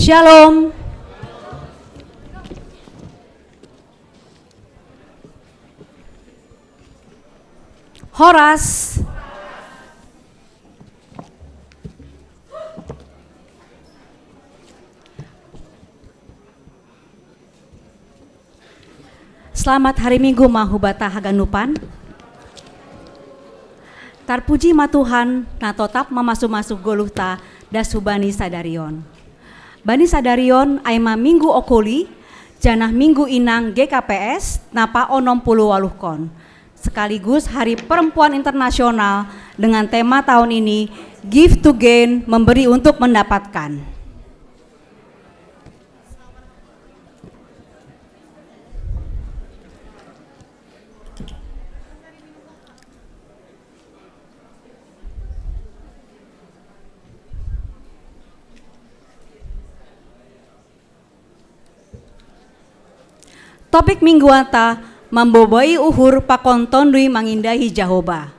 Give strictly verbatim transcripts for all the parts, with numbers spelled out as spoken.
Shalom. Horas. Selamat hari Minggu ma hubata haganupan. Tarpuji ma Tuhan, na totap mamasu-masu goluhta das hu bani sadarion. Bani sadarion, ai ma minggu okuli, janah minggu inang G K P S, na paonom puluh waluhkon. Sekaligus Hari Perempuan Internasional dengan tema tahun ini, Give to Gain, memberi untuk mendapatkan. Topik mingguanta, mamboboi uhur pakon Tondui mangindahi Jahoba.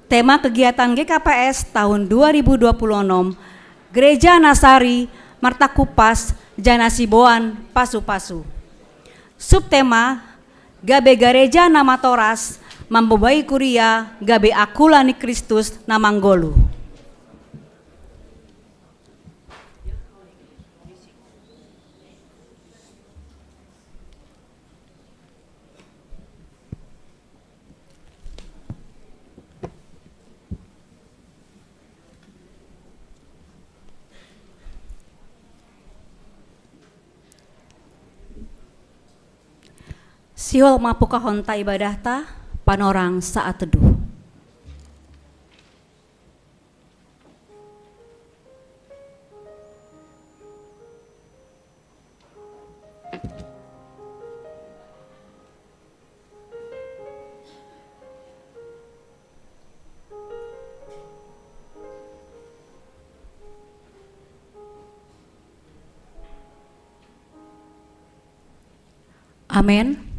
Tema kegiatan G K P S tahun dua ribu dua puluh enam, Gereja Nasari, Marta Kupas, Jana Siboan, Pasu-Pasu. Subtema, gabe gareja na matoras, mamboboi kuria, gabe akula ni Kristus na manggoluh. Sihol mapukahonta ibadahta, panorang saat teduh. Amen.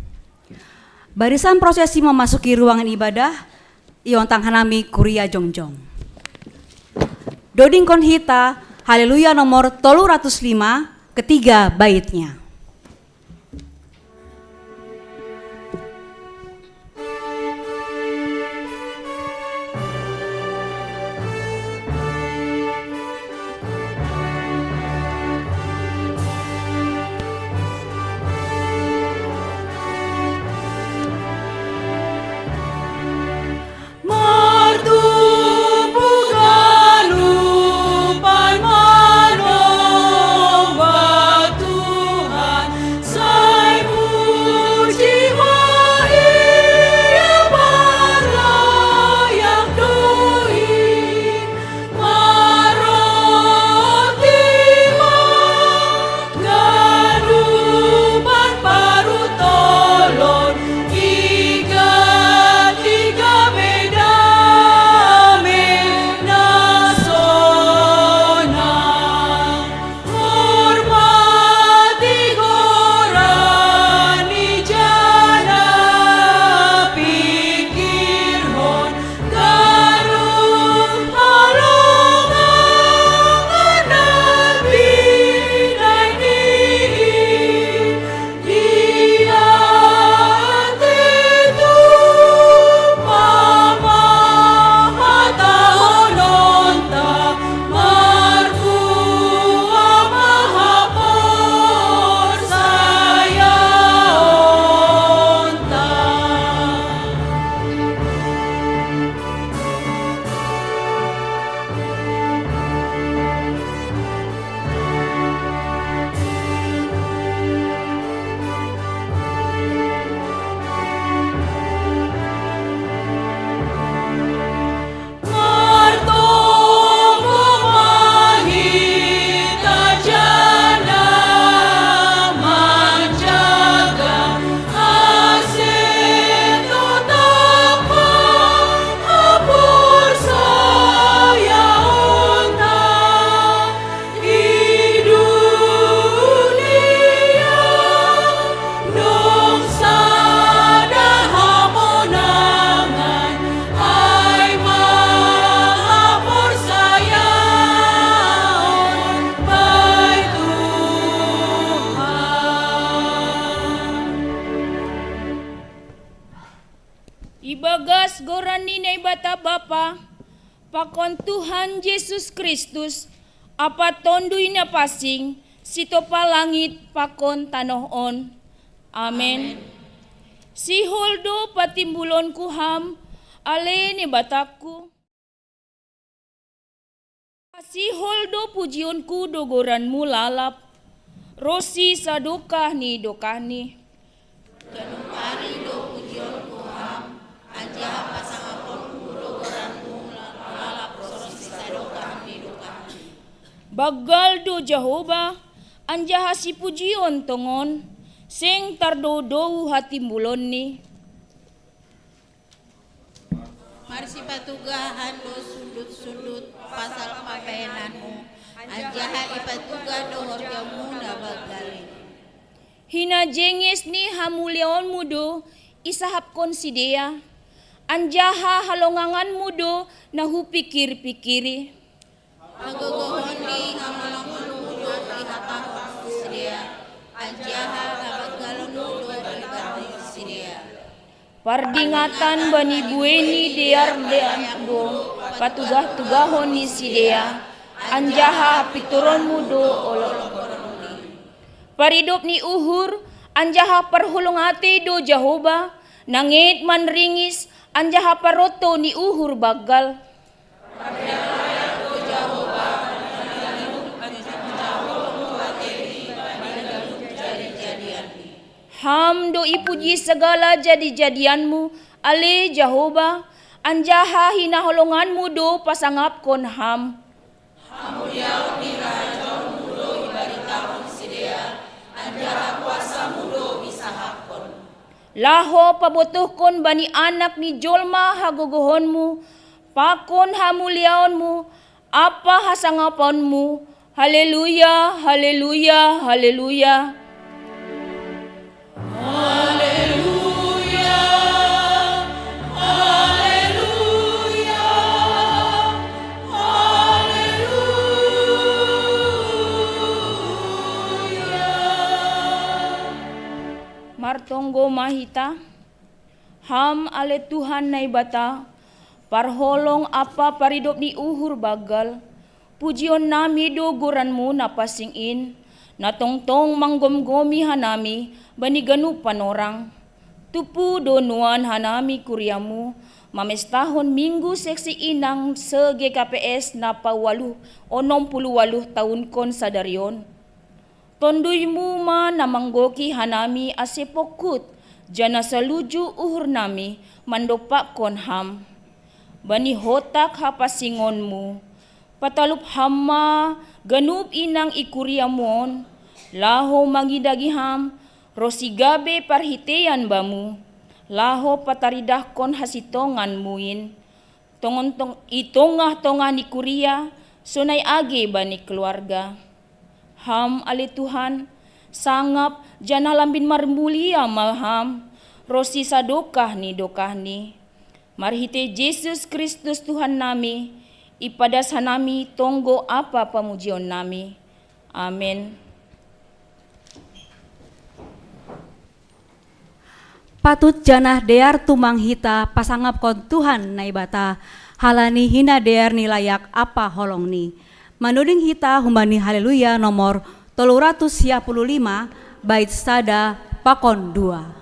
Barisan prosesi memasuki ruangan ibadah, iontang hanami kuria jongjong. Dodingkon hita, Haleluya nomor tolu ratus lima, ketiga baitnya. Goran ni Naibata Bapa, pakon Tuhan Jesus Kristus, Apa Tonduy na Pasing, sitopa langit pakon tanoh on. Amen. Sihol do patimbulonku Ham, ale Naibatangku. Sihol do pujionku do goran-Mu lalap, ronsi sadokah ni dokahni. Ganup ari do pujionku Ham, anjaha pasangaponku do goran-Mu lalap ronsi sadokah ni dokahni. Banggal do Jahowa, anjaha sipujion tongon, seng tardoudou hatimbulonNi. Marsipatugahan do sundut-sundut pasal pabahenan-Mu, anjaha ipatugah do horja-Mu na banggal i. Hinajenges ni hamuliaon-Mu do isahapkon sidea, anjaha halongangan-Mu do na hupikir-pikiri. Hagogohon ni hamonangan-Mu do ihatahon sidea, anjaha habanggalon-Mu do ibahen sidea. Pardingatan bani buei ni dear-dear do patugah-tugahon ni sidea, anjaha pintoron-Mu do olop. Paridop ni uhur, anjaha parholong atei do Jahowa, na nget manringis, anjaha paronto ni uhur banggal. Ham do ipuji sagala jadi-jadian-Mu, ale Jahowa, anjaha hinaholongan-Mu do pasangapkon Ham. Hamuliaon ni harajaon-Mu do ibaritahon sidea, anjaha kuasa-Mu do isahapkon. Laho pabotohkon bani anak ni jolma hagogohon-Mu, pakon hamuliaon-Mu, ampa hasangapan-Mu. Haleluya, haleluya, haleluya. Haleluya, haleluya, haleluya. Martonggo ma hita. Ham ale Tuhan Naibata, parholong ampa paridop ni uhur banggal, pujionnami do goran-Mu na pansing in, na tongtong manggomgomi hanami bani ganup panorang. Tumpu do nuan hanami kuria-Mu, mamestahon Minggu Seksi Inang se-G K P S na paualuh onom puluh ualuh taunkon sadari on. Tonduy-Mu ma na manggohi hanami ase pongkut, janah saluju uhurnami mandompakkon Ham. Bani hotang hapansingon-Mu, patalup Ham ma ganup inang i kuria-Mu on, laho mangidagi Ham, ronsi gabe parhiteian Bamu, laho pataridahkon hasintongan-Mu in, tongon tong-, i tongah-tongah ni kuria, sonai age bani keluarga. Ham ale Tuhan, sangap janah lambin marmulia ma Ham, ronsi sadokah ni dokahni. Marhitei Jesus Kristus Tuhannami, ipadas hanami tonggo ampa pamujionnami. Amen. Patut janah dear tumang hita pasangapkon Tuhan Naibata, halani hinadear ni layak ampa holongni. Manuding hita humbani Haleluya nomor tolu ratus sia puluh lima, bait sada pakon dua.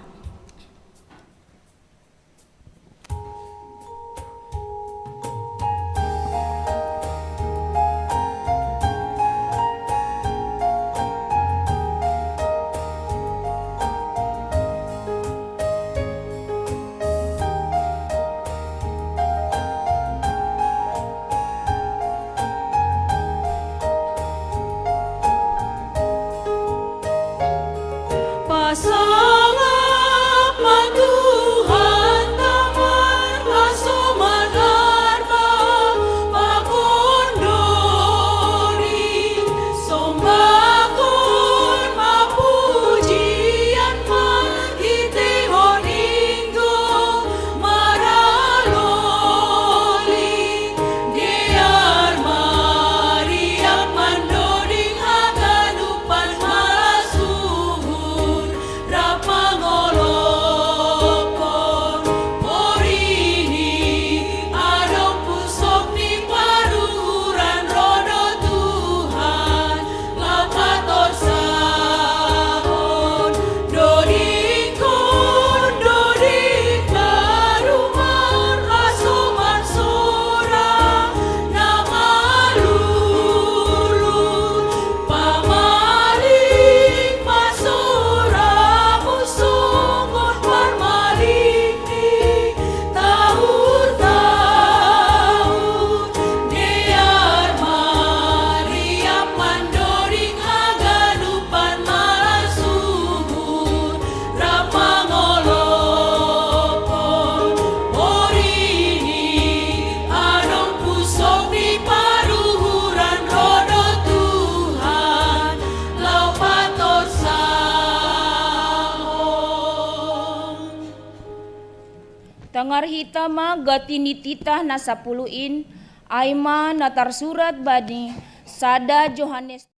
Hita ma gati ni titah na sapuluh in, ai ma na tarsurat bani sada Johannes.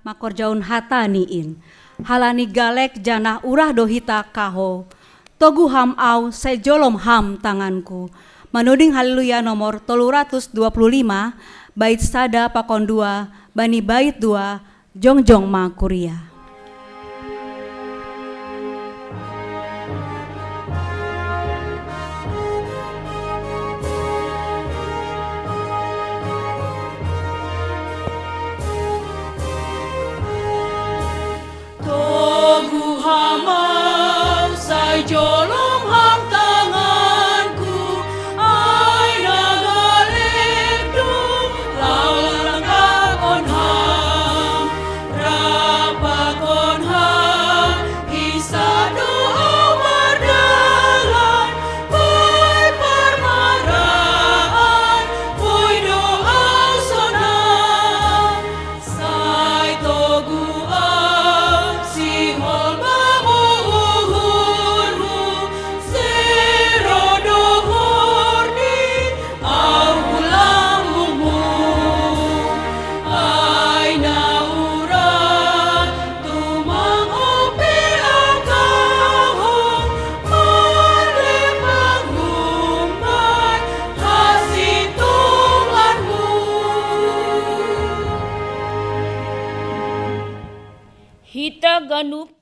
Makorjaun hata ni in. Halani galek janah urah do hita kahou. Togu ham au, sai jolom ham tanganku. Manuding Haleluya nomor tolu ratus dua puluh lima, bait sada pakon dua, bani bait dua, jongjong ma kuria. Togu ham au, sai jolom ham tanganku, ai na galek do, lau langkahkon ham, rapakon ham, i sado au mardalan, boi parmaraan, boi do au sonang. Sai togu au sihol mamo uhurhu, sero dohor ni au hu lambungmu. Ai na urang tumang ope au kahou, male panghumbai hasintonganmu. Hita ganup.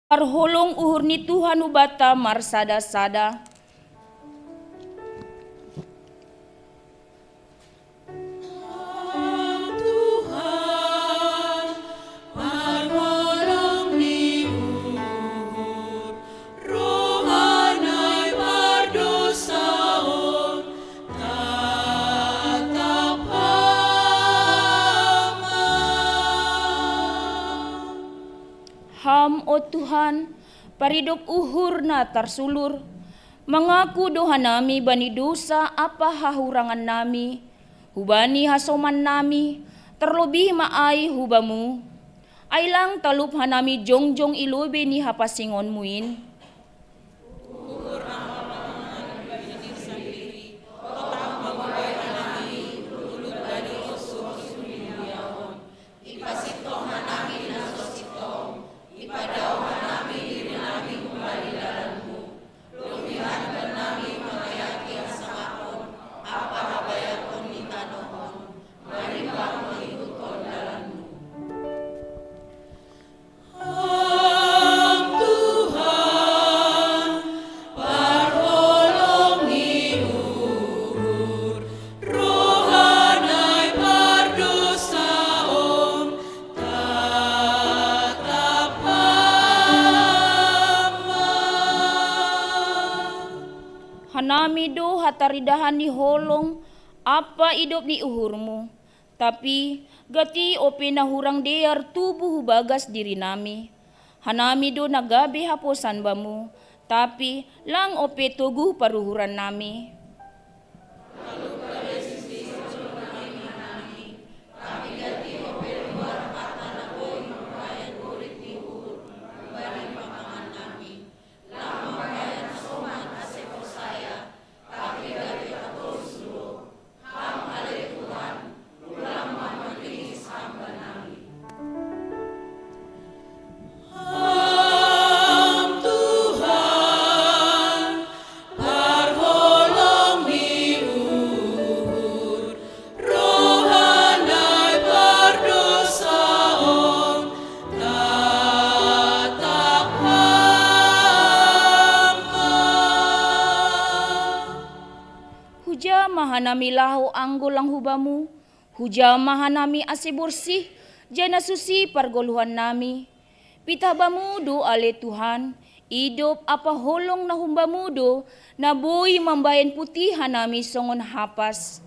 Parholong uhur ni Tuhan hubanta marsada-sada. Tuhan, parholong ni uhur, roha nai pardosa on, tatap Ham ma. Ham, o Tuhan, paridop uhur na tarsulur, mangaku do hanami bani dousa ampa hahurangan nami, hubani hasoman nami, tarlobih ma ai hu Bamu. Ai lang talup hanami jongjong i lobei ni hapansingonmu in. Ham Tuhan, parholong ni uhur, roha nai pardosa on, tatap Ham ma. Hanami do hataridahan ni holong ampa idop ni uhurmu. Tapi gati ope na hurang dear tubuh hu bagas dirinami. Hanami do na gabe haposan Bamu, tapi lang ope toguh paruhuran nami. Ham Tuhan, parholong hanami laho anggo lang hu Bamu, hujama hanami ase borsih, janah suci pargoluhan nami. Pitah Bamu do ale Tuhan, idop ampa holong na hum Bamu do, na boi mambahen puti hanami songon hapas.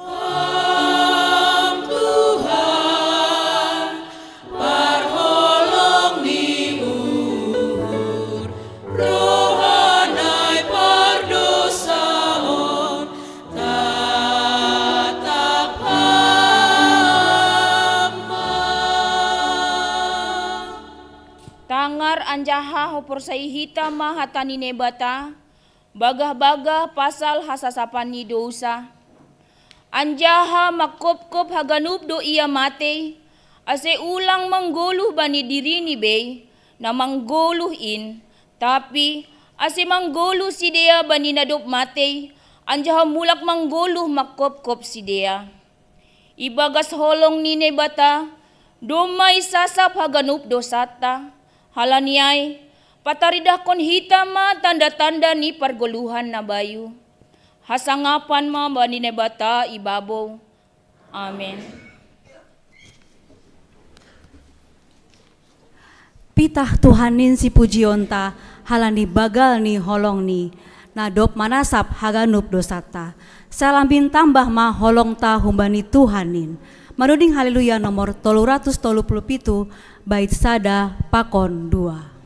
Ham Tuhan, parholong ni uhur, rohanai pardosaon, tatap Ham ma. Tangar anjaha huporsayai hita ma hata ni Naibata, bagah-bagah pasal hasasapan ni dousa. Anjaha manghophop haganup do Ia matei, ase ulang manggoluh bani diriNi bei, na manggoluh in, tapi ase manggoluh sidea bani na dob matei, anjaha mulak manggoluh manghophop sidea. Ibagas holong ni Naibata, domma isasap haganup dousanta, halani ai, pataridahkon hita ma tanda-tanda ni pargoluhan na bayu. Hasangapan ma bani Naibata i babou. Amen. Pitah Tuhan in sipujionta, halani bagal ni holongNi, na dob manasap haganup dousanta. Salambin tambah ma holongta humbani Tuhan in. Maruding Haleluya nomor tolu ratus tolu puluh pitu, bait sada pakon dua.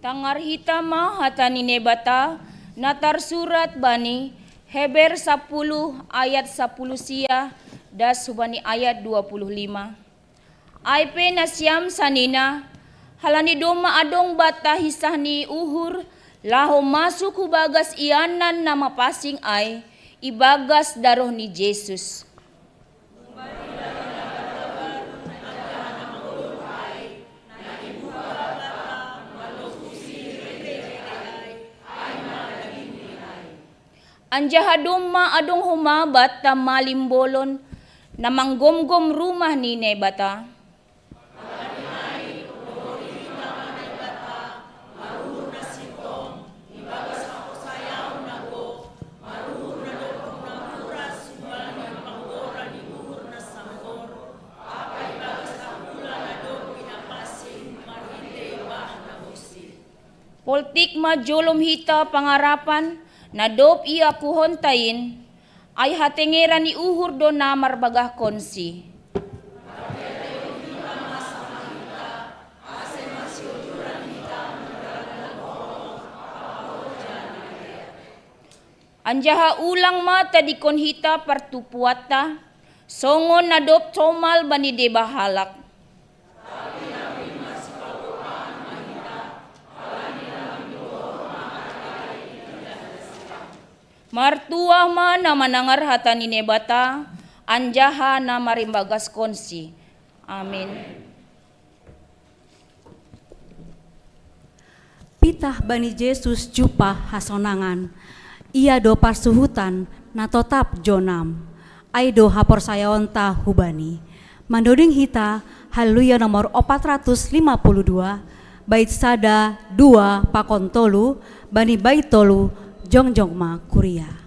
Tangar hita ma hata ni Naibata, na tarsurat bani Heber sapuluh ayat sapuluh sia, das hubani ayat dua puluh lima. Ai pe nasiam sanina, halani domma adong banta hinsah ni uhur, laho masuk hu bagas ianan na mapansing ai, ibagas daroh ni Jesus. Anjaha domma adong homa banta malimbolon, na manggomgom rumah ni Naibata. Poltik ma jolom hita pangarapan, na dob iakuhonta in, ai hatengeran ni uhur do na marbagahkonsi. Anjaha ulang ma tadingkon hita partumpuanta, songon na dob somal bani deba halak. Martuah ma na manangar hata ni Naibata, anjaha na marimbagaskonsi. Amin. Pitah bani Jesus jumpah hasonangan, ia do parsuhutan na totap jonam, ai do haporsayaonta hu Bani. Mandoding hita Haleluya nomor opat ratus lima puluh dua, bait sada, dua, pakon tolu, bani bait tolu, jongjong ma kuria.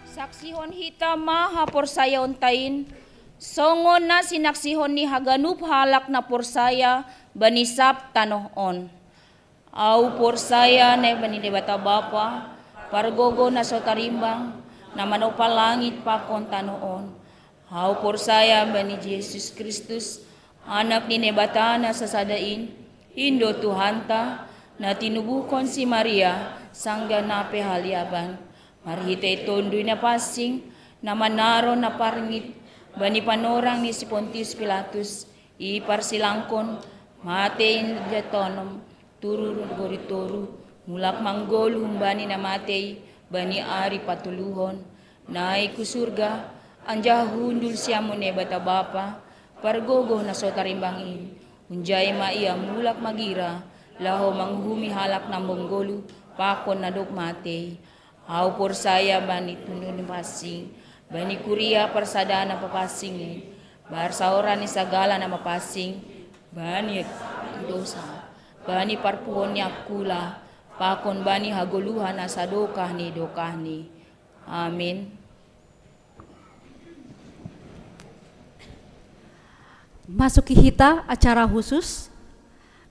Saksihon hita ma haporsayaonta in, songon na sinaksihon ni haganup halak na porsaya bani sab tanoh on. Au porsaya nai bani Debata Bapa, pargogo na so tarimbang, na manopa langit pakon tanoh on. Au porsaya bani Jesus Kristus, Anak ni Naibata na sasada in, in do Tuhanta, na tinubuhkon si Maria, sanggah na pehaliaban. Marhitei Tonduy Napansing, na manaron na parngit, bani panorang ni si Pontius Pilatus, iparsilangkon, matei jatonom, turun gori toruh, mulak manggoluh humbani na matei, bani ari patoluhon, nai hu surga, anjaha hundul siam hu Naibata Bapa, pargogo na so tarimbang in, hunjai ma ia mulak magira, laho manguhumi halak na manggoluh, pakon na dob matei. Au porsaya bani Tonduy Napansing, bani kuria parsadaan na mapansing in, parsaoran ni sagala na mapansing, bani dosa, bani parpuhon ni angkula, pakon bani hagoluhan na sadokah ni dokahni. Amin. Masuki hita acara khusus,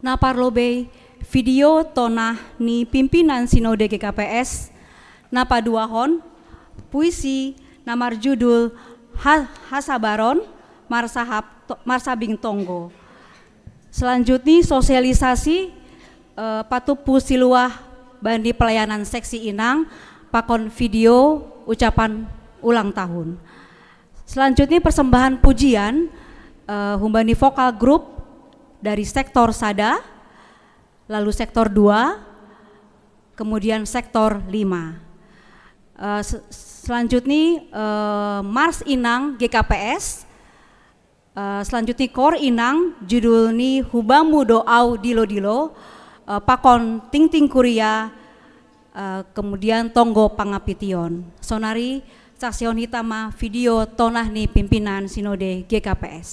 na parlobei video tonah ni pimpinan Sinode G K P S, na paduahon puisi na marjudul Ha-, Hasabaron Marsahap To-, Marsabing Tonggo. Selanjutnya sosialisasi, eh, patupu siluah bani pelayanan seksi inang pakon video ucapan ulang tahun. Selanjutnya persembahan pujian, eh, humbani vokal grup dari sektor sada, lalu sektor dua, kemudian sektor lima. Eh, se-, selanjutnya, eh, Mars Inang G K P S, eh, selanjutnya Kor Inang, judul ni Hubamu do Au Dilo-dilo, eh, pakon tingting kuria, eh, kemudian tonggo pangapition. Sonari saksihon hita ma video tonah ni pimpinan Sinode G K P S.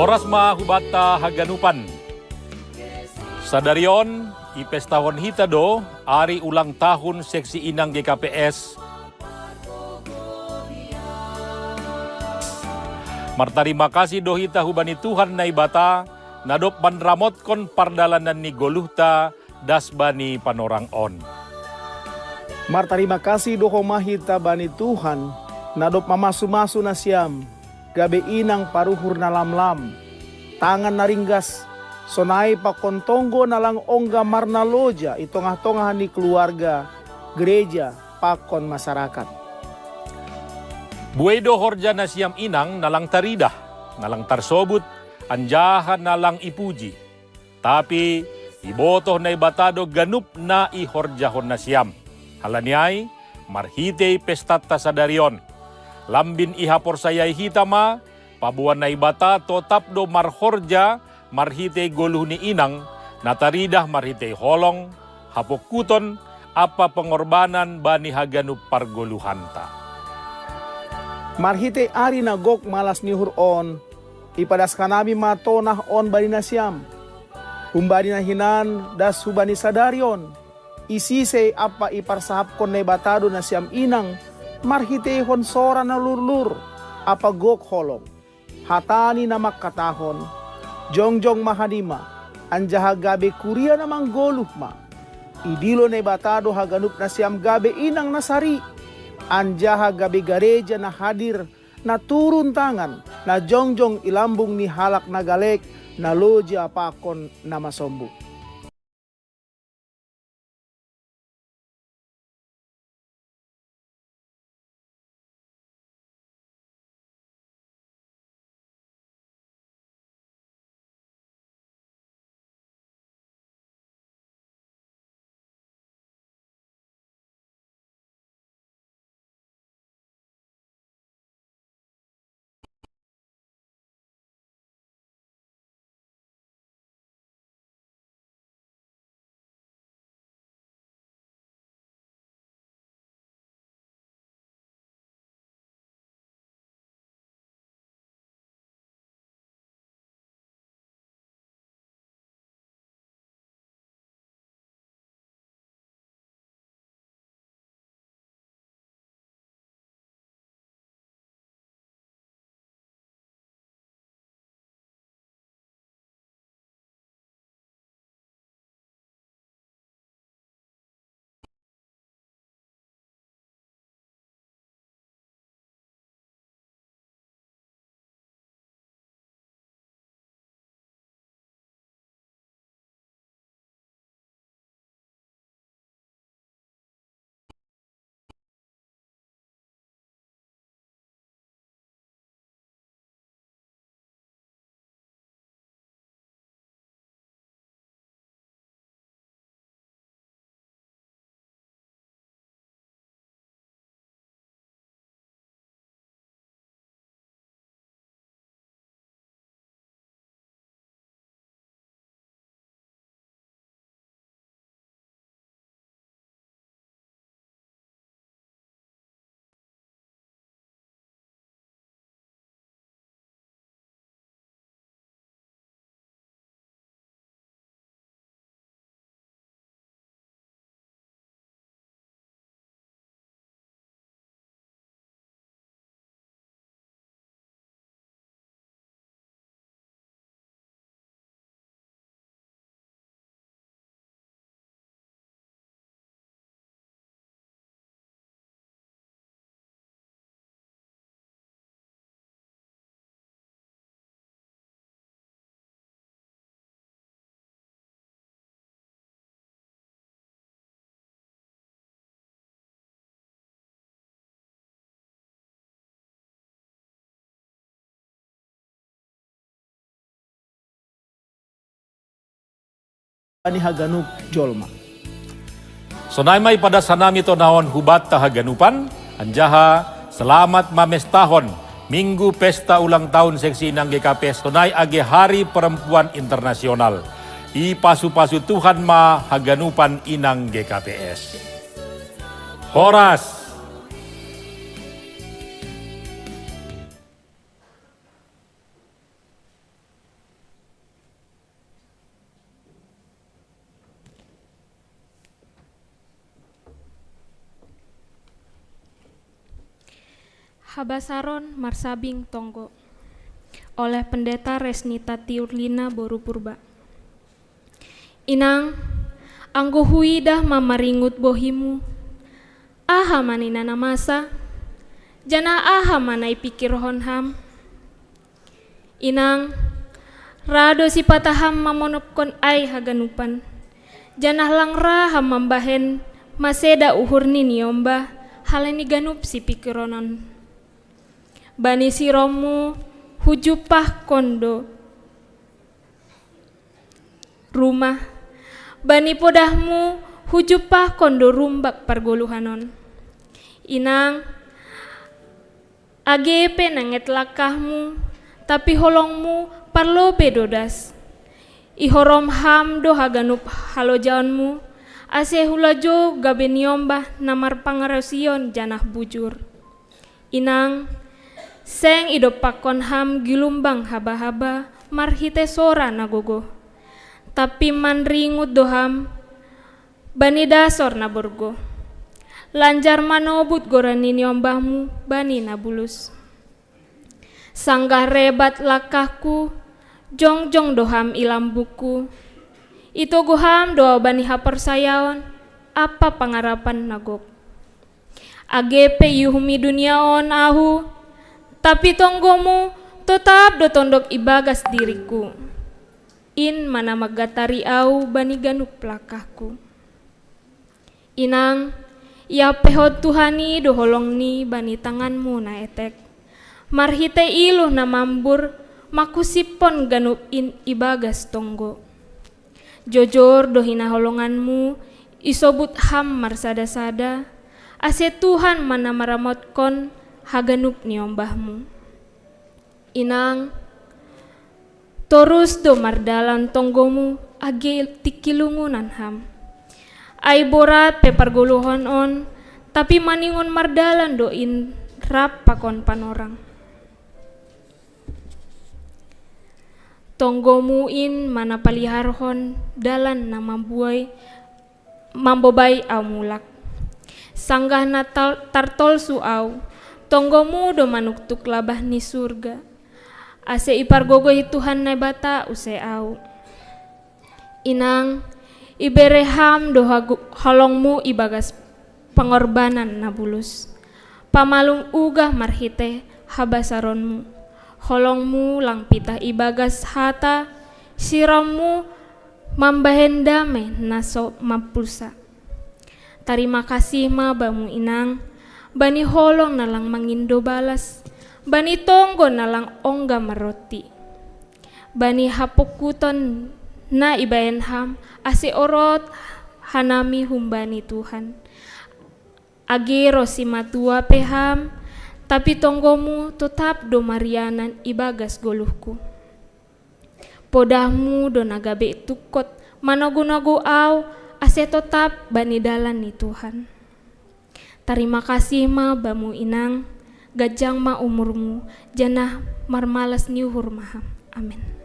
Horas ma hubanta haganupan. Sadari on, ipestahon hita do ari ulang tahun seksi inang G K P S. Martarima kasih do hita hubani Tuhan Naibata, na dob manramotkon pardalanan ni goluhta das bani panorang on. Martarima kasih do homa hita bani Tuhan, na dob mamasu-masu nasiam, gabe inang paruhur na lamlam, tangan na ringgas, sonai pakon tonggo na lang ongga marnaloja i tongah-tongah ni keluarga, gereja, pakon masyarakat. Buei do horja nasiam inang na lang taridah, na lang tarsobut, anjaha na lang ipuji. Tapi ibotoh Naibata do ganup na ihorjahon nasiam. Halani ai, marhitei pestanta sadari on, lambin ihaporsayai hita ma, paboa Naibata totap do marhorja marhitei goluh ni inang, na taridah marhitei holong, hapongkuton, ampa pengorbanan bani haganup pargoluhanta. Marhitei ari na gok malas ni uhur on, ipadas hanami ma tonah on bani nasiam. Humbani na hinan das hubani sadari on, isisei ampa iparsahapkon Naibata do nasiam inang, marhiteihon sora na lurlur, ampa gok holong. Hatani na mangkatahon, jongjong ma hanima, anjaha gabe kuria na manggoluh ma. Idilo Naibata do haganup nasiam gabe inang na sari, anjaha gabe gareja na hadir, na turun tangan, na jongjong i lambung ni halak na galek, na loja pakon na masombuh. bani haganup jolma. Sonai ma ipadas hanami tonaon hubanta haganupan, anjaha selamat mamestahon Minggu pesta ulang tahun Seksi Inang G K P S, sonai age Hari Perempuan Internasional. Ipasu-pasu Tuhan ma haganupan Inang G K P S. Horas. Habasaron marsabing tonggo oleh Pendeta Resnita Tiurlina boru Purba. Inang, anggo huidah ma maringut bohimu, aha ma ninna na masa, janah aha ma na ipikirhon ham? Inang, ra do sipata ham mamonopkon ai haganupan, janah lang ra ham mambahen maseda uhur ni niombah halani ganup sipikirhon on. Bani sirommu hujumpahkon do rumah, bani podahmu hujumpahkon do rumbak pargoluhan on. Inang, age pe nanget langkahmu, tapi holongmu parlobei do das. Ihorom ham do haganup halojaonmu, ase hulajou gabe niombah na marpangarusion janah bujur. Inang, seng idompakkon ham gilumbang haba-haba marhitei sora na gogoh, tapi manringut do ham bani dasor na borgoh, lanjar manobut goran ni niombahmu bani na bulus. Sanggah rebat langkahku, jongjong do ham i lambungku. Itogu ham do ahu bani haporsayaon ampa pangarapan na gok. Age pe iuhumi dunia on ahu, tapi tonggomu totap do tondok ibagas diringku. In ma na manggantari ahu bani ganup langkahku. Inang, iampehon Tuhan i do holongni bani tanganmu na etek. Marhitei iluh na mambur, mangkusiphon ganup in ibagas tonggo. Jojor do hinaholonganmu, isobut ham marsada-sada, ase Tuhan ma na maramotkon haganup niombahmu. Inang, torus do mardalan tonggomu age tingki lungunan ham. Ai borat pe pargoluhon on, tapi maningon mardalan do in rap pakon panorang. Tonggomu in ma na paliharhon dalan na mambuai mambobai ahu mulak. Sanggah na tal-, tartolsu ahu, tonggomu do manuktuk labah ni surga, ase ipargogohi Tuhan Naibata use ahu. Inang, ibere ham do hagu-, holongmu ibagas pangorbanan na bulus. Pamalum ugah marhitei habasaronmu. Holongmu lang pitah ibagas hata, sirommu mambahen damei na so mampulsa. Tarima kasih ma bamu inang, bani holong na lang mangindo balas, bani tonggo na lang ongga marronti, bani hapongkuton na ibahen ham ase orot hanami humbani Tuhan. Age ro simatua pe ham, tapi tonggomu totap do marianan ibagas goluhku. Podahmu do na gabe tungkot manogu-nogu ahu ase totap bani dalan ni Tuhan. Tarima kasih ma bamu inang, ganjang ma umurmu, janah marmalas ni uhur ma ham. Amin.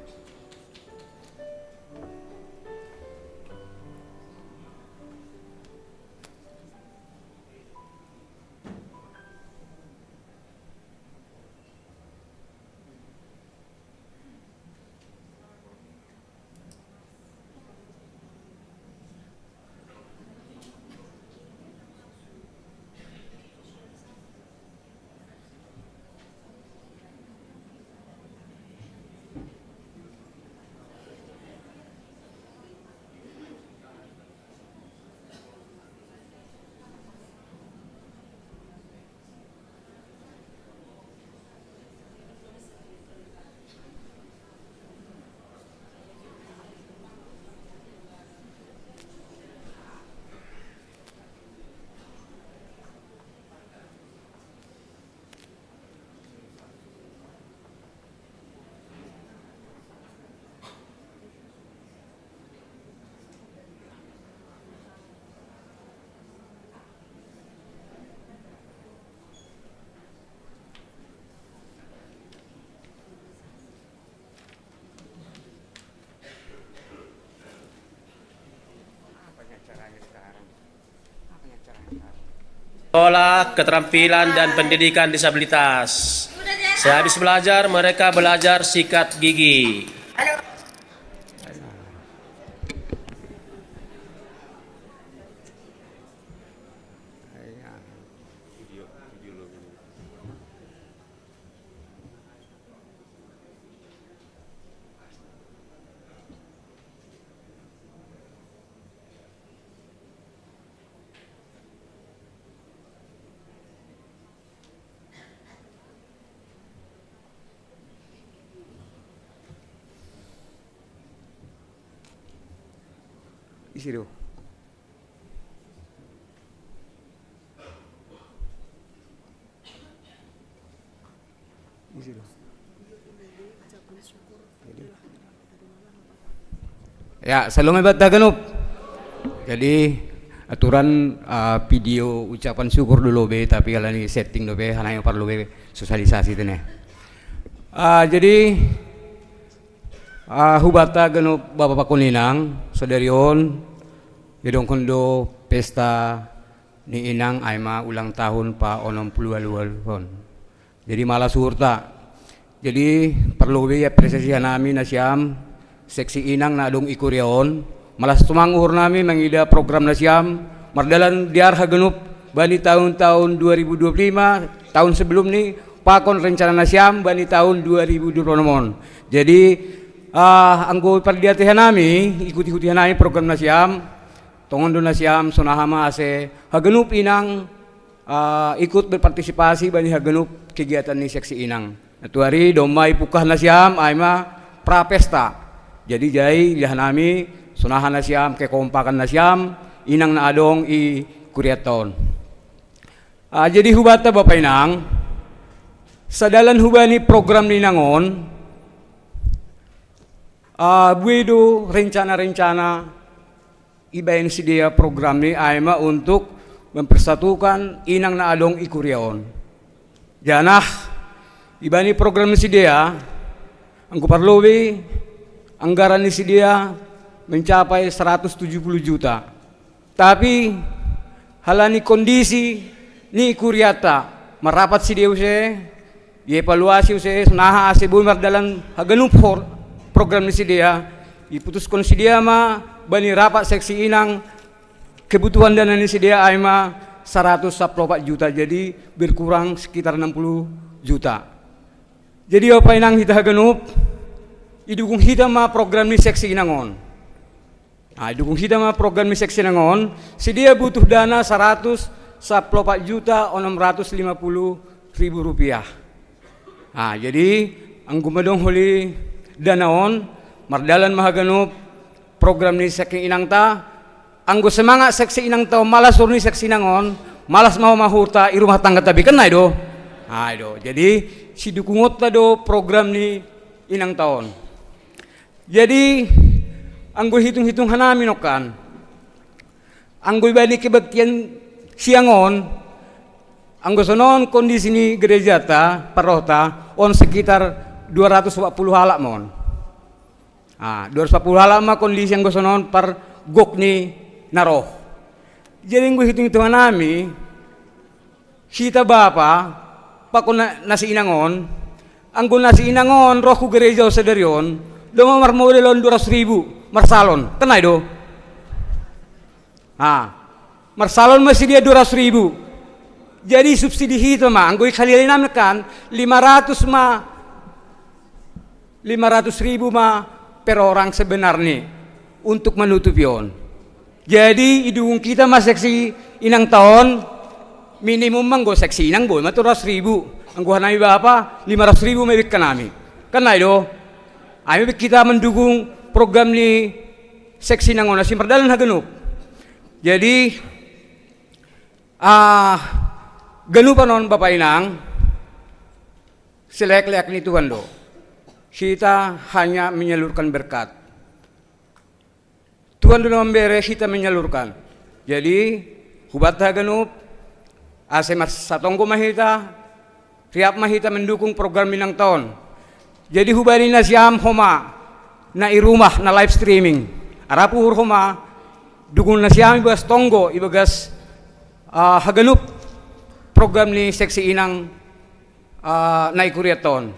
Sekolah Keterampilan dan Pendidikan Disabilitas. Sehabis belajar, mereka belajar sikat gigi. Isi dulu. Isi dulu. Ya, salome batta ganup. Jadi aturan, ah, video ucapan syukur dulu be, tapi kalau ini setting do be, hana yang perlu be sosialisasi tene. Ah, jadi, ah, hubatta ganup bapa pakon inang, sadari on, didongkon do pesta ni inang ai ma ulang tahun pa onom puluh walu walu on. Jadi malas uhurta. Jadi perlu be apresiasi hanami nasiam, seksi inang na adong i kuria on. Malas tumang uhur nami mangida program nasiam, mardalan di arah ganup, bani tahun-tahun dua ribu dua puluh lima, tahun sebelum ni, pakon rencana nasiam, bani tahun dua ribu dua puluh enam on. Jadi, ah, anggo pardiati hanami, ikuti-ikuti hanami program nasiam, tongon do nasiam, sonaha ma ase, haganup inang, ah, ikut berpartisipasi bani haganup kegiatan ni seksi inang. Natuari domma ipungkah nasiam, ai ma prapesta. Jadi jai lihat nami, sonaha nasiam, kekompakan nasiam, inang na adong i kuriatta on. Ah, jadi hubatta bapa inang, sadalan hubani program ni inang on, ah, bue do rencana-rencana ibaen sidea program ni ai ma untuk mempersatukan inang na adong i kuria on. Janah ibani program ni sidea, anggo parlobei anggaran ni sidea mencapai seratus tujuh puluh juta. Tapi halani kondisi ni kuriatta, marapat sidea use, dievaluasi use, sonaha ase boi mardalan haganup program ni sidea, diputuskon sidea ma bani rapat seksi inang, kebutuhan dana ni sidea ai ma saratus sampulu opat juta, jadi berkurang sekitar enam puluh juta. Jadi bapa inang hita haganup, idukung hita ma program ni seksi inang on. Ah, idukung hita ma program ni seksi inang on, sidea butuh dana saratus sampulu opat juta onom ratus lima puluh ribu rupiah. Ah, jadi anggo madong holi dana on, mardalan ma haganup program ni seksi inangta, anggo semangat seksi inangta on, malas uhur ni seksi inang on, malas ma homa uhurta i rumah tanggata be, kan nai do? Nai do. Jadi sidukungonta do program ni inangta on. Jadi anggo hitung-hitung hanami nongkan, anggo ibani kebaktian siang on, anggo sonon kondisi ni gerejata, parrohata on sekitar dua ratus empat puluh halak ma on. Ah, dua ratus empat puluh halak ma kondisi anggo sonon pargok ni na roh. Jadi anggo hitung-hitungan nami, hita bapa pakon na, na siinang on, anggo na siinang on roh hu gereja on sadari on, do ma marmodal on dua ratus ribu marsalon, kan nai do? Ah, marsalon ma sidea dua ratus ribu. Jadi subsidi hita ma, anggo i kaliali nami kan, lima ratus ma, lima ratus ribu ma per orang sebenarnya untuk menutupi on. Jadi idukung hita ma seksi inangta on, minimum ma anggo seksi inang boi ma tu ratus ribu. Anggo hanami bapa, lima ratus ribu ma ibebek hanami. Kan nai do? Ai ma ibebek hita mandukung program ni seksi inang on, asa mardalan haganup. Jadi, ah, ganupan on bapa inang, sileak-leak ni Tuhan do. Hita hanya menyalurkan berkat. Tuhan do na mambere, hita menyalurkan. Jadi hubanta haganup, asa marsatonggo ma hita, riap ma hita mendukung program ni inangta on. Jadi hubani nasiam homa na i rumah na live streaming, arap uhur homa, dukung nasiam ibagas tonggo, ibagas ah, haganup program ni Seksi Inang, ah, nai kuriaton.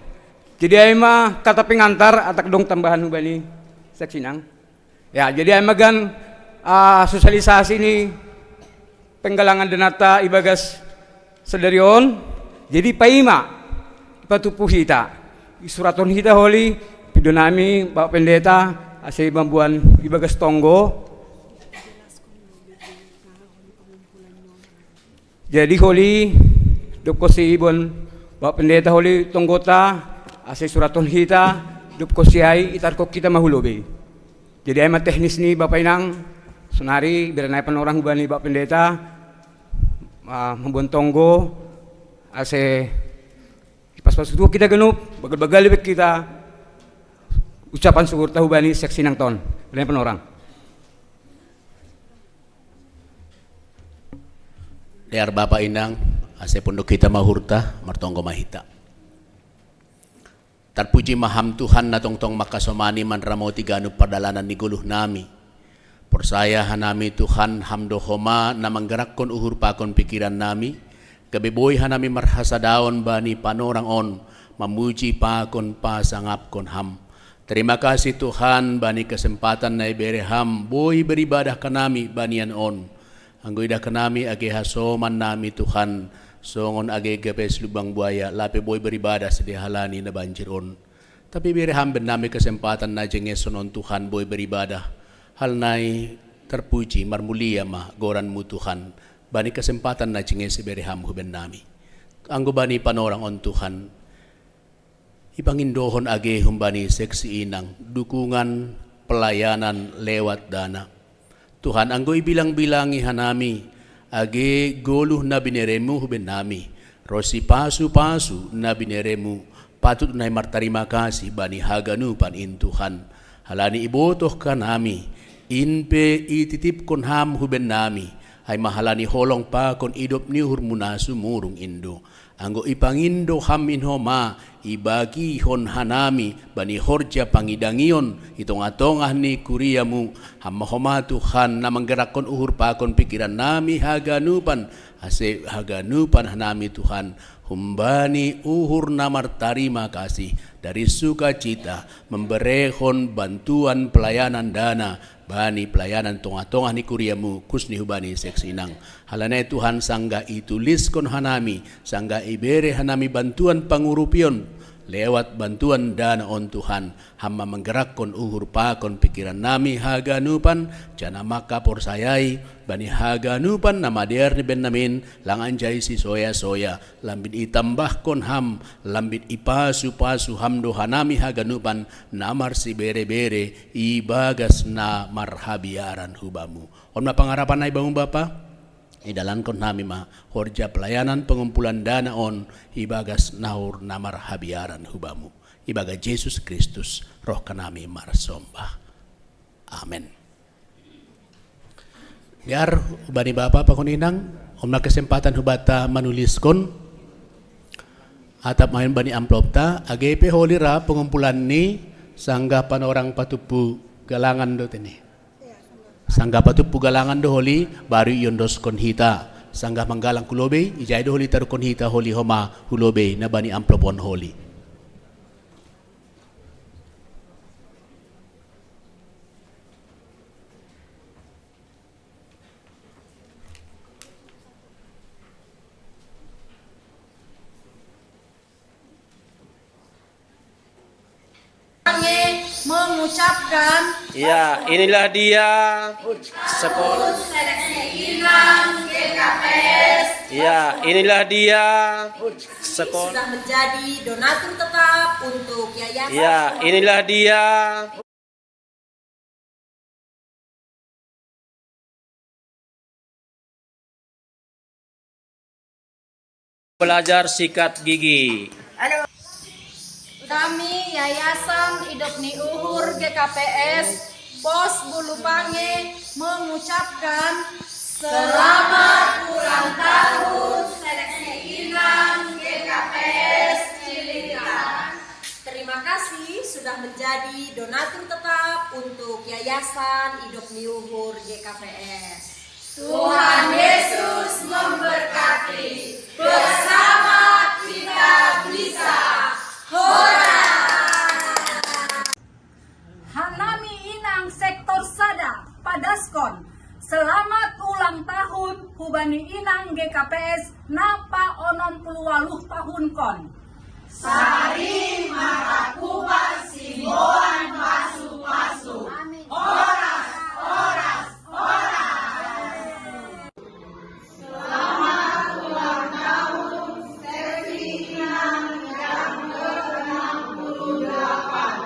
Jadi ai ma kata pengantar atak dong tambahan hubani Seksi Inang. Ya, jadi ai magan, ah, sosialisasi ni penggalangan danata ibagas sadari on. Jadi paima ipatupu hita, isuraton hita holi, pido nami Bapak Pendeta, ase mamboan ibagas tonggo. Jadi holi, dopkon si ibon Bapak Pendeta holi tonggota, ase suraton hita, dopkon si ai itarkok hita ma hu lobei. Jadi ai ma teknis ni Bapak Inang, sonari bere nai panorang hubani Bapak Pendeta, ah, mamboan tonggo, ase ipas-pas tu hita ganup, bagal-bagal be hita ucapan syukur ta hubani Seksi Inang ton. Bere nai panorang. Dear Bapa Inang, ase pundok hita ma uhurta, martonggo ma hita. Tarpuji ma Ham Tuhan na tongtong makasomani manramoti ganup pardalanan ni goluh nami. Porsaya hanami Tuhan, Ham do homa na manggerakkon uhur pakon pikiran nami, gabe boi hanami marhasadaon bani panorang on, mamuji pakon pasangapkon Ham. Terima kasih Tuhan bani kesempatan na ibere Ham boi beribadah hanami banian on. Anggo idah hanami age hasoman nami Tuhan, songon age gabes lubang buaya, lape boi beribadah sedia halani na banjir on. Tapi ibere Ham bennami kesempatan na jenges on Tuhan boi beribadah. Hal nai terpuji marmulia ma goranmu Tuhan. Bani kesempatan na jenges ibere Ham hubennami. Anggo bani panorang on Tuhan, ipangindohon age humbani Seksi Inang dukungan pelayanan lewat dana. Tuhan, anggo ibilang-bilangi hanami age goluh na bineremu hubennami, ronsi pasu-pasu na bineremu, patut nai martarima kasih bani haganupan in Tuhan. Halani ibotoh hanami, in pe ititipkon Ham hubennami, ai ma halani holong pakon idop ni uhurmu na sumurung in do. Anggo ipangindo Ham in homa, ibagihon hanami bani horja pangidangion i tongah-tongah ni kuriamu, Ham ma homa Tuhan na manggerakkon uhur pakon pikiran nami haganupan, ase haganupan hanami Tuhan, humbani uhur na martarima kasih, dari sukacita, memberehon bantuan pelayanan dana, bani pelayanan tongah-tongah ni kuriamu, khusus ni hubani Seksi Inang. Halani Tuhan sanggah ituliskon hanami, sanggah ibere hanami bantuan pangurupion, lewat bantuan dana on Tuhan, Ham ma manggerakkon uhur pakon pikiran nami haganupan, janah mangkaporsayai, bani haganupan na madear ni bennamin, lang anjai sisoya-soya, lambin itambahkon Ham, lambin ipasu-pasu Ham do hanami haganupan, na marsibere-bere, ibagas na marhabiaran hubamu. On ma pangarapan nai bamu Bapa, idalankon hanami ma, horja pelayanan pengumpulan dana on, ibagas na uhur na marhabiaran hubamu. Ibagas Jesus Kristus, roh hanami marsombah. Amen. Biar bani Bapa pakon Inang, on ma kesempatan hubata manuliskon, atap main bani amplopta, age pe holi ra pengumpulan ni sanggah panorang patumpu galangan do tene. Sanggah patumpu galangan do holi, baru iondoskon hita. Sanggah manggalang hu lobei, ijai do holi taruhkon hita holi homa hu lobei, na bani amplop on holi. Mengucapkan. Ya, inilah dia. Sekolah. Seleksi Inang G K P S. Ya, inilah dia. Sekolah. Sudah menjadi donatur tetap untuk yayasan. Ya, inilah dia. Belajar sikat gigi. Kami Yayasan Idop ni Uhur G K P S Pos Bulupange mengucapkan selamat ulang tahun Seleksi Inang G K P S Cililitan. Terima kasih sudah menjadi donatur tetap untuk Yayasan Idop ni Uhur G K P S. Tuhan Yesus memberkati. Bersama kita bisa. Hora! Hanami inang sektor sada, padaskon. Selamat ulang tahun hubani inang G K P S napa onom puluh waluh tahun kon. Sari matakupan siboan pasu-pasu. Horas, horas, horas. Selamat ulang tahun seksi Inang yang ke enam puluh delapan.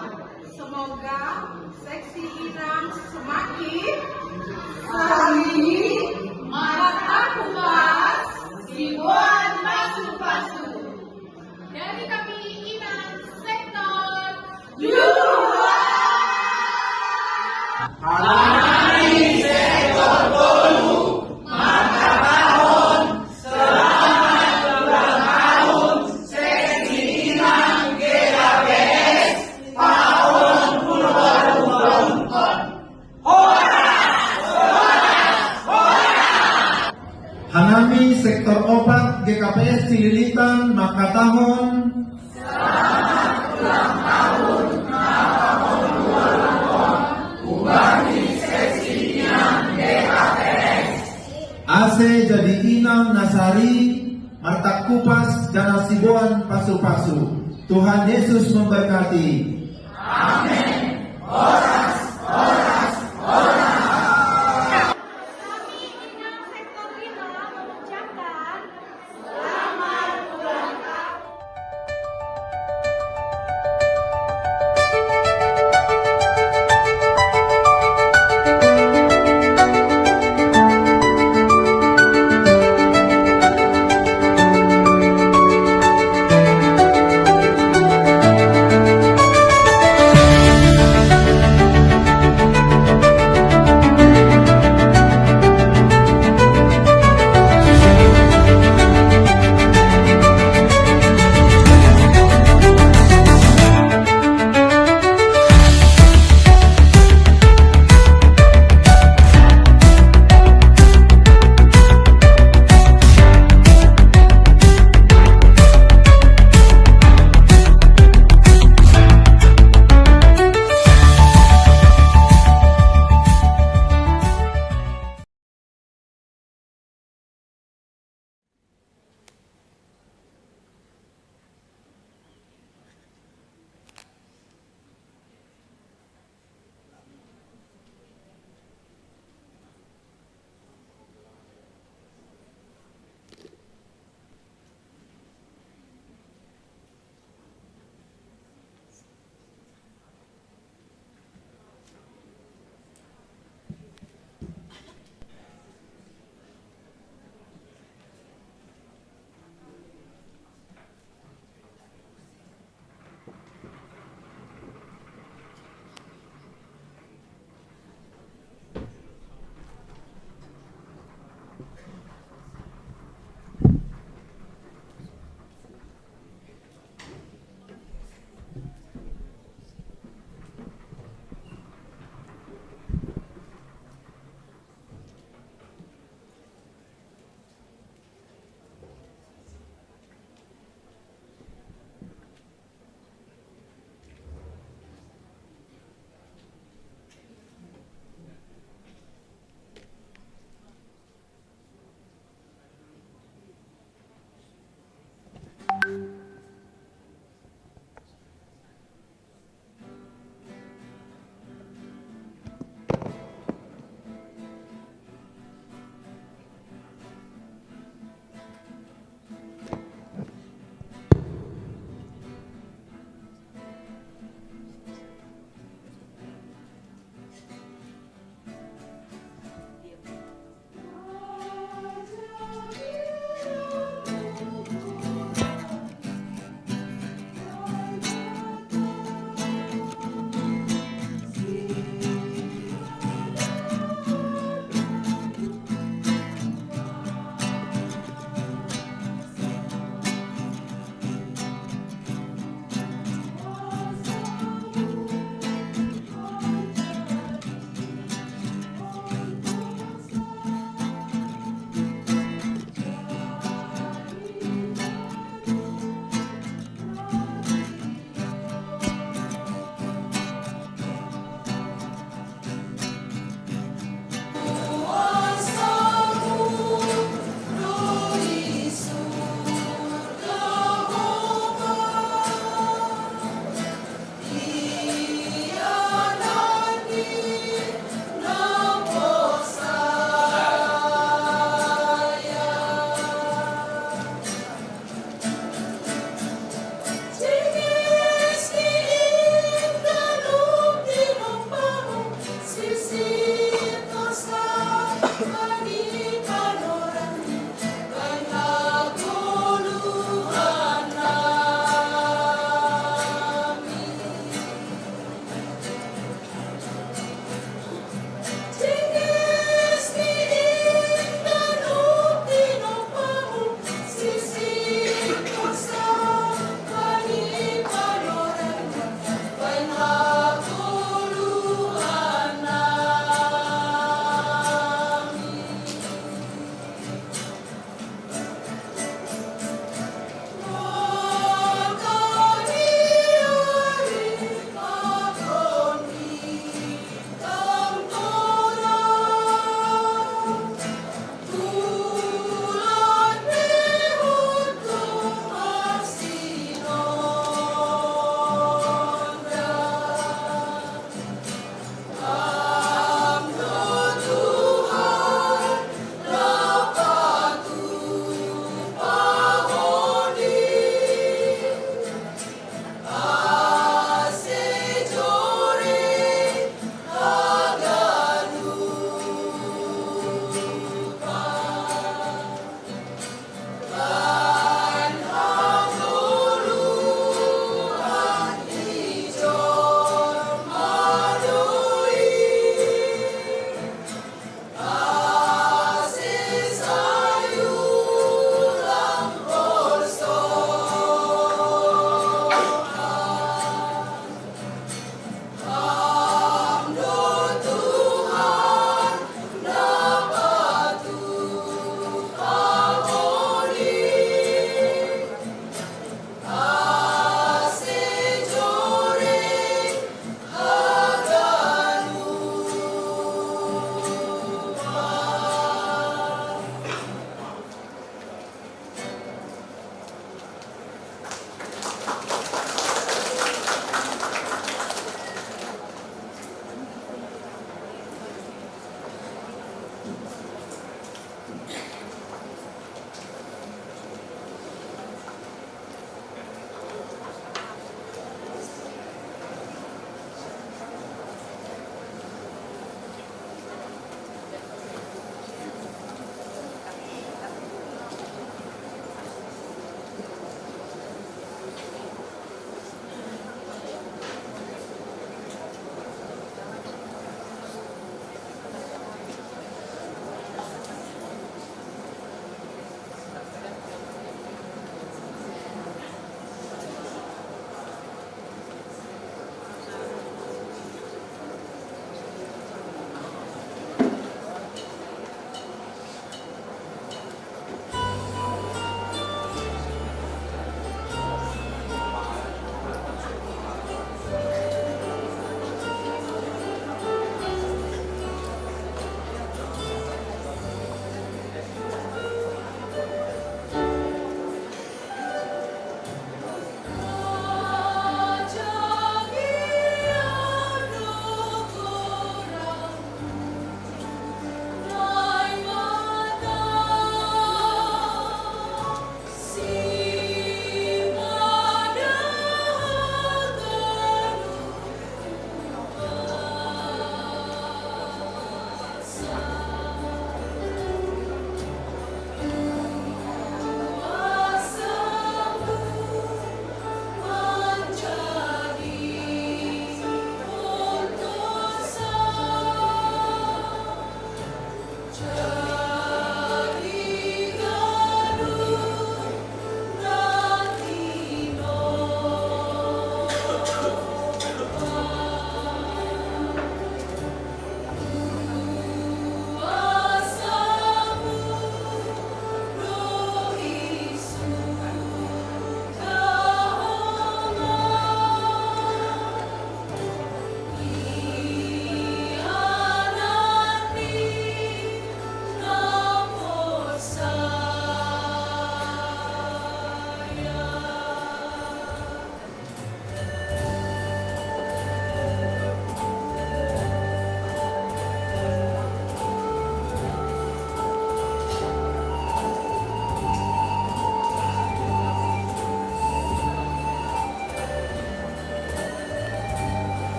Semoga seksi Inang semakin sari matakupas siboan pasu-pasu. Dari kami Inang sektor dua. Hanami sektor tolu, mangkatahon selamat ulang tahun seksi Inang G K P S paonom puluh waluh tahun. Hanami sektor opat G K P S Cililitan, mangkatahon. Ase jadi inang nasari, matakupas jana siboan pasu-pasu. Tuhan Yesus memberkati. Amin. Horas, horas, horas. Kami Inang sektor lima mengucapkan selamat ulang tahun.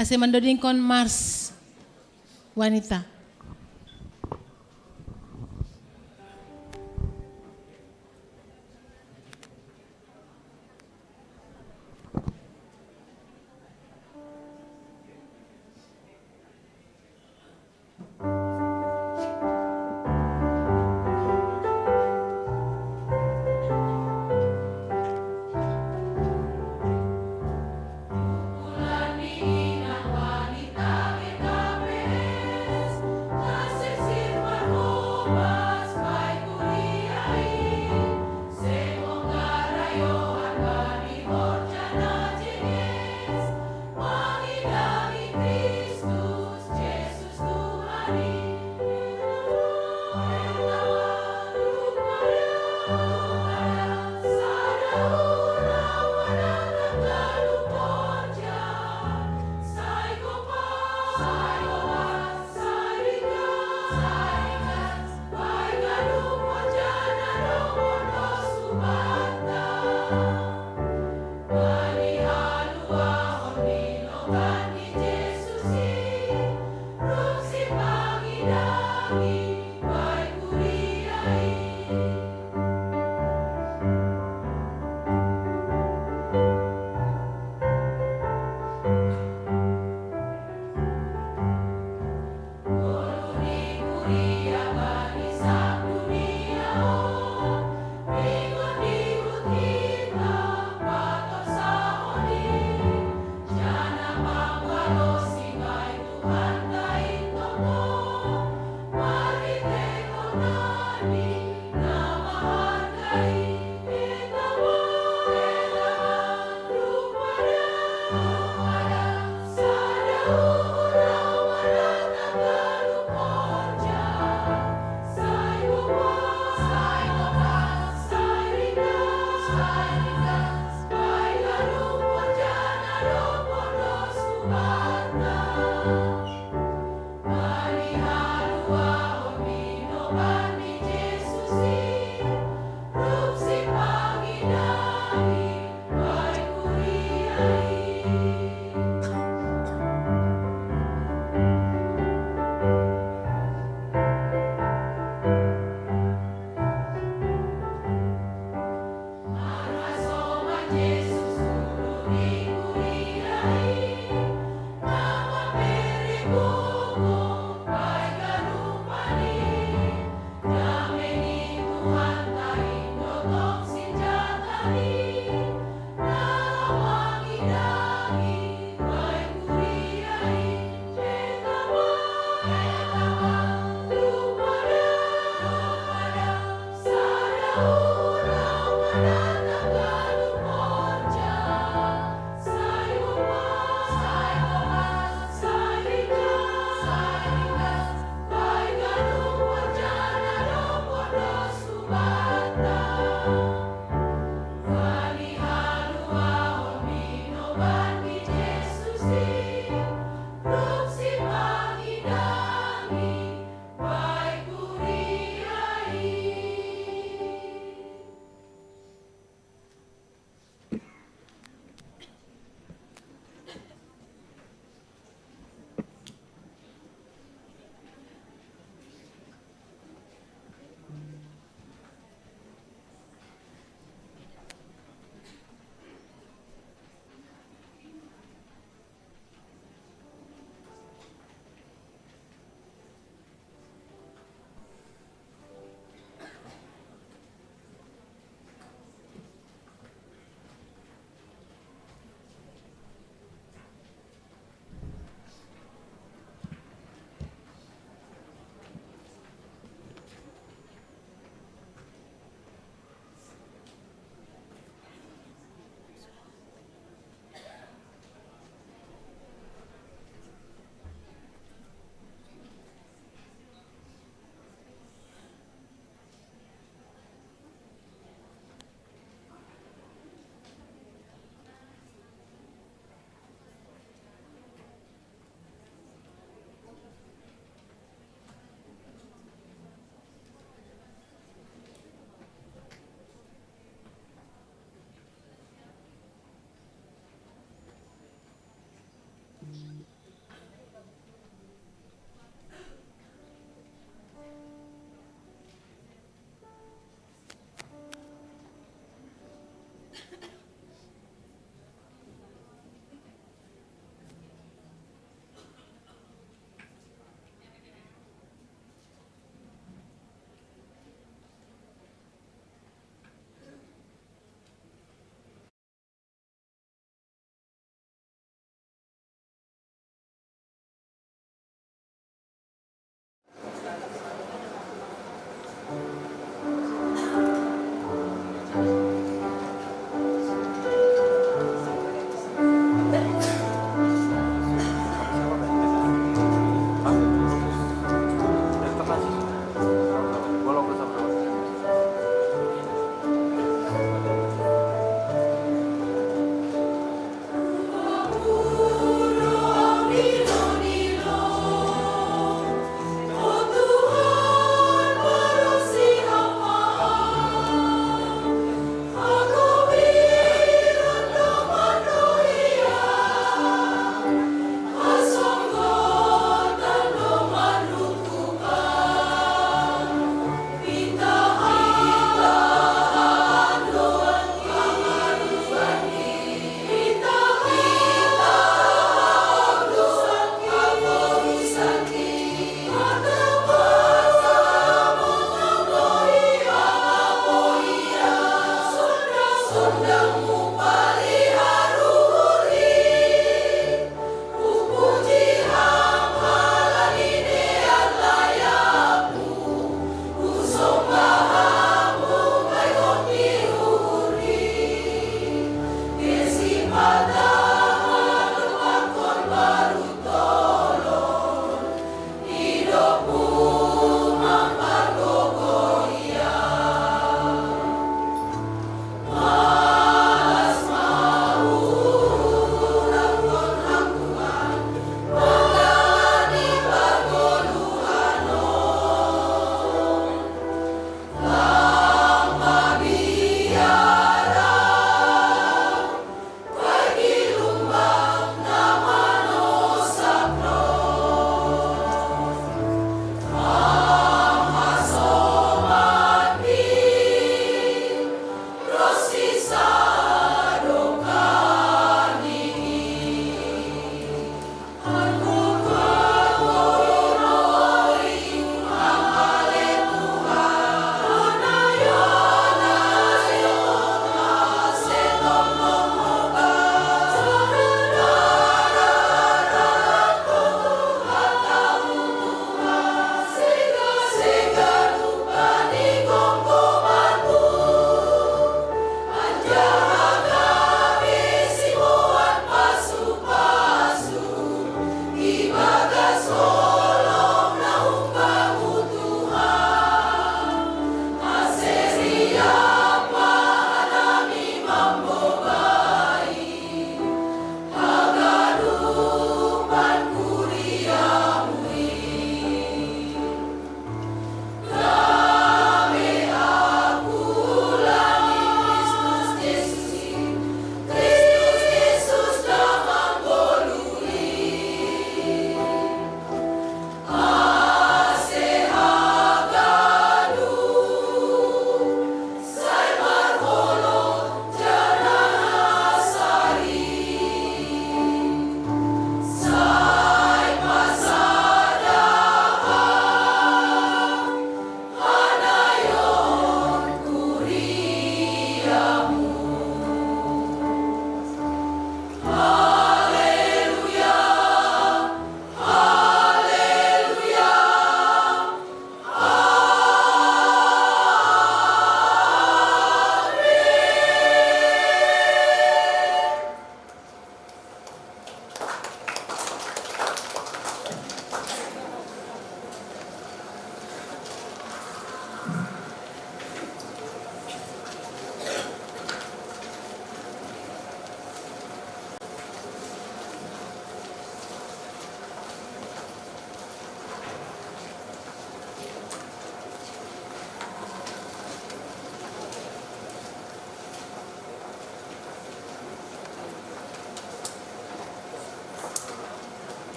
Ase mandodingkon mars wanita.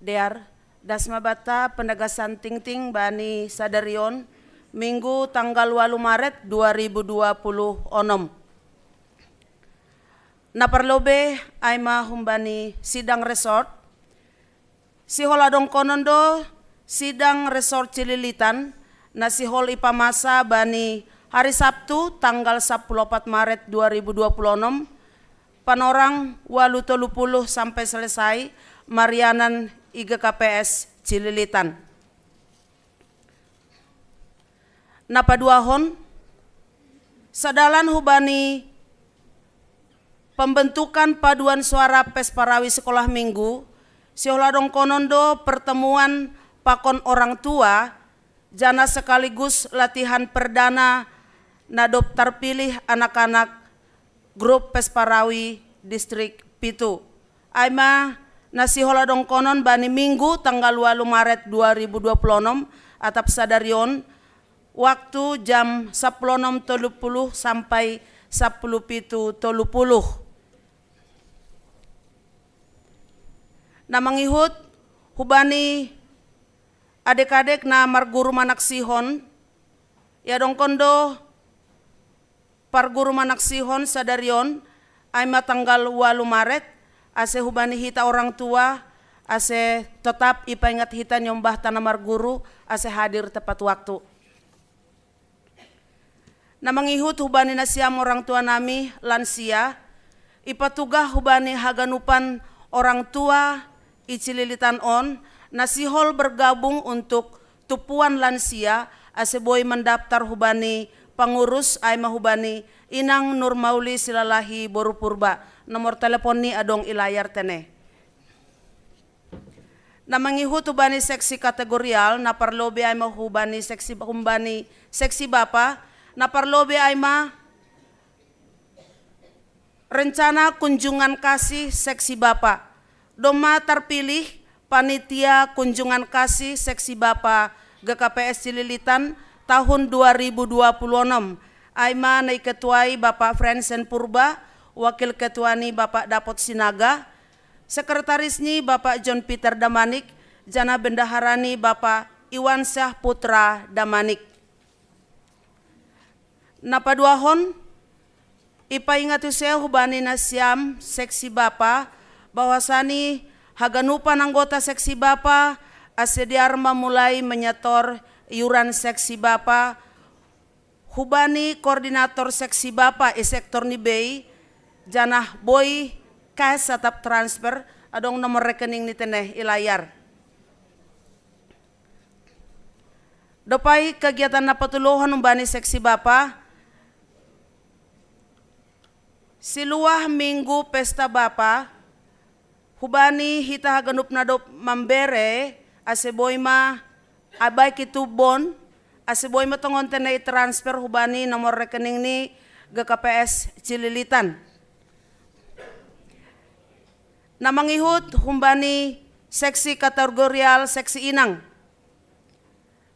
Dear, dasma bata penegasan tingting bani sadarion, Minggu tanggal walu Maret dua ribu dua puluh onom. Na parlobe aima humbani sidang resort, sihol adongkonon do sidang resort Cililitan, na sihol ipamasa bani hari Sabtu tanggal sapuluh opat Maret dua ribu dua puluh onom, panorang walu tolu puluh sampai selesai marianan i G K P S Cililitan. Na paduahon, sadalan hubani pembentukan paduan suara Pesparawi Sekolah Minggu, sihol adongkonon do pertemuan pakon orang tua, jana sekaligus latihan perdana na dob tarpilih anak-anak grup Pesparawi Distrik pitu. Aima na sihol adongkonon bani Minggu tanggal walu Maret dua ribu dua puluh onom, atap sadarion, waktu jam sapuluh onom tolu puluh sampai sapuluh pitu tolu puluh. Na mangihut hubani adek-adek na marguru manaksihon, ia adongkon do parguru manaksihon sadarion, aima tanggal walu Maret, ase hubani hita orang tua, ase tetap ipaingat hita niombah tana marguru, ase hadir tepat waktu. Na mangihut hubani nasiam orang tua nami lansia, ipatugah hubani haganupan orang tua i Cililitan on, na sihol bergabung untuk tumpuan lansia, ase boi mendaftar hubani pangurus, aima hubani Inang Nurmauli Silalahi boru Purba. Nomor telepon ni adong i layar tene. Na mangihut hubani seksi kategorial, na parlobe aima hubani seksi, humbani seksi bapa, na parlobe aima rencana kunjungan kasih seksi bapa. Domma tarpilih panitia kunjungan kasih seksi bapa G K P S Cililitan tahun dua ribu dua puluh onom. Aima na iketuai Bapak Fransen Purba, wakil ketua ni Bapak Dapot Sinaga, sekretaris ni Bapak John Peter Damanik, jana bendahara ni Bapak Iwansyah Putra Damanik. Na paduahon, ipaingat use hubani nasiam seksi bapa, bahwasani haganupan anggota seksi bapa ase dear ma mulai menyetor iuran seksi bapa hubani koordinator seksi bapa i sektor ni bei, janah boi cash atap transfer, adong nomor rekening ni tene i layar. Dob ai kegiatan na patulohon humbani seksi bapa, siluah Minggu pesta bapa, hubani hita haganup na dob mambere, ase boi ma, abaik i tubon, ase boi ma tongon tene i transfer hubani nomor rekening ni G K P S Cililitan. Na mangihut humbani seksi kategorial seksi inang,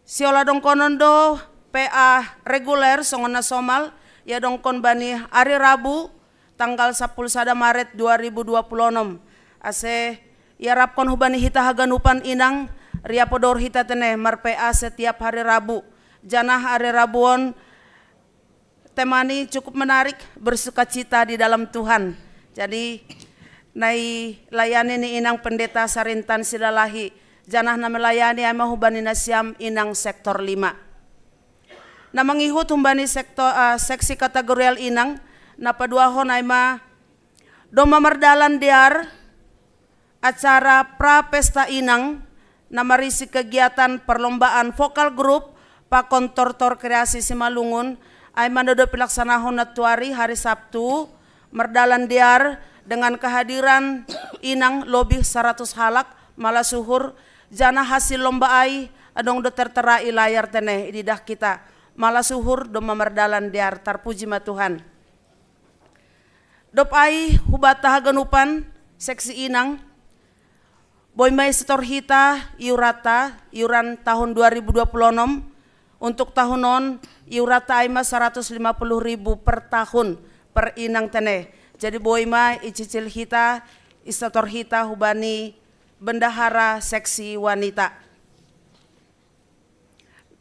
sihol adongkonon do P A reguler songon na somal, ia adongkon bani ari Rabu tanggal sapuluh sada Maret dua ribu dua puluh onom. Ase iarapkon hubani hita haganupan inang, riap do dohor hita tene mar-P A setiap hari Rabu. Janah ari Rabu on tema ni cukup menarik, bersukacita di dalam Tuhan. Jadi, na ilayani ni Inang Pendeta Sarintan Silalahi, janah na melayani aima hubani nasiam inang sektor lima. Na mangihut humbani sektor, ah, seksi kategorial inang, na paduahon aima domma mardalan dear acara pra pesta inang, na marisi kegiatan perlombaan vokal grup pakon tortor kreasi Simalungun, aima na dob pilaksanahon nantuari hari Sabtu, mardalan dear dengan kehadiran inang lobih saratus halak, malas uhur, janah hasil lomba ai adong do tertera i layar tene, ididah hita, malas uhur domma mardalan dear, tarpuji ma Tuhan. Dob ai hubanta haganupan seksi inang, boi ma isetor hita iuranta, iuran tahun dua ribu dua puluh onom, untuk tahun on iuranta aima saratus lima puluh ribu per tahun per inang tene. Jadi boi ma icicil hita, isetor hita hubani Bendahara Seksi Wanita.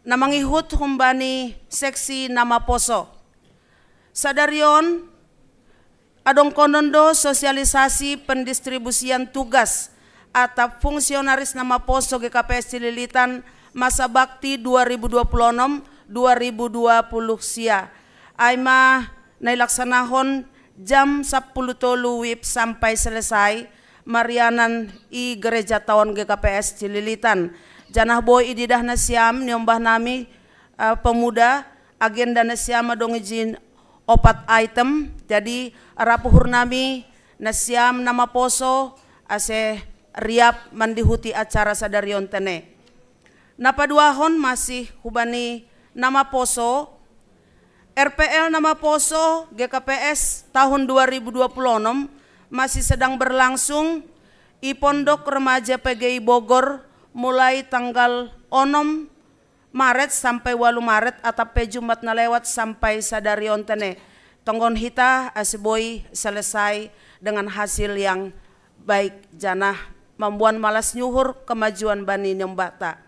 Na mangihut humbani Seksi Namaposo. Sadari on, adong konon do sosialisasi pendistribusian tugas atap fungsionaris Namaposo G K P S Cililitan masa bakti dua ribu dua puluh enam dua ribu dua puluh sia. Ai ma na ilaksanahon jam sapuluh tolu wib sampai selesai, marianan i Gereja Taon G K P S Cililitan. Janah boi ididah nasiam niombah nami, eh, pemuda, agenda nasiam adong ijin opat item, jadi arap uhur nami nasiam Namaposo ase riap mandihuti acara sadari on tene. Na paduahon masih hubani Namaposo, R P L Namaposo G K P S tahun dua ribu dua puluh enam masih sedang berlangsung i Pondok Remaja P G I Bogor, mulai tanggal onom Maret sampai walu Maret atap pe Jumat na lewat sampai sadari on tene. Tonggon hita ase boi selesai dengan hasil yang baik janah mamboan malas ni uhur kemajuan bani niombahta.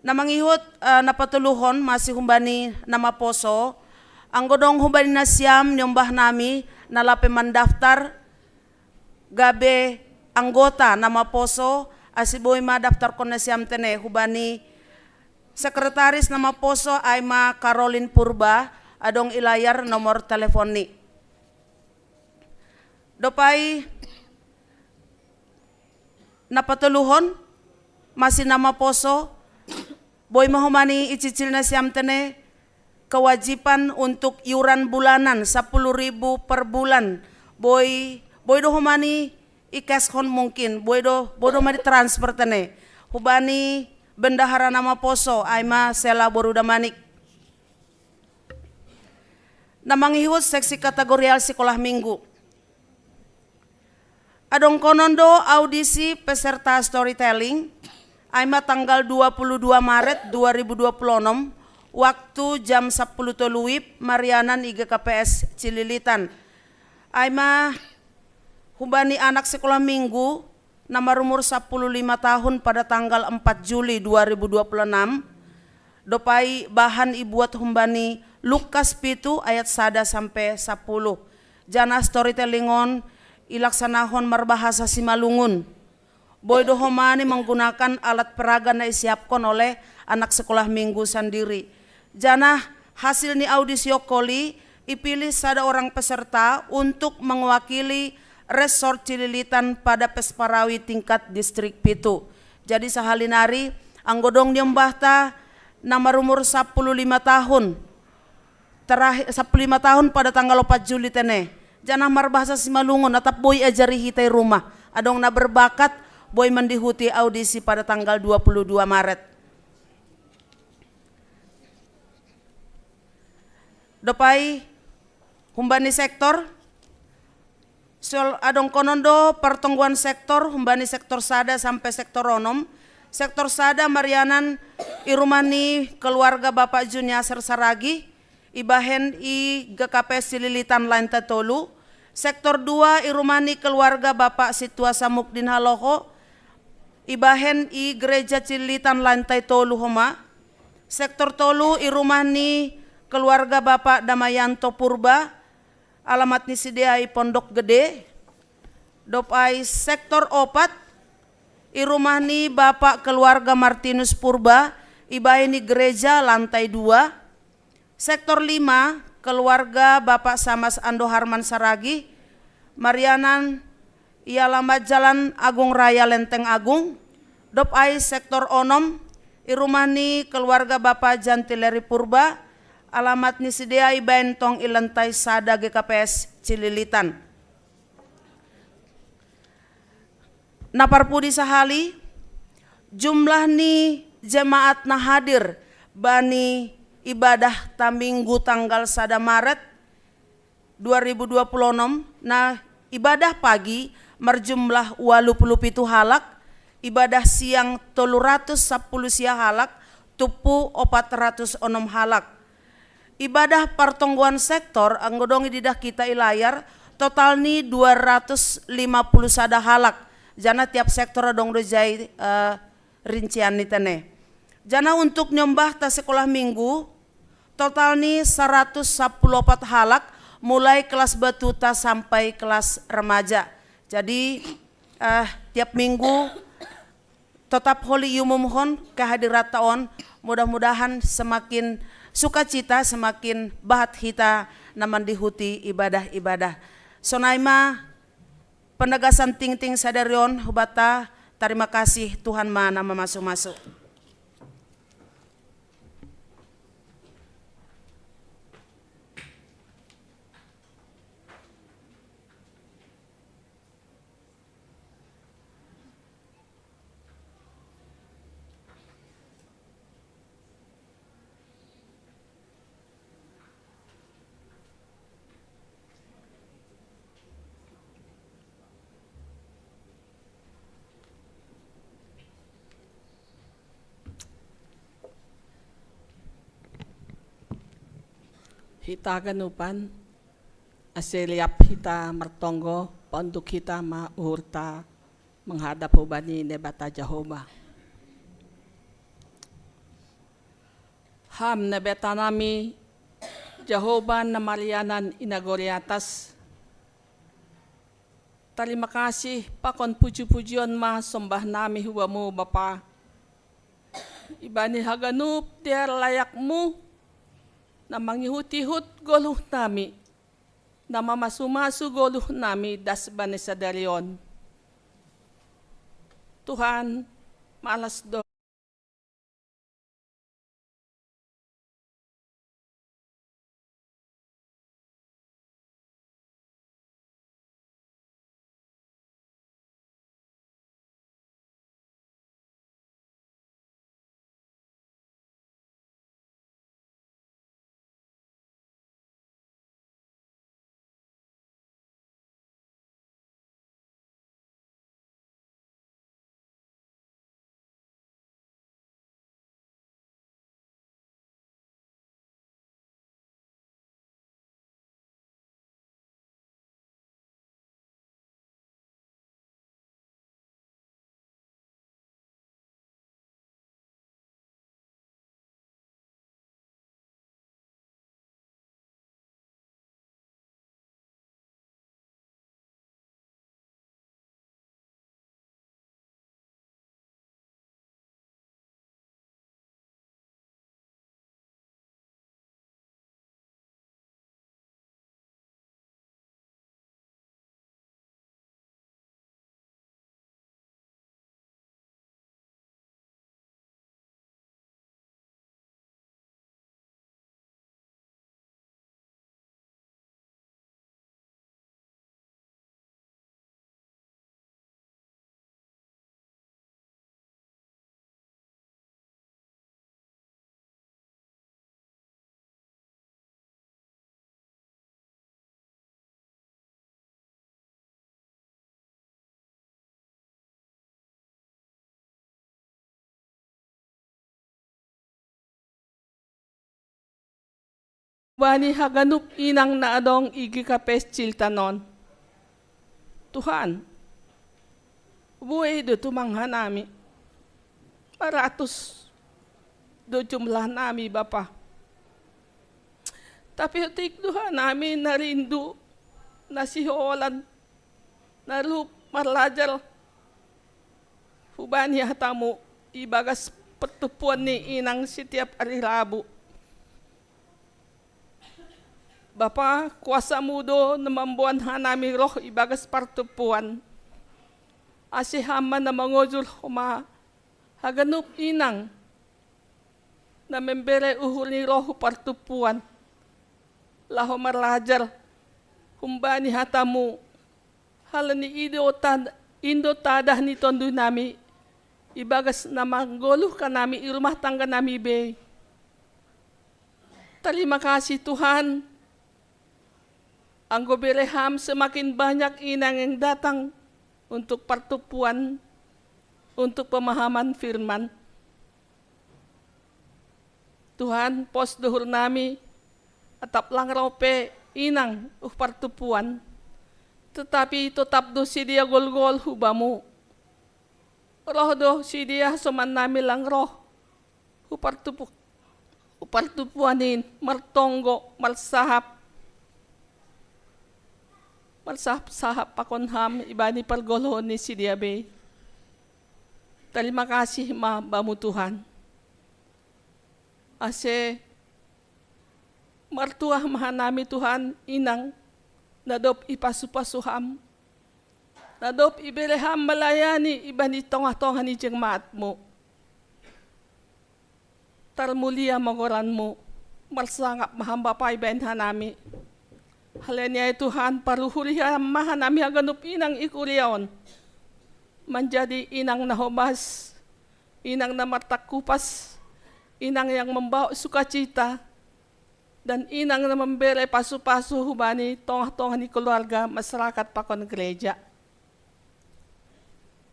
Na mangihut, eh, na patoluhon masih humbani Namaposo, anggo adong humbani nasiam niombah nami na lape mandaftar gabe anggota Namaposo, ase boi ma daftarkon nasiam tene hubani sekretaris Namaposo, ai ma Caroline Purba, adong i layar nomor telepon ni. Dob ai na patoluhon masih Namaposo, boi ma homa ni icicil nasiam tene kewajiban untuk iuran bulanan sapuluh ribu per bulan. Boi, boi do homa ni i-cash-hon mungkin, boi do, boi do homa ni transfer tene hubani bendahara Namaposo, ai ma Sela boru Damanik. Na mangihut seksi kategorial sikolah minggu. Adong konon do audisi peserta storytelling, ai ma tanggal dua puluh dua Maret dua ribu dua puluh enam, waktu jam sapuluh tolu wib, marianan i G K P S Cililitan. Ai ma hubani anak sikolah minggu na marumur sapuluh lima tahun pada tanggal empat Juli dua ribu dua puluh enam, dob ai bahan ibuat humbani Lukas pitu ayat sada sampe sapuluh. Janah storytelling on ilaksanahon marbahasa Simalungun. Boi do homa ni menggunakan alat peraga na isiapkon oleh anak sekolah minggu sandiri. Janah hasil ni audisi okkoli, ipilih sada orang peserta untuk mewakili Resort Cililitan pada Pesparawi tingkat distrik pitu. Jadi sahali nari, anggo adong niombahta na marumur sapuluh lima tahun, terakhir sapuluh lima tahun pada tanggal opat Juli tene, janah marbahasa Simalungun, atap boi ajari hita i rumah. Adong na berbakat, boi mandihuti audisi pada tanggal dua puluh dua Maret. Dob ai humbani sektor, sol adong konon do partonggoan sektor, humbani sektor sada sampe sektor onom. Sektor sada marianan i rumah ni keluarga Bapak Juniaser Saragih, ibahen i G K P S Cililitan lantai tolu. Sektor dua i rumah ni keluarga Bapak Situasa Mukdin Haloho, ibahen i Gereja Cililitan lantai tolu homa. Sektor tolu i rumah ni keluarga Bapak Damayanto Purba, alamat ni sidea i Pondok Gede. Dob ai sektor opat i rumah ni Bapak keluarga Martinus Purba, ibahen i gereja lantai dua. Sektor lima, keluarga Bapak Samas Ando Harman Saragih, marianan i alamat Jalan Agung Raya Lenteng Agung. Dob ai sektor onom, i rumah ni keluarga Bapak Jantileri Purba, alamat ni sidea ibahen tong i lantai sada G K P S Cililitan. Na parpudi sahali, jumlah ni jemaat na hadir bani ibadah ta Minggu tanggal sada Maret dua ribu dua puluh enam, na ibadah pagi marjumlah walu puluh pitu halak, ibadah siang tolu ratus sapuluh sia halak, tumpu opat ratus onom halak. Ibadah partonggoan sektor, anggo adong ididah kita i layar, total ni dua ratus lima puluh sada halak. Jana tiap sektor dong do jai, eh, rincian ni tene. Jana untuk nyombah ta sekolah minggu, total ni saratus sapuluh opat halak, mulai kelas batuta sampai kelas remaja. Jadi, eh, tiap minggu totap holi iumumhon kehadirat ta on, mudah-mudahan semakin sukacita, semakin bahat hita na mandihuti ibadah-ibadah. Sonai ma penegasan tingting sadari on hubata. Tarima kasih, Tuhan ma na mamasu-masu. Hita ganupan, ase liap hita martonggo, paunduk hita ma uhurta menghadap hubani Naibata Jahowa. Ham Naibata nami, Jahowa na marianan i nagori atas, tarima kasih pakon puji-pujion ma sombah nami hubamu Bapa. Ibani haganup dear layakmu, na mangihut-ihut goluh nami, na mamasu-masu goluh nami das bani sadari on. Tuhan, malas do. Bani haganup inang na adong i G K P S Cilta non. Tuhan, buei do tumang hanami. Maratus do jumlah nami, Bapa. Tapi otik do hanami na rindu, na siholan, na rup marlajar hubani hatamu ibagas pertubuan ni inang setiap ari Rabu. Bapa, kuasamu do na mamboan hanami roh ibagas partubuan. Ase Ham ma na mangojur homa haganup inang na membere uhur ni roh hu partubuan, laho marlajar humbani hatamu, halani i do tad-, i do tadah ni tondu nami, ibagas na manggoluh hanami i rumah tangga nami be. Tarima kasih, Tuhan. Anggo bere Ham, semakin banyak inang yang datang untuk partubuan, untuk pemahaman firman. Tuhan, pos do uhur nami, atap lang ro pe inang hu partubuan, tetapi totap do sidea golgol hu Bamu. Roh do si dia soman nami lang roh. Hupartupu, hupartupuanin, martonggo, marsahap, marsahap-sahap pakon ham ibani pargolohon ni si dia be. Tarima kasih ma bamu Tuhan. Ase martuah ma hanami Tuhan inang, na dob ipasu-pasu ham, na dob ibere ham malayani ibani tongah-tongah ni jemaatmu. Tarmulia ma goranmu, marsangap ma ham Bapa ibaen hanami. Halani ai Tuhan paruhuri ham ma hanami haganup inang i kuria on. Manjadi inang na hobas, inang na martangkupas, inang yang membawa sukacita, dan inang na membere pasu-pasu hubani tongah-tongah ni keluarga, masyarakat pakon gereja.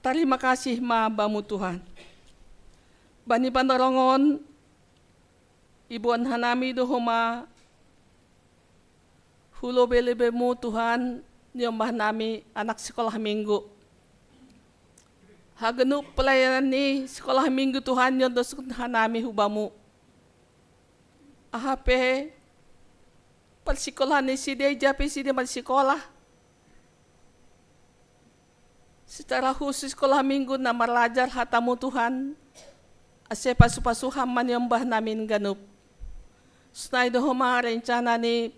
Tarima kasih ma bamu Tuhan. Bani panarongon, iboan hanami do homa hu lobei-lobeimu Tuhan, niombah nami anak sikolah minggu. Haganup pelayanan ni sikolah minggu Tuhan niondoskon hanami hu bamu. Aha pe parsikolahan ni si dia, japi si dia marsikolah. Secara khusus sikolah minggu na marlajar hatamu Tuhan, ase pasu-pasu ham ma niombah namin ganup. Sonai do homa rencana ni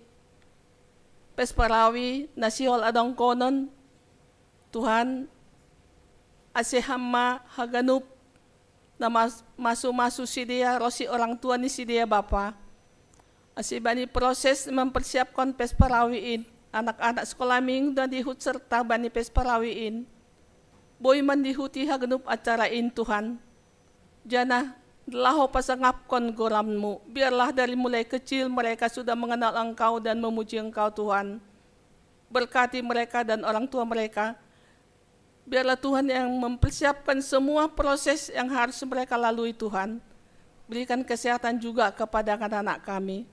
pesparawi na sihol adongkonon, Tuhan, ase ham ma haganup na mas-, masu-masu si dia ronsi orang tua ni si dia Bapa. Ase bani proses mempersiapkon pesparawi in, anak-anak sikolah minggu na dihut serta bani pesparawi in boi mandihuti haganup acara in Tuhan. Janah laho pasangapkon goranmu, biarlah dari mulai kecil mereka sudah mengenal Engkau dan memuji Engkau Tuhan. Berkati mereka dan orang tua mereka. Biarlah Tuhan yang mempersiapkan semua proses yang harus mereka lalui Tuhan. Berikan kesehatan juga kepada anak-anak kami.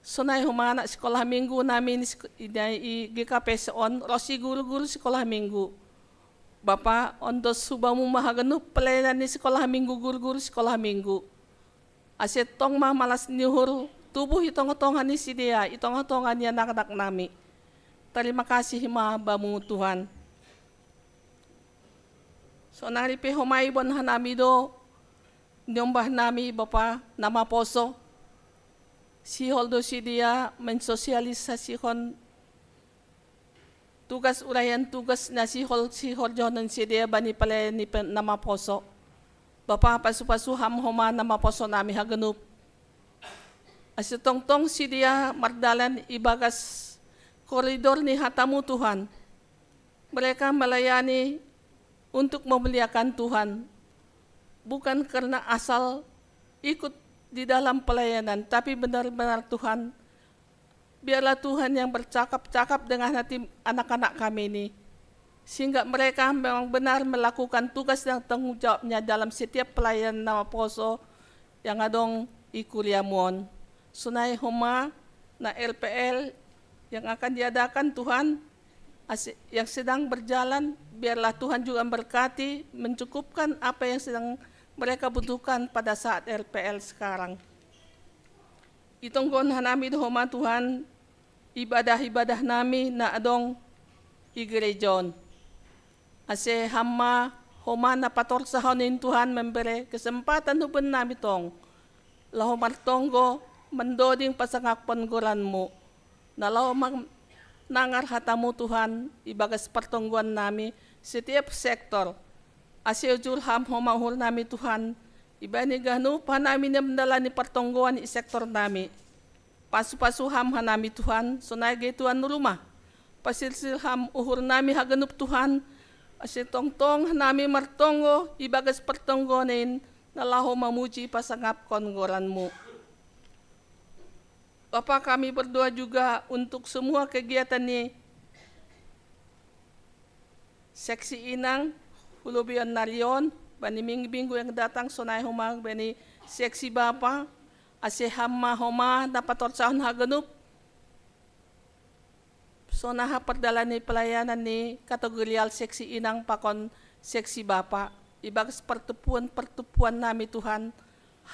Sonai homa anak sikolah minggu nami ni sik-, i, i G K P S on, ronsi guru-guru sikolah minggu. Bapa, ondos hu bamu ma haganup pelayanan ni sikolah minggu, guru-guru sikolah minggu. Ase tong ma malas ni uhur tubuh i tongah-tongah ni si dia, i tongah-tongah ni anak-anak nami. Tarima kasih ma bamu Tuhan. Sonari pe homa iboan hanami do niombah nami Bapa na maposo. Sihol do si dia mensosialisasihon tugas, uraian tugas na sihol sihorjohon si dia bani pelayanan ni pe-, na maposo. Bapa, pasu-pasu ham homa na maposo nami haganup. Ase tongtong si dia mardalan ibagas koridor ni hatamu Tuhan. Mereka melayani untuk memuliakan Tuhan, bukan karena asal ikut di dalam pelayanan, tapi benar-benar Tuhan, biarlah Tuhan yang bercakap-cakap dengan hati anak-anak kami ini, sehingga mereka memang benar melakukan tugas dan tanggung jawabnya dalam setiap pelayanan na maposo yang adong i kuriamu on. Sonai homa na L P L yang akan diadakan Tuhan, as-, yang sedang berjalan, biarlah Tuhan juga memberkati, mencukupkan apa yang sedang mereka butuhkan pada saat L P L sekarang. Itonggon hanami do homa Tuhan, ibadah-ibadah nami na adong i gereja on. Ase ham ma homa na patorsahon in Tuhan membere kesempatan hubani nami tong laho martonggo mandoding pasangapkon goranmu, na laho manangar hatamu Tuhan ibagas partonggoan nami setiap sektor. Ase ujur ham homa uhur nami Tuhan, ibani ganup hanami na mendalani partonggoan i sektor nami. Pasu-pasu ham hanami Tuhan, sonai ge tuan rumah. Pasilsil ham uhur nami haganup Tuhan, ase tongtong hanami martonggo ibagas partonggoan in na laho mamuji pasangapkon goranmu. Bapa, kami berdoa juga untuk semua kegiatan ni seksi inang, hu lobei on nari on, bani minggu-minggu yang datang, sonai homa bani seksi bapa, ase ham ma homa na patorsahon haganup, sonaha pardalani pelayanan ni kategorial seksi inang pakon seksi bapa. ibagas partupuan-partupuan nami Tuhan,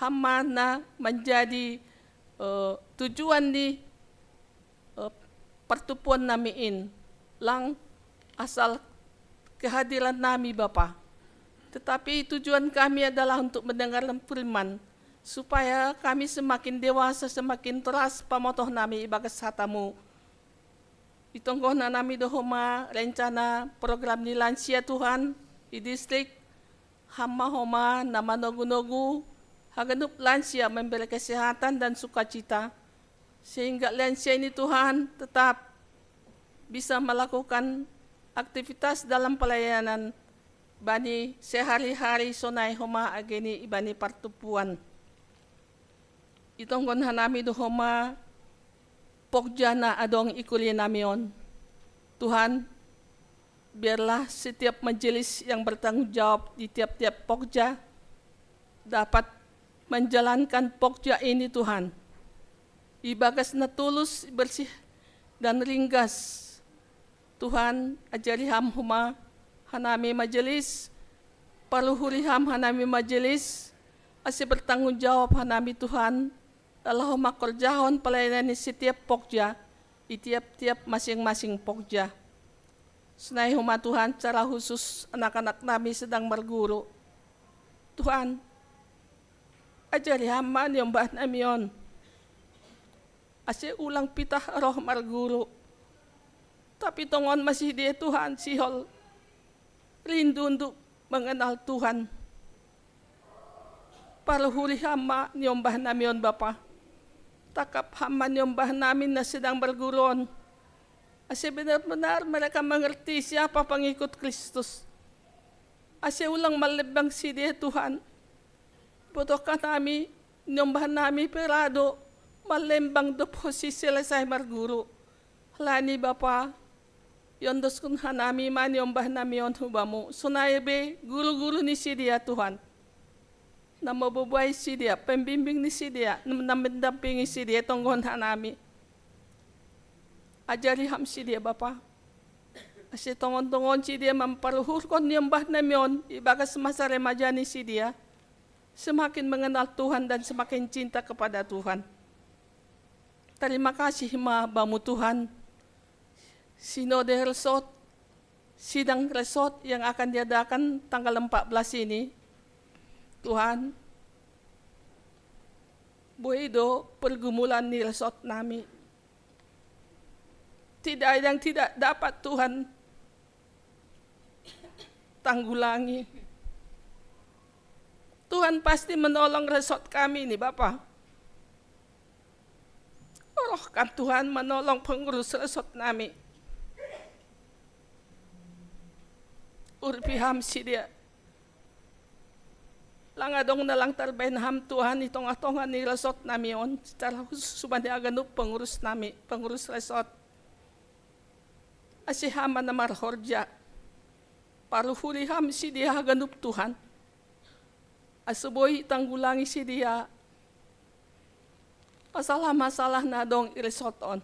Ham ma na manjadi, eh, tujuan ni, eh, partupuan nami in, lang asal kehadiran nami Bapa. Tetapi tujuan kami adalah untuk mendengar firman, supaya kami semakin dewasa, semakin teras pamotoh nami ibagas hata-Mu. Itonggohon nami do Ho ma rencana program ni lansia Tuhan, i distrik, Ham ma Ho ma na manogu-nogu haganup lansia memberi kesehatan dan sukacita, sehingga lansia ini Tuhan tetap bisa melakukan aktivitas dalam pelayanan bani sehari-hari sonai Ho ma age ni ibani partupuan. Itonggohon nami do Ho ma pokja na adong i kuria nami on. Tuhan, biarlah setiap majelis yang bertanggung jawab di tiap-tiap pokja dapat menjalankan pokja ini Tuhan. Ibagas na tulus, bersih, dan ringgas. Tuhan, ajari Ham Ho ma hanami majelis, paluhuri Ham hanami majelis, ase bertanggung jawab hanami Tuhan, laho mangkorjahon pelayanan ni setiap pokja, i tiap-tiap masing-masing pokja. Sonai Ho ma Tuhan, secara khusus anak-anak nami sedang marguru. Tuhan, ajari Ham ma niombah nami on, ase ulang pitah roh marguru, tapi tongon ma sidea Tuhan sihol rindu untuk mengenal Tuhan. Paluhuri Ham ma niombah nami on Bapa. Tangkap Ham ma niombah nami na sedang marguru on, ase benar-benar mereka mengerti siapa pengikut Kristus, ase ulang malembang sidea Tuhan. Botohkan nami, niombah nami pe ra do malembang dob ho selesai marguru. Halani Bapa, iondoskon hanami ma niombah nami on hu Bamu, sonai be guru-guru ni sidea Tuhan, na mambobai sidea, pembimbing ni sidea, na mendampingi sidea, tonggohon hanami. Ajari Ham sidea Bapa, ase tongon-tongon sidea mampaluhurhon niombah nami on ibagas masa remaja ni sidea, semakin mengenal Tuhan dan semakin cinta kepada Tuhan. Terima kasih ma Bamu Tuhan. Sinode Resort, sidang resort yang akan diadakan tanggal empat belas ini, Tuhan, boi do pergumulan ni resort nami. Tidak ada yang tidak dapat Tuhan tanggulangi. Tuhan pasti menolong resort kami ini Bapa. Roh Kam Tuhan menolong pengurus resort nami. Uripi Ham sidea. Lang adong na lang tarbahen Ham Tuhan i tongah-tongah ni resort nami on, secara khusus hubani haganup pengurus nami, pengurus resort. Ase Ham ma na marhorja. Paluhuri Ham sidea haganup Tuhan, ase boi tanggulangi sidea masalah-masalah na adong i resort on.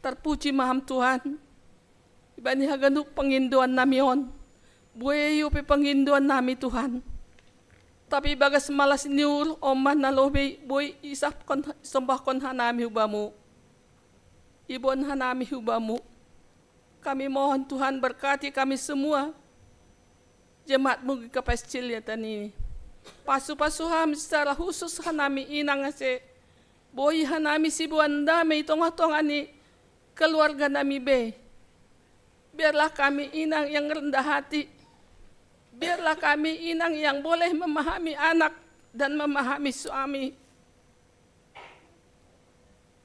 Terpuji ma Ham Tuhan, ibani haganup pangindoan nami on. Boi upe pangindoan nami Tuhan, tapi ibagas malas ni uhur on ma na lobei boi isapkon, isombahkon hanami hu Bamu, iboan hanami hu Bamu. Kami mohon Tuhan berkati kami semua, jemaat-Mu di Kapas Cilegon ini. Pasu-pasu Ham secara khusus hanami inang ase boi hanami siboan dame i tongah-tongah ni keluarga nami be. Biarlah kami inang yang rendah hati. Biarlah kami inang yang boleh memahami anak dan memahami suami.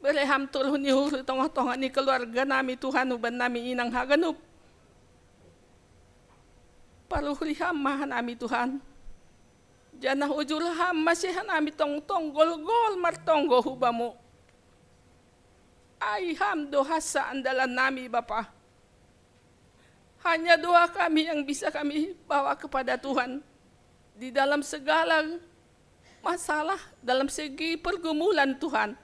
Bere Ham toruh ni uhur i tongah-tongah ni keluarga nami Tuhan, hubannami inang haganup. Paluhuri Ham ma hanami Tuhan. Janah ujur Ham ma ase hanami tongtong golgol martonggo hu Bamu. Ai Ham do hansa andalan nami Bapa. Hanya doa kami yang bisa kami bawa kepada Tuhan di dalam segala masalah, dalam segi pergumulan Tuhan.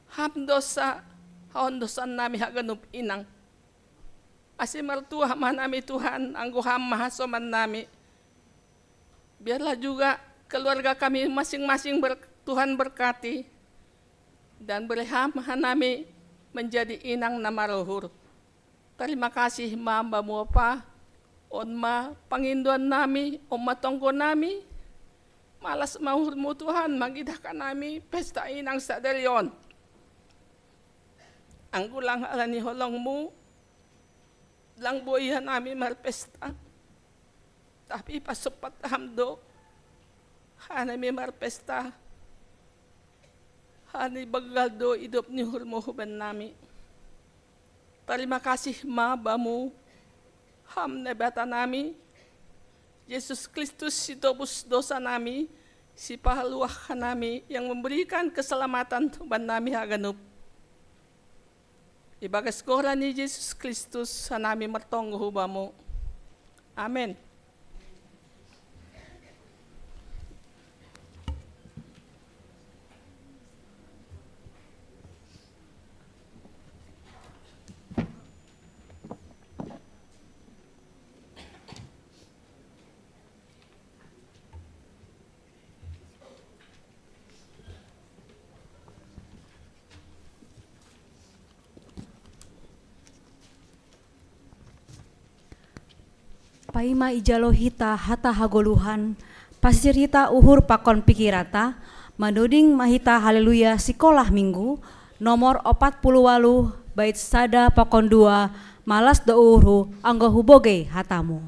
Ham do hansa haondosan nami haganup inang. Ase martuah ma nami Tuhan, anggo Ham ma hasoman nami. Biarlah juga keluarga kami masing-masing ber-, Tuhan berkati dan beri ham hanami menjadi inang na maruhur. Tarima kasih ma Bapa, on ma panginduan nami, on ma tonggo nami, malas ma uhurmu Tuhan, mangidah hanami pesta inang sadari on. Anggo lang ala ni holongmu, lang boi hanami marpesta. Tapi pasopat ham do hanami marpesta, halani banggal do idop ni uhurmu huban nami. Tarima kasih ma Bamu, ham Naibata nami, Jesus Kristus sitobus dosa nami, sipaluah hanami, yang memberikan keselamatan huban nami haganup. Ibagas goran ni Jesus Kristus hanami martonggo hu Bamu. Amen. Paima ijalo hita hata hagoluhan, pasir hita uhur pakon pikiranta, manuding ma hita Haleluya Sikolah Minggu, nomor opat puluh waluh, bait sada pakon dua, malas do uhurhu anggo hubogei hatamu.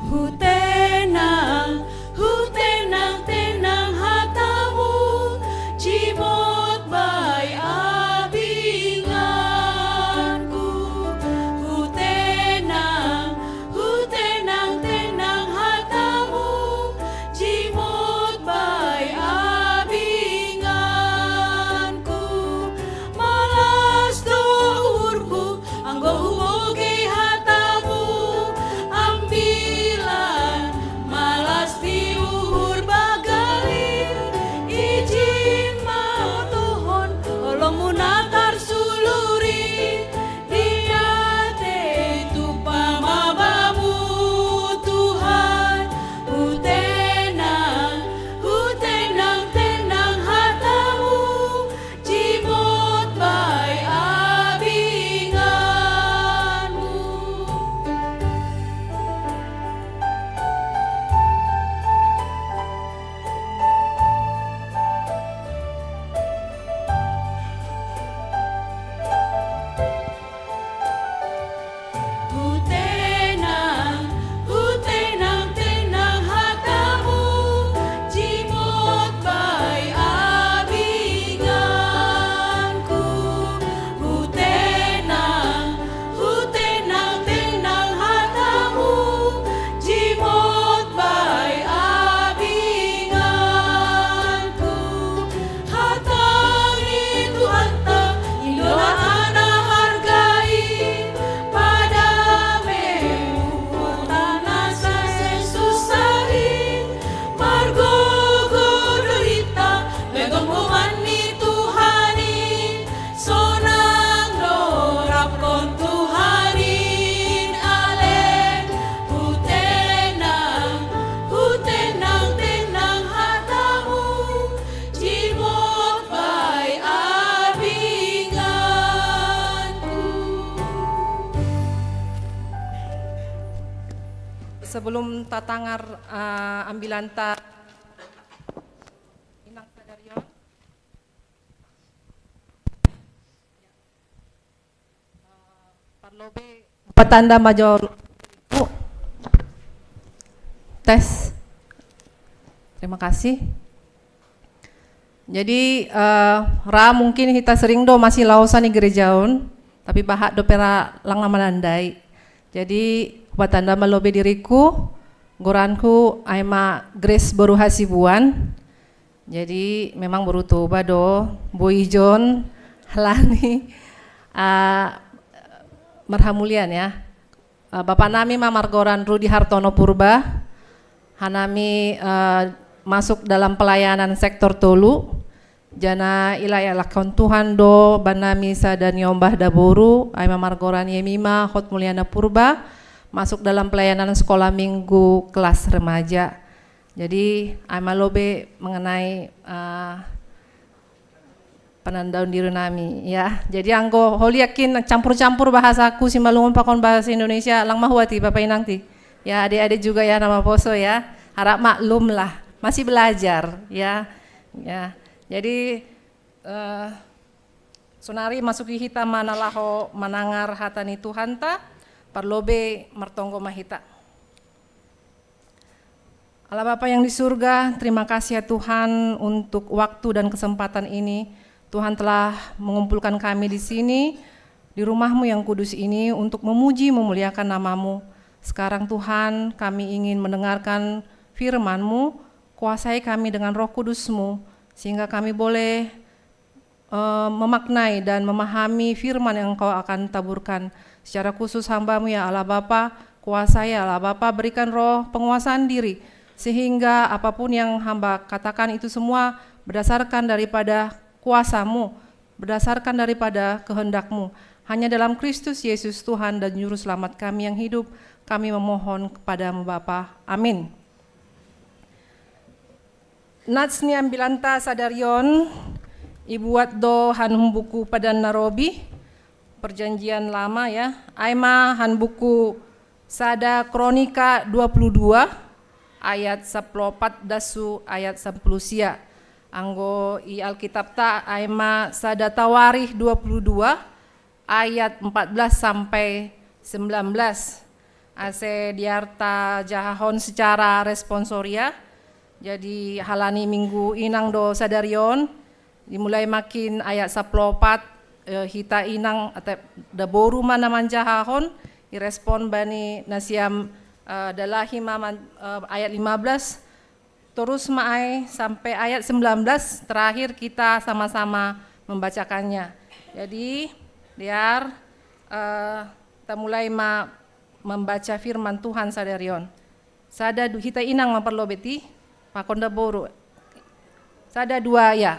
Hutenang, hutenang-tenang hatamu, jimot bai abinganku. Hutenang, hutenang-tenang hatamu, jimot bai abinganku. Malas do uhurhu anggo hubogei hatamu, ambilan malas ni uhur banggal i, ijin ma tuhon holongmu na tarsulur i, di na tei tupa ma Bamu Tuhan. Hutenang, hutenang-tenang hatamu, jimot bai abinganmu. Hutenang, hutenang-tenang hatamu, jimot bai abinganku. Hutenang, hutenang-tenang hatamu, jimot bai abinganku. Hata ni Tuhanta, indona na harga i, padame uhurta na sai susah i, margogo do hita, begom human ni Tuhan i, sonang do rapkon Tuhan i, ale. Hutenang, hutenang-tenang hatamu, jimot bai abinganku. Sebelum tatangar, eh, ambilanta, Inang sadari on. Parlobe patanda ma jo. Tes. Terima kasih. Jadi, eh, ra mungkin hita sering do masilaosan i gereja on, tapi bahat dope ra lang na manandai. Jadi, patanda ma lobe diriku, goranku ai ma Grace boru Hasibuan. Jadi memang boru Toba do, boi jo on, halani, ah, Marhamulian ya. Eh, Bapa nami ma margoran Rudi Hartono Purba. Hanami eh, masuk dalam pelayanan sektor tolu. Jana ila ya lakon Tuhan do banami sada niombah daboru, ai ma margoran Yemima Hot Muliana Purba, masuk dalam pelayanan sekolah minggu kelas remaja. Jadi ai ma lobe mengenai eh, penandaon diri nami ya. Jadi anggo holi yakin campur-campur bahasaku Simalungun pakon bahasa Indonesia, lang mahuati Bapak Inang ti. Ya, adik-adik juga ya, nama poso ya. Harap maklum lah, masih belajar ya. Ya. Jadi eh, sonari masuki hita ma na laho manangar hata ni Tuhanta, parlobe martonggo ma hita. Allah Bapa yang di surga, terima kasih ya Tuhan untuk waktu dan kesempatan ini. Tuhan telah mengumpulkan kami di sini, di rumah-Mu yang kudus ini untuk memuji memuliakan nama-Mu. Sekarang Tuhan, kami ingin mendengarkan firman-Mu, kuasai kami dengan Roh Kudus-Mu, sehingga kami boleh eh, memaknai dan memahami firman yang Engkau akan taburkan. Secara khusus hamba-Mu ya Allah Bapa, kuasai ya Allah Bapa, berikan roh penguasaan diri, sehingga apapun yang hamba katakan itu semua berdasarkan daripada kuasa-Mu, berdasarkan daripada kehendak-Mu. Hanya dalam Kristus Yesus Tuhan dan Juru Selamat kami yang hidup, kami memohon kepada-Mu Bapa. Amin. Nats ni ambilanta sadarion, ibuat do han buku Padan na Robi, Perjanjian Lama ya. Ai ma han buku sada Kronika dua puluh dua ayat sapuluh opat dasu ayat sapuluh sia. Anggo i Alkitab ta ai ma sada Tawarikh dua puluh dua ayat empat belas sampai sembilan belas. Ase diarta jahahon secara responsoria. Jadi halani minggu inang do sadarion, dimulai makin ayat saplopat, eh, hita inang ate daboru mana manjahahon, irespon bani nasiam eh, dalahi ma man, eh, ayat lima belas, terus ma ai sampai ayat sembilan belas, terakhir kita sama-sama membacakannya. Jadi, biar eh, kita mulai ma membaca firman Tuhan sadarion. Sada du, hita inang ma parlobe ti, pakon daboru. Sada dua ya.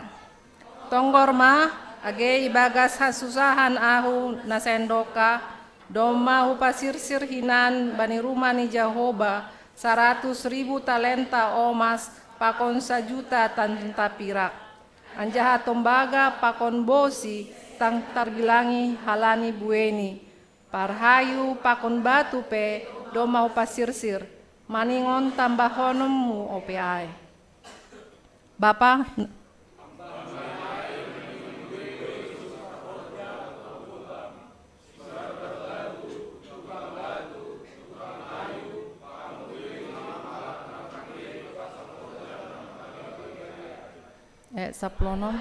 Tonggor ma, age ibagas hasusahan ahu na sendoka, domma hupasirsir hinan bani rumah ni Jahoba saratus ribu talenta omas pakon sajuta talenta pirak. Anjaha tombaga pakon bosi tang tarbilangi halani bueni. Parhayu pakon batu pe domma hupasirsir, maningon tambahononmu ope ai. Bapa, eh, saplonom.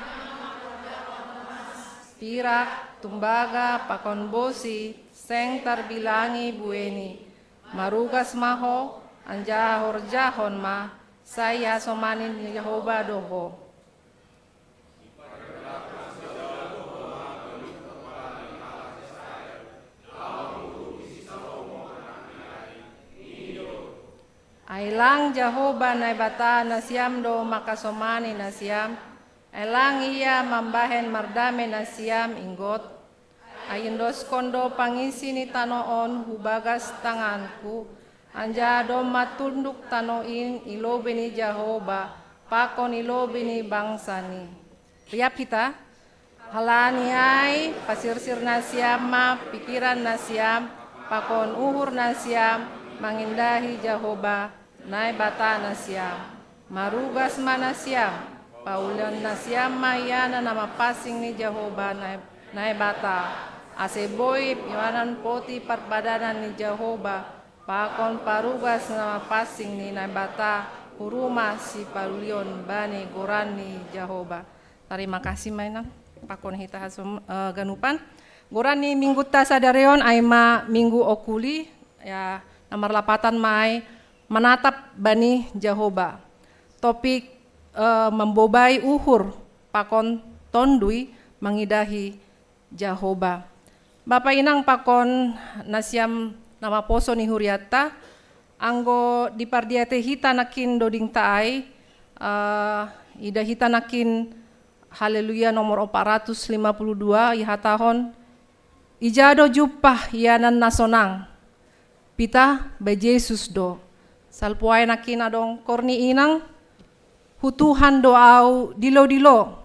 Pirak, tumbaga, pakon bosi, seng tarbilangi bueni. Marugas ma ho, anjaha horjahon ma, sai hasomani ni Jahoba do ho. Ai lang Jahoba Naibata nasiam do makasomani nasiam, ai lang ia mambahen mardame nasiam inggot, ai endoskon do pangisi ni tano on hu bagas tanganku, anjaha domma tunduk tano in i lobei ni Jahoba, pakon i lobei ni bangsa ni. Riap hita. Halani ai, pasirsir nasiam ma pikiran nasiam, pakon uhur nasiam, mangindahi Jahoba, Naibata nasiam. Marugas ma nasiam, paulion nasiam ma iana na mapansing ni Jahoba Nai-, Naibata, ase boi ioanan poti parpadanan ni Jahoba, pakon parugas na mapansing ni Naibata, hu rumah sipaulion bani goran ni Jahoba. Tarima kasih ma inang, pakon hita hasum, eh, ganupan. Goran ni mingguta sadarion ai ma minggu okuli, ya, na marlapatan ma ai manatap bani Jahoba. Topik eh, mambobai uhur pakon tonduy mangidahi Jahoba. Bapa inang pakon na siam na maposo ni huriatta, anggo dipardiatei hita nangkin doding ta ai, eh, ida hita nangkin Haleluya nomor opat ratus lima puluh dua, ihatahon, "Ija do jumpah ianan na sonang? Pitah bai Jesus do. Salpu ai nangkin adong koor ni inang, hu Tuhan do ahu dilo-dilo.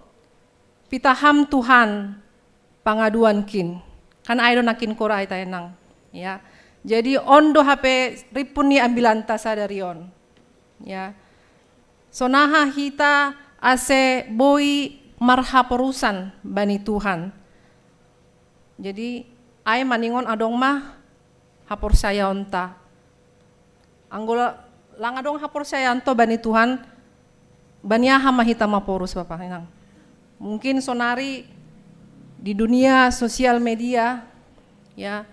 Pitah Ham Tuhan, pangaduankin." Kan ai do nangkin koor ai ta inang. Ya. Jadi on do hape rimpun ni ambilanta sadari on. Ya. Sonaha hita ase boi marhaporusan bani Tuhan. Jadi, ai maningon adong ma haporsayaonta. Anggo la-, lang adong haporsayaonta bani Tuhan, bani aha ma hita maporus, Bapa inang? Mungkin sonari di dunia sosial media, ya,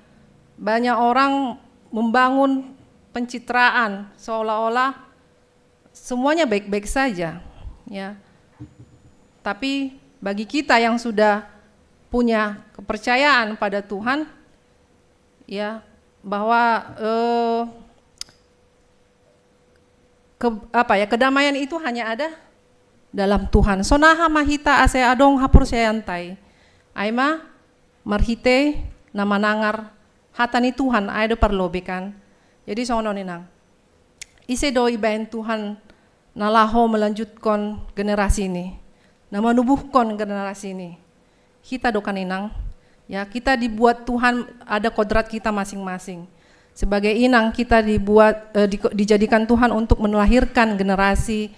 banyak orang membangun pencitraan seolah-olah semuanya baik-baik saja, ya. Tapi bagi kita yang sudah punya kepercayaan pada Tuhan, ya, bahwa, eh, ke-, apa ya, kedamaian itu hanya ada dalam Tuhan. Sonaha ma hita ase adong haporsayaonta i? Ai ma marhite na manangar hata ni Tuhan, ai do parlobei kan. Jadi songon on inang. Ise do ibaen Tuhan na laho melanjutkan generasi ini, na manubuhkon generasi ini? Hita do kan inang. Ya, kita dibuat Tuhan, ada kodrat kita masing-masing. Sebagai inang kita dibuat, eh, di-, dijadikan Tuhan untuk melahirkan generasi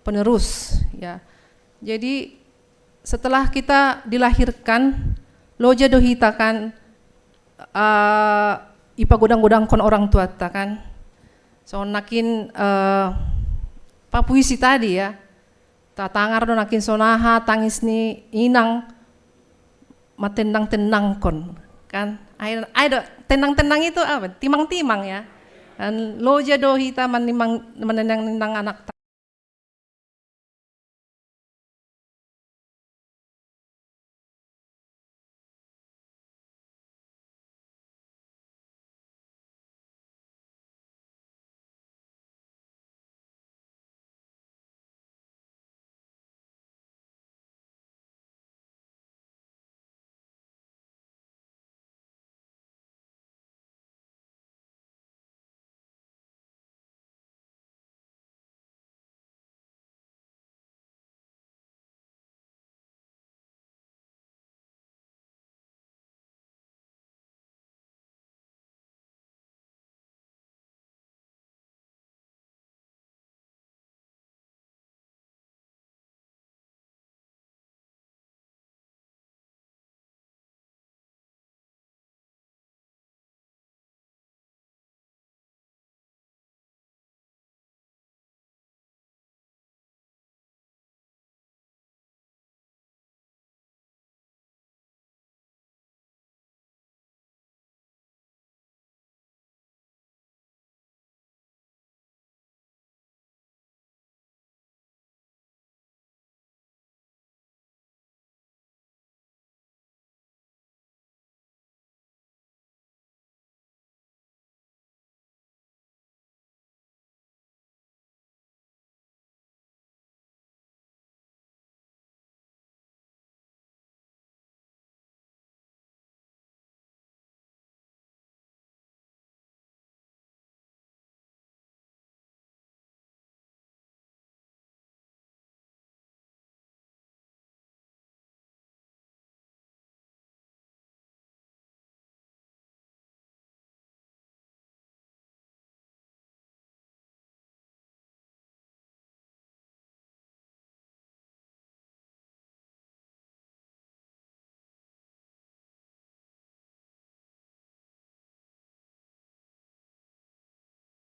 penerus, ya. Jadi setelah kita dilahirkan, loja do hita kan, eh, ipagodang-godangkon orang tuanta kan. So nangkin, eh, papuisi tadi ya. Tatangar do nangkin sonaha tangis ni inang matendang-tendangkon kan. Ai, ai do, tendang-tendang itu apa? Timang-timang ya. Dan loja do hita manimang, manendang-nendang anak.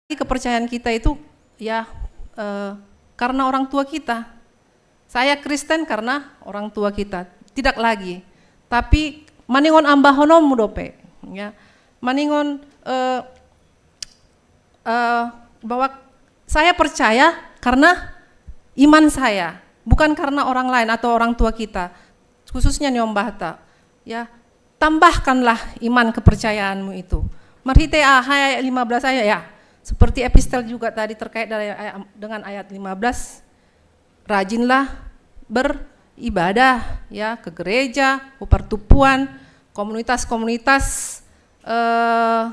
Kepercayaan kita itu ya, eh, karena orang tua kita. Saya Kristen karena orang tua kita. Tidak lagi. Tapi maningon ambahononmu dope, ya. Maningon, eh, eh, bahwa saya percaya karena iman saya, bukan karena orang lain atau orang tua kita, khususnya niombahta. Ya, tambahkanlah iman kepercayaanmu itu. Marhite aha ayat lima belas ayat ya. Seperti epistel juga tadi terkait dari ayat, dengan ayat lima belas. Rajinlah beribadah ya ke gereja, pertubuhan, komunitas-komunitas eh,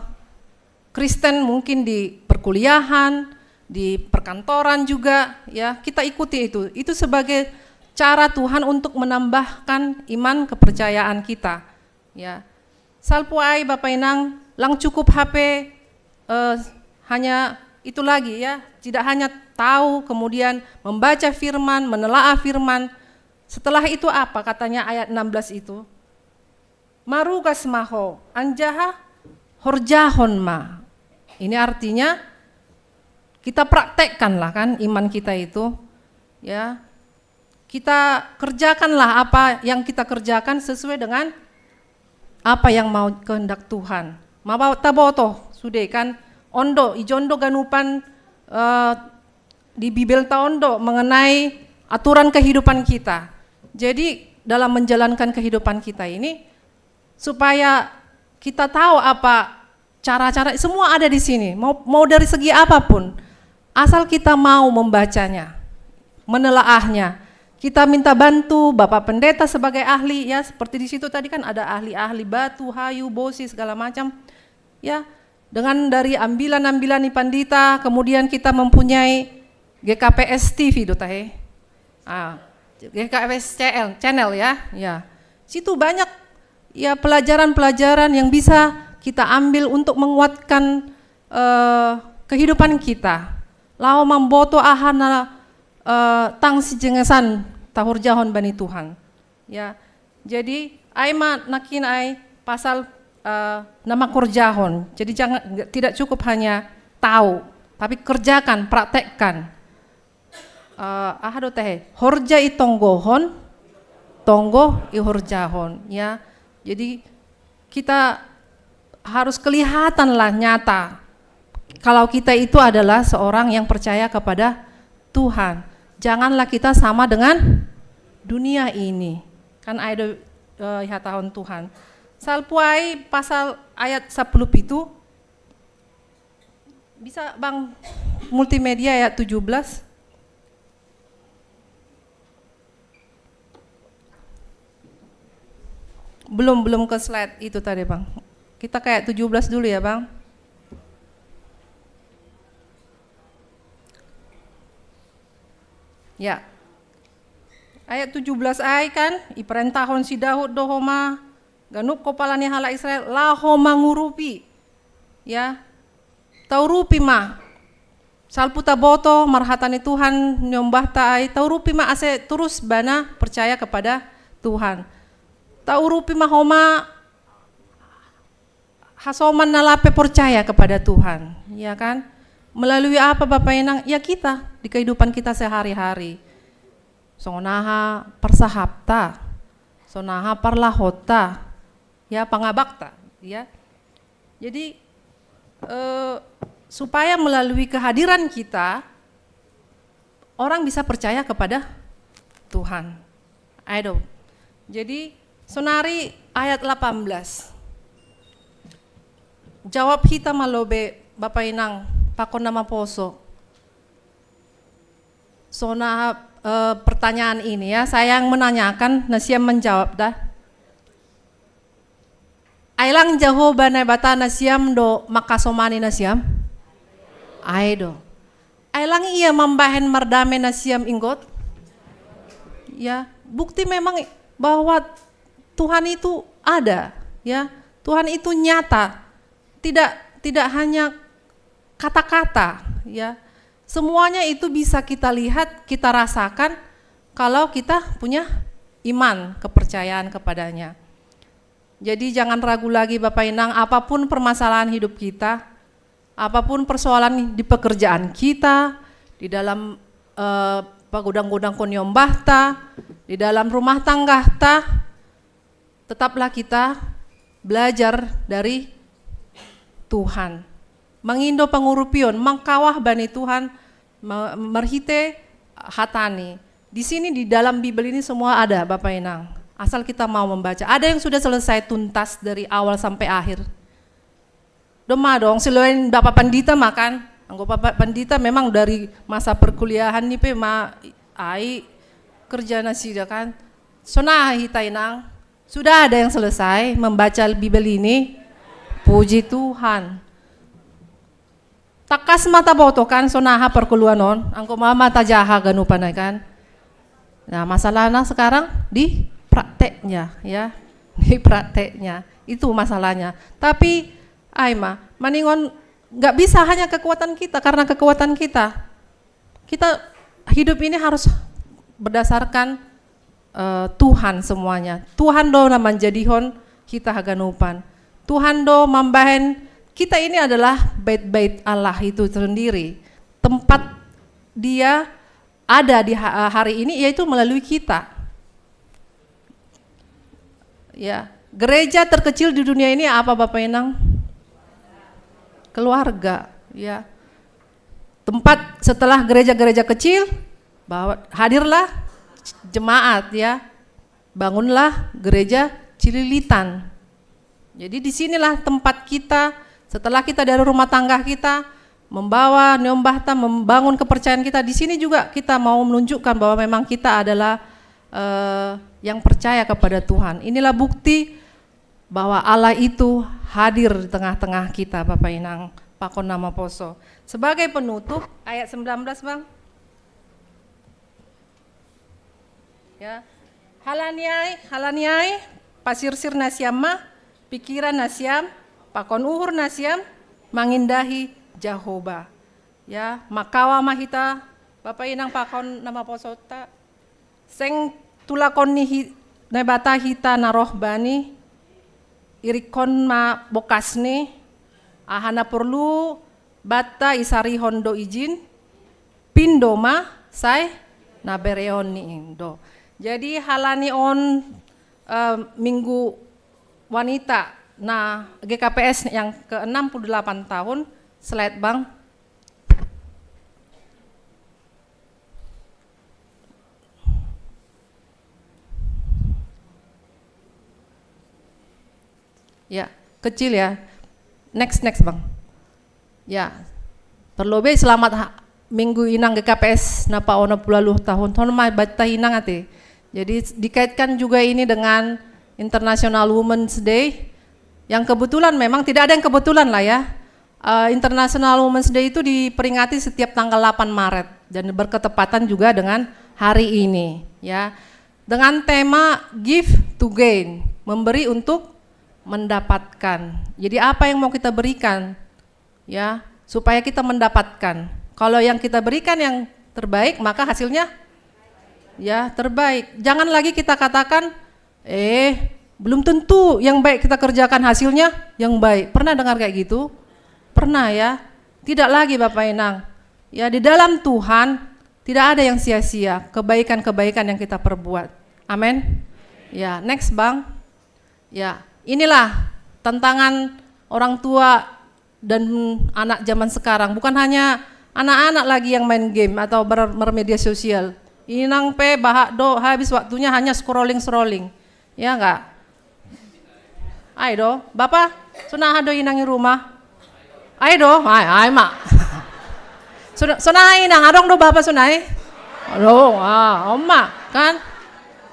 Kristen mungkin di perkuliahan, di perkantoran juga ya. Kita ikuti itu. Itu sebagai cara Tuhan untuk menambahkan iman kepercayaan kita ya. Salpu ai Bapak Inang, lang cukup H P eh, hanya itu lagi ya, tidak hanya tahu kemudian membaca firman, menelaah firman. Setelah itu apa katanya ayat enam belas itu? Marugas ma ho, anjaha horjahon ma. Ini artinya kita praktekkanlah kan iman kita itu ya. Kita kerjakanlah apa yang kita kerjakan sesuai dengan apa yang mau kehendak Tuhan. Maba taboto sudah kan ondo ijondo ganupan eh, di Bibel ta ondo mengenai aturan kehidupan kita. Jadi dalam menjalankan kehidupan kita ini supaya kita tahu apa cara-cara semua ada di sini. Mau mau dari segi apapun, asal kita mau membacanya, menelaahnya. Kita minta bantu Bapak Pendeta sebagai ahli ya, seperti di situ tadi kan ada ahli-ahli batu, hayu, bosi segala macam. Ya, dengan dari ambilan-ambilan ni pandita, kemudian kita mempunyai G K P S T V do tahe. Ah, G K P S channel, channel ya. Ya. Situ banyak ya pelajaran-pelajaran yang bisa kita ambil untuk menguatkan eh, kehidupan kita. Lao mamboto aha na eh, tangsi jengesan tahurjahon bani Tuhan. Ya. Jadi ai ma nakin ai pasal eh, nama korjahon. Jadi jangan tidak cukup hanya tahu, tapi kerjakan, praktekkan. Eh, aha do tahe, horja i tonggohon, tonggo i horjahon ya. Jadi kita harus kelihatan lah nyata kalau kita itu adalah seorang yang percaya kepada Tuhan. Janganlah kita sama dengan dunia ini. Kan ai do eh, hatahon Tuhan. Salpu ai pasal ayat sepuluh pitu. Bisa Bang, multimedia ayat tujuh belas. Belum belum ke slide itu tadi Bang. Kita kayak tujuh belas dulu ya Bang. Ya. Ayat tujuh belas ai kan, iperentahon si Daud do homa, ganup kopala ni halak Israel, laho mangurupi. Ya. Taurupi ma. Salpu taboto marhata ni Tuhan nyombah ta ai, taurupi ma ase terus bana percaya kepada Tuhan. Taurupi ma homa hasoman na lape percaya kepada Tuhan, ya kan? Melalui apa Bapak Inang? Ya kita di kehidupan kita sehari-hari. Songon aha parsahapta, songon aha parlahota, ya pangabakta, ya. Jadi eh, supaya melalui kehadiran kita orang bisa percaya kepada Tuhan. Ayo dong. Jadi sonari ayat delapan belas. Jawab hita ma lobe Bapak Inang, pakon nama poso. Sona eh, pertanyaan ini ya, saya yang menanyakan, nasiam menjawab dah. Ai lang Jahowa Naibata nasiam do mangkasomani nasiam? Ai do. Ai lang ia mambahen mardame nasiam inggot? Ya, bukti memang bahwa Tuhan itu ada, ya. Tuhan itu nyata. Tidak tidak hanya kata-kata, ya. Semuanya itu bisa kita lihat, kita rasakan kalau kita punya iman, kepercayaan kepadanya. Jadi jangan ragu lagi Bapak Inang, apapun permasalahan hidup kita, apapun persoalan di pekerjaan kita, di dalam eh, pagodang-godang koniombahta, di dalam rumah tanggata, tetaplah kita belajar dari Tuhan. Mangindo pangurupion, mangkawah bani Tuhan, ma- marhite hatani. Di sini di dalam Bible ini semua ada Bapak Inang. Asal kita mau membaca. Ada yang sudah selesai tuntas dari awal sampai akhir. Doma dong, selain Bapak Pandita makan. Anggo Bapak Pandita memang dari masa perkuliahan nih pe ma ai kerja nasida kan. Sonaha hita inang. Sudah ada yang selesai membaca Bible ini. Puji Tuhan. Takas mata boto kan sonaha perkuluan on. Anggo mama tajaha ganupan ai kan. Nah, masalahnya sekarang di prakteknya ya. Di prakteknya. Itu masalahnya. Tapi ai ma, maningon nggak bisa hanya kekuatan kita, karena kekuatan kita. Kita hidup ini harus berdasarkan eh, Tuhan semuanya. Tuhan do na manjadihon hita haganupan. Tuhan do mambahen kita ini adalah bait-bait Allah itu sendiri. Tempat Dia ada di ha- hari ini yaitu melalui kita. Ya, gereja terkecil di dunia ini apa, Bapak Inang? Keluarga, ya. Tempat setelah gereja-gereja kecil, bahwa hadirlah jemaat, ya. Bangunlah gereja Cililitan. Jadi di sinilah tempat kita, setelah kita dari rumah tangga kita, membawa nyombahta, membangun kepercayaan kita, di sini juga kita mau menunjukkan bahwa memang kita adalah eh, yang percaya kepada Tuhan. Inilah bukti bahwa Allah itu hadir di tengah-tengah kita, Bapak Inang, pakon namaposo. Sebagai penutup, ayat sembilan belas, Bang. Ya. Halani ai, halani ai, pasirsir nasiam ma pikiran nasiam, pakon uhur nasiam mangindahi Jahowa. Ya, makawa ma hita, Bapak Inang, pakon namaposota. Seng tulakon ni hi- Naibata hita na roh bani, irikkon ma bokasni, aha na porlu banta isarihon do ijin, pindo ma sai na bereon ni indo. Jadi halani on eh, minggu wanita na G K P S yang ke enam puluh delapan tahun, slide, Bang. Ya, kecil ya. Next, next, Bang. Ya, terlebih selamat ha- minggu inang G K P S napa ono puluh tahun. Tahun ma banta inang ate. Jadi dikaitkan juga ini dengan International Women's Day. Yang kebetulan, memang tidak ada yang kebetulan lah ya. Eh, International Women's Day itu diperingati setiap tanggal delapan Maret dan berketepatan juga dengan hari ini, ya. Dengan tema Give to Gain, memberi untuk mendapatkan. Jadi apa yang mau kita berikan, ya, supaya kita mendapatkan. Kalau yang kita berikan yang terbaik, maka hasilnya ya terbaik. Jangan lagi kita katakan, eh, belum tentu yang baik kita kerjakan hasilnya yang baik. Pernah dengar kayak gitu? Pernah ya? Tidak lagi, Bapak Inang. Ya, di dalam Tuhan tidak ada yang sia-sia kebaikan-kebaikan yang kita perbuat. Amin. Ya, next, Bang. Ya, inilah tantangan orang tua dan anak zaman sekarang. Bukan hanya anak-anak lagi yang main game atau ber- bermedia sosial. Inang pe bahak do habis waktunya hanya scrolling-scrolling. Ya enggak? Ai do, Bapak, sonaha do inang i rumah? Ai do, ai, ai ma. Sona- Sonaha inang, adong do Bapak sonaha? Adong, ah, on ma, kan?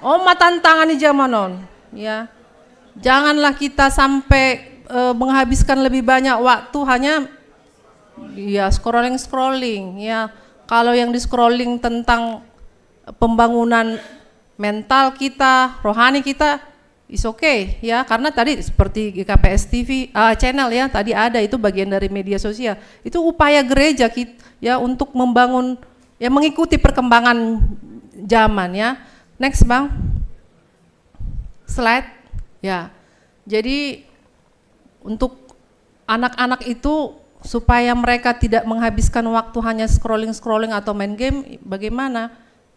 On ma tantangan di zaman on, ya. Janganlah kita sampai eh, menghabiskan lebih banyak waktu hanya ya scrolling-scrolling, ya. Kalau yang di-scrolling tentang pembangunan mental kita, rohani kita, is okay, ya. Karena tadi seperti G K P S T V, eh, channel, ya, tadi ada, itu bagian dari media sosial. Itu upaya gereja kit- ya, untuk membangun, ya, mengikuti perkembangan zaman, ya. Next, Bang. Slide. Ya. Jadi untuk anak-anak itu supaya mereka tidak menghabiskan waktu hanya scrolling-scrolling atau main game, bagaimana?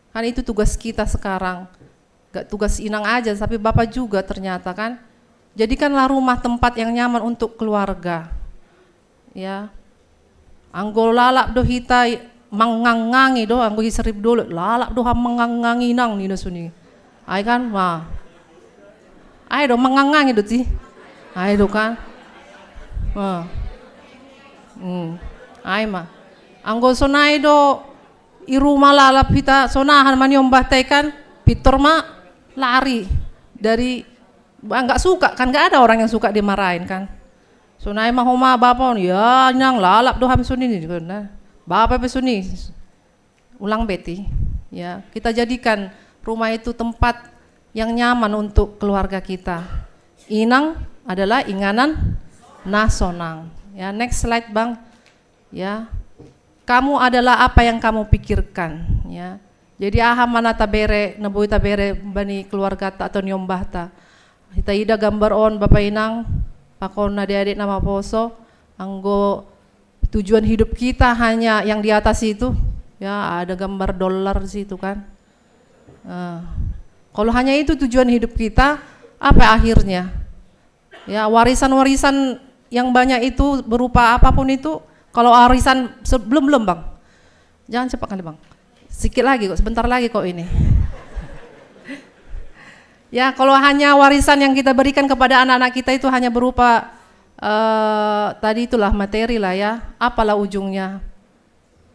Kan itu tugas kita sekarang. Gak tugas inang aja, tapi bapak juga ternyata kan. Jadikanlah rumah tempat yang nyaman untuk keluarga. Ya. Anggo lalap do hita mangangangi do, anggo hisarip dolo, lalap do ham mangangangi nang nina suni. Ai kan, wah. Ai do mangangang itu sih. Ai do kan. Hmm. Ai ma. Anggo sonai do i rumah lalap hita sonahan maniombah tai kan, pintor ma lari dari, nggak suka kan, nggak ada orang yang suka dimarahin kan. Sonai ma homa bapa, ya nang lalap do hami sonini kan. Bapa pe soni. Ulang beti, ya, kita jadikan rumah itu tempat yang nyaman untuk keluarga kita. Inang adalah inganan na sonang. Ya, next slide, Bang. Ya. Kamu adalah apa yang kamu pikirkan, ya. Jadi aha ma na tabere, na boi tabere bani keluargata atau niombahta. Hita ida gambar on, Bapa Inang, pakon ade-ade na maposo, anggo tujuan hidup kita hanya yang di atas itu, ya, ada gambar dolar situ kan. Nah, kalau hanya itu tujuan hidup kita, apa akhirnya? Ya, warisan-warisan yang banyak itu berupa apapun itu, kalau warisan se-, belum, belum, Bang. Jangan cepat kali, Bang. Sedikit lagi kok, sebentar lagi kok ini. Ya, kalau hanya warisan yang kita berikan kepada anak-anak kita itu hanya berupa, eh, tadi itulah materi lah ya, apalah ujungnya?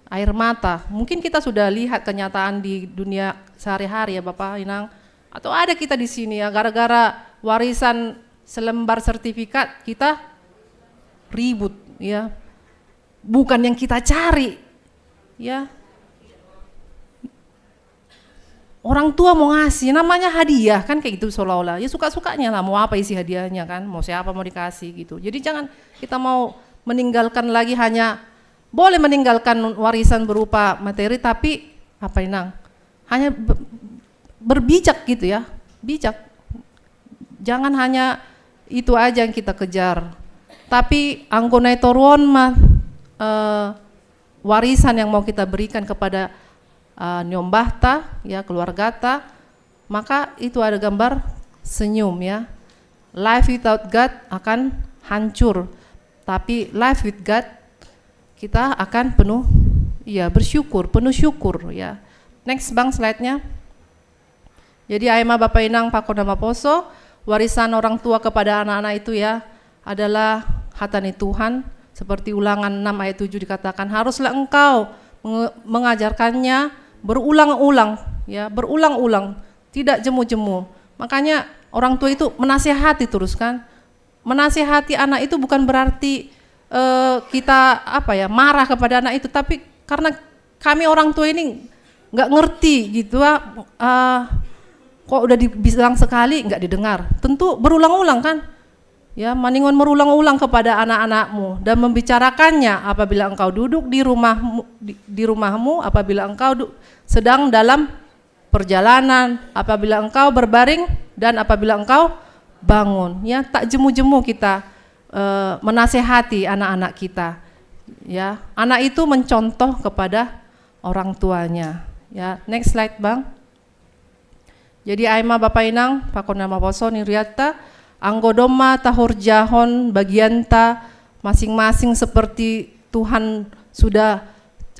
Air mata. Mungkin kita sudah lihat kenyataan di dunia sehari-hari ya, Bapak, Inang. Atau ada kita di sini ya, gara-gara warisan selembar sertifikat kita ribut ya. Bukan yang kita cari ya. Orang tua mau ngasih, namanya hadiah kan, kayak gitu seolah-olah. Ya suka-sukanya lah, mau apa isi hadiahnya kan, mau siapa mau dikasih gitu. Jadi jangan kita mau meninggalkan lagi, hanya boleh meninggalkan warisan berupa materi, tapi apa, Inang? Hanya be-, berbijak gitu ya, bijak. Jangan hanya itu aja yang kita kejar. Tapi anggo na i toruon ma, eh, warisan yang mau kita berikan kepada, eh, niombahta, ya, keluargata, maka itu ada gambar senyum ya. Life without God akan hancur. Tapi life with God, kita akan penuh, ya, bersyukur, penuh syukur ya. Next, Bang, slide-nya. Jadi ai ma, Bapa Inang, pakon na maposo, warisan orang tua kepada anak-anak itu ya adalah hata ni Tuhan, seperti Ulangan enam ayat tujuh dikatakan, haruslah engkau menge-, mengajarkannya berulang-ulang, ya, berulang-ulang, tidak jemu-jemu. Makanya orang tua itu menasehati terus kan. Menasehati anak itu bukan berarti, eh, kita, apa ya, marah kepada anak itu, tapi karena kami orang tua ini nggak ngerti gitu, ah, eh, kok udah dibilang sekali nggak didengar. Tentu berulang-ulang kan? Ya, maningon merulang-ulang kepada anak-anakmu dan membicarakannya apabila engkau duduk di rumahmu, di, di rumahmu, apabila engkau du-, sedang dalam perjalanan, apabila engkau berbaring dan apabila engkau bangun. Ya, tak jemu-jemu kita, eh, menasehati anak-anak kita. Ya, anak itu mencontoh kepada orang tuanya. Ya, next slide, Bang. Jadi ai ma, Bapa Inang, pakon na maposo ni rohanta, anggo domma tahorjahon bagianta masing-masing seperti Tuhan sudah,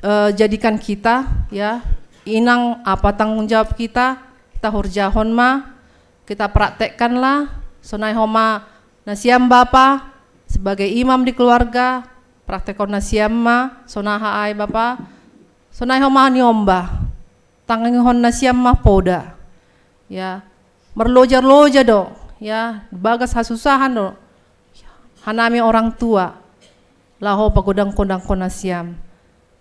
eh, jadikan kita, ya. Inang, apa tanggung jawab kita, tahorjahon ma, kita praktekkanlah, sonai homa nasiam bapa sebagai imam di keluarga, praktekkon nasiam ma, sonaha ai bapa, sonai homa niombah, tangihon nasiam ma poda. Ya, merloja-loja do, ya, bagas hasusahan do hanami orang tua, laho pagodang-godangkon nasiam.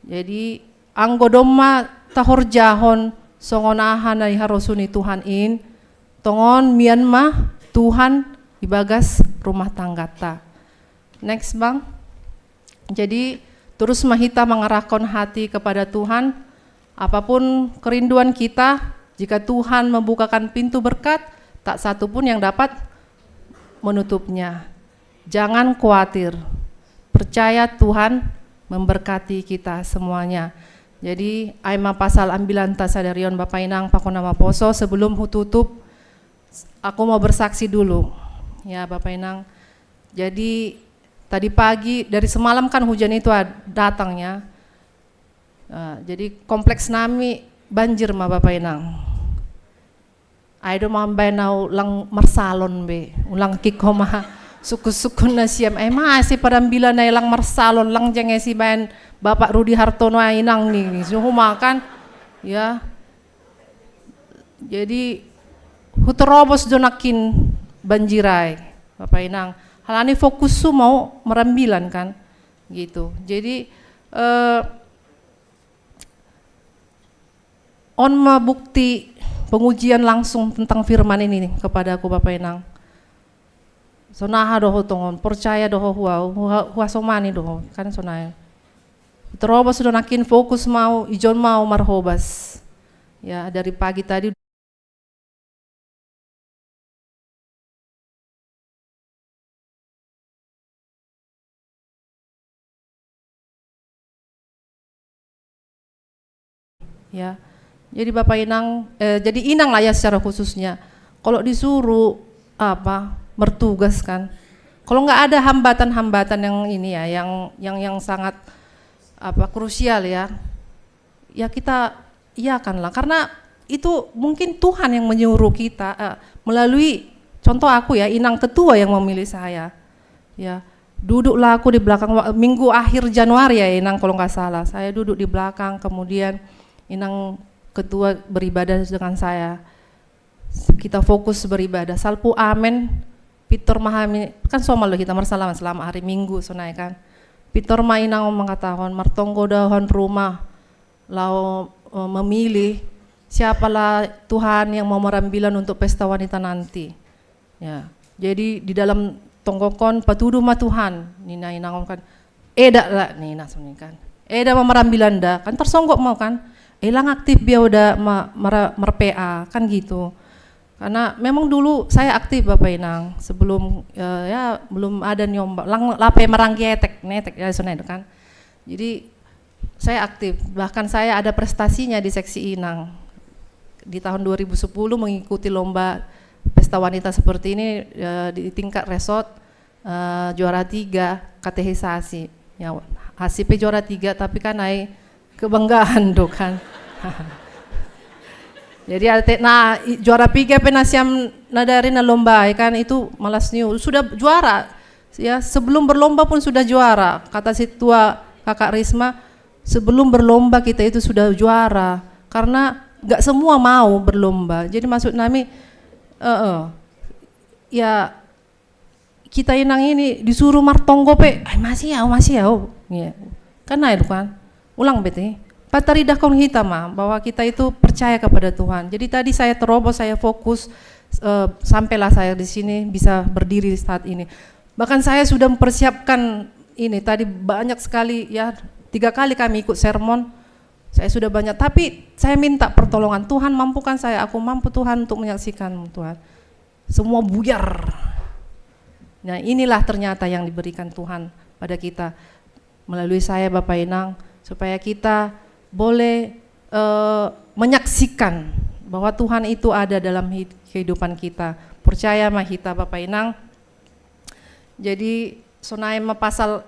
Jadi, anggo domma tahorjahon songon aha na iharosuhon ni Tuhan in, tongon mian ma Tuhan ibagas rumah tanggata. Next, Bang. Jadi, terus ma hita mengarahkan hati kepada Tuhan. Apapun kerinduan kita, jika Tuhan membukakan pintu berkat, tak satu pun yang dapat menutupnya. Jangan khawatir. Percaya Tuhan memberkati kita semuanya. Jadi, ai ma pasal ambilanta sadari on, Bapa Inang, pakon na maposo, sebelum hututup, aku mau bersaksi dulu. Ya, Bapa Inang. Jadi, tadi pagi, dari semalam kan hujan itu ad-, datang ya. Eh, jadi kompleks nami banjir ma, Bapa Inang. Ai do mambaen au lang marsalon be. Ulang kiko ma suku-suku na siam. Ai masi parambilan ai lang marsalon, lang jenge si baen Bapak Rudi Hartono ai nang ni. Suhu makan. Ya. Jadi huterobos do nakin banjirai. Bapak Inang. Halani fokus su mau marambilan kan. Gitu. Jadi eh, on ma bukti pengujian langsung tentang firman ini nih kepadaku Bapak Inang. Sonaha doho tongon, percaya doho hua, hua, hua somani doho, kan sonai. Terobos do nakin fokus mau, ijon mau marhobas. Ya, dari pagi tadi. Ya. Jadi Bapak Inang, eh, jadi Inang lah ya secara khususnya. Kalau disuruh apa, bertugas kan. Kalau nggak ada hambatan-hambatan yang ini ya, yang yang yang sangat apa, krusial ya, ya kita iakanlah. Karena itu mungkin Tuhan yang menyuruh kita eh, melalui contoh aku ya, Inang Tetua yang memilih saya. Ya, duduklah aku di belakang wa- minggu akhir Januari ya Inang kalau nggak salah. Saya duduk di belakang, kemudian Inang Ketua beribadah dengan saya. Kita fokus beribadah. Salpu amen. Pitor mahami kan somal lo kita marsalama selama hari Minggu sonai kan. Pitor ma Inang mangkatahon martonggo dahon rumah lao eh, memilih siapalah Tuhan yang mau merambilan untuk pesta wanita nanti. Ya. Jadi di dalam tonggokon patuduh ma Tuhan, nina Inang kan. Eda lah nina sonai kan. Eda ma marambilan da kan tersonggok mau kan. Elang aktif biau da ma, mara, mer-P A kan gitu. Karena memang dulu saya aktif Bapak Inang sebelum eh, ya belum ada nyoba lang lape maranggetek netek ya sonai kan. Jadi saya aktif, bahkan saya ada prestasinya di seksi Inang. Di tahun dua ribu sepuluh mengikuti lomba pesta wanita seperti ini eh, di tingkat resort eh, juara tiga katehisasi. Ya, H C P juara tiga tapi kan ai kebanggaan do kan. Jadi ada te- nah i- juara tiga penasiam nadari na lomba ai kan itu malas niu sudah juara ya sebelum berlomba pun sudah juara kata si tua kakak Risma sebelum berlomba kita itu sudah juara karena nggak semua mau berlomba jadi maksud nami eh, eh, ya kita Inang ini disuruh martonggo pe ai masih au masih au ya kan ai kan ulang bete pataridahkan kita ma bahwa kita itu percaya kepada Tuhan jadi tadi saya terobos saya fokus eh, sampailah saya di sini bisa berdiri saat ini bahkan saya sudah mempersiapkan ini tadi banyak sekali ya tiga kali kami ikut sermon saya sudah banyak tapi saya minta pertolongan Tuhan mampukan saya aku mampu Tuhan untuk menyaksikan Tuhan semua buyar. Nah, inilah ternyata yang diberikan Tuhan pada kita melalui saya Bapak Inang supaya kita boleh eh, menyaksikan bahwa Tuhan itu ada dalam hid- kehidupan kita. Percaya ma hita Bapak Inang. Jadi sonai ma pasal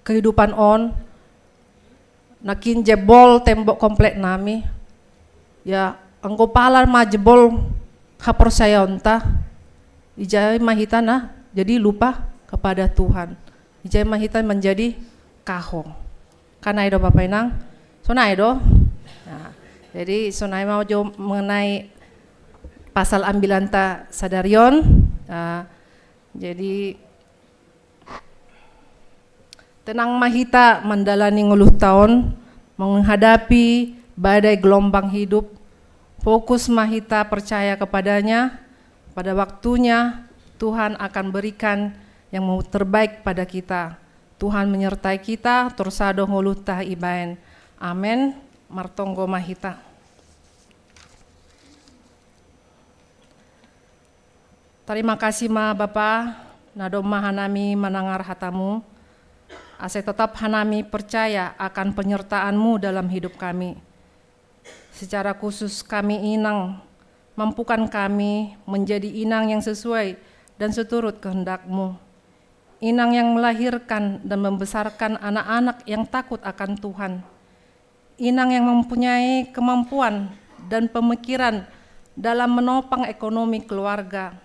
kehidupan on nakin jebol tembok komplek nami. Ya, anggo pala ma jebol haporsayaonta. Ijai ma hita na jadi lupa kepada Tuhan. Ijai ma hita menjadi kaho. Kan ai do Bapak Inang? Sonai do. Nah, jadi sonai mau jo mengenai pasal ambilanta sadarion. Nah, jadi Tenang ma hita mandalani ngoluh taon, menghadapi badai gelombang hidup. Fokus ma hita percaya kepadanya, pada waktunya Tuhan akan berikan yang mau terbaik pada kita. Tuhan menyertai kita, torsado ngoluhta ibaen. Amen. Martonggo ma hita. Terima kasih ma Bapa, na domma hanami manangar hatamu, ase tetap hanami percaya akan penyertaanmu dalam hidup kami. Secara khusus kami Inang, mampukan kami menjadi Inang yang sesuai dan seturut kehendakmu. Inang yang melahirkan dan membesarkan anak-anak yang takut akan Tuhan. Inang yang mempunyai kemampuan dan pemikiran dalam menopang ekonomi keluarga,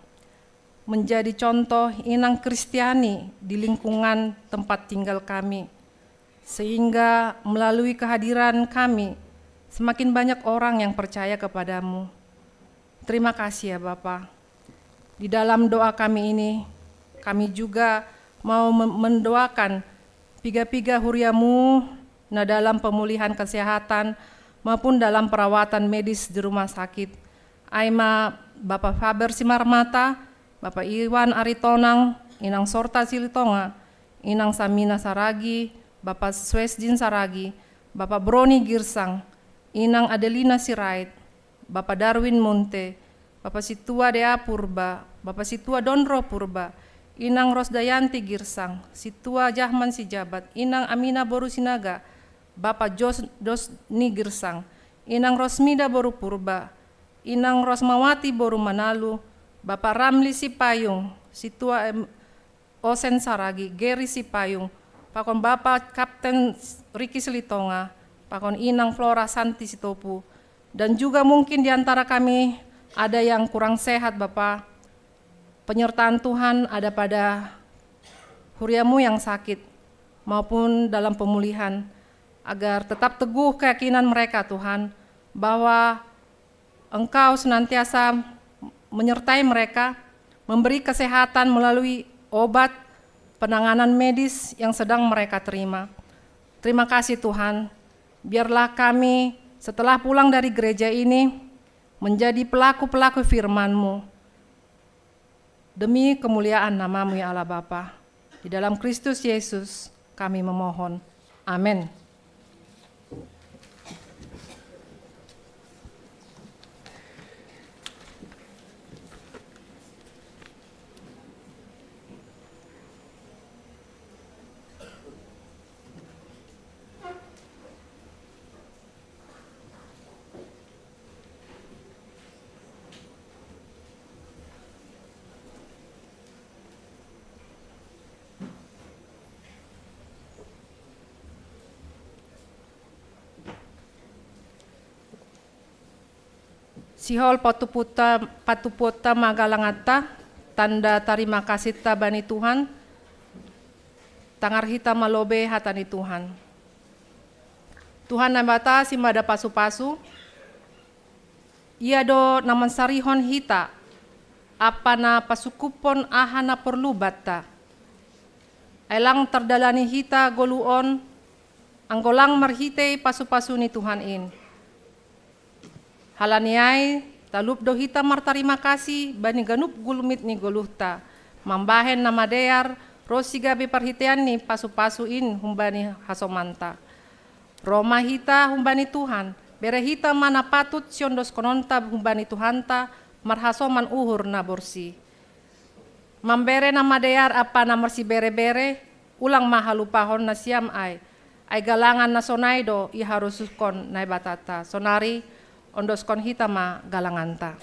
menjadi contoh inang Kristiani di lingkungan tempat tinggal kami, sehingga melalui kehadiran kami, semakin banyak orang yang percaya kepadamu. Terima kasih ya Bapa. Di dalam doa kami ini, kami juga mau mendoakan piga-piga huriamu na dalam pemulihan kesehatan maupun dalam perawatan medis di rumah sakit. Aima Bapak Faber Simarmata, Bapak Iwan Aritonang, Inang Sorta Silitonga, Inang Samina Saragi, Bapak Swesdin Saragi, Bapak Broni Girsang, Inang Adelina Sirait, Bapak Darwin Munte, Bapak Situa Dea Purba, Bapak Situa Donro Purba, Inang Rosdayanti Girsang, Situa Jahman Sijabat, Inang Amina Boru Sinaga, Bapak Jos Dosni Girsang, Inang Rosmida Boru Purba, Inang Rosmawati Boru Manalu, Bapak Ramli Sipayung, Situa Osen Saragi, Geri Sipayung, pakon Bapa Kapten Riki Silitonga, pakon Inang Flora Santi Sitopu, dan juga mungkin di antara kami ada yang kurang sehat, Bapa. Penyertaan Tuhan ada pada huriamu yang sakit maupun dalam pemulihan, agar tetap teguh keyakinan mereka, Tuhan, bahwa Engkau senantiasa menyertai mereka, memberi kesehatan melalui obat, penanganan medis yang sedang mereka terima. Terima kasih Tuhan, biarlah kami setelah pulang dari gereja ini menjadi pelaku-pelaku firman-Mu. Demi kemuliaan nama-Mu ya Allah Bapa. Di dalam Kristus Yesus kami memohon. Amin. Sihol patuputa, patuputa magalangata, tanda tarima kasihta bani Tuhan, tangar hita malobe hata ni Tuhan. Tuhan Naibata simada pasu-pasu, Ia do na mansarihon hita, ampa na pasukupon aha na porlu banta. Ai lang tardalani hita goluh on, anggo lang marhitei pasu-pasu ni Tuhan in. Halani ai, talup do hita martarima kasih bani ganup gulmit ni goluhta, mambahen na madear ronsi gabe parhitean ni pasu-pasu in humbani hasomanta. Ro ma hita humbani Tuhan, bere hita ma na patut siondoskononta humbani Tuhanta marhasoman uhur na borsih. Mambere na madear ampa na marsibere-bere, ulang ma halupahon nasiam ai. Ai galangan na sonai do iharosuhon Naibatanta. Sonari, ondoskon hita ma galanganta.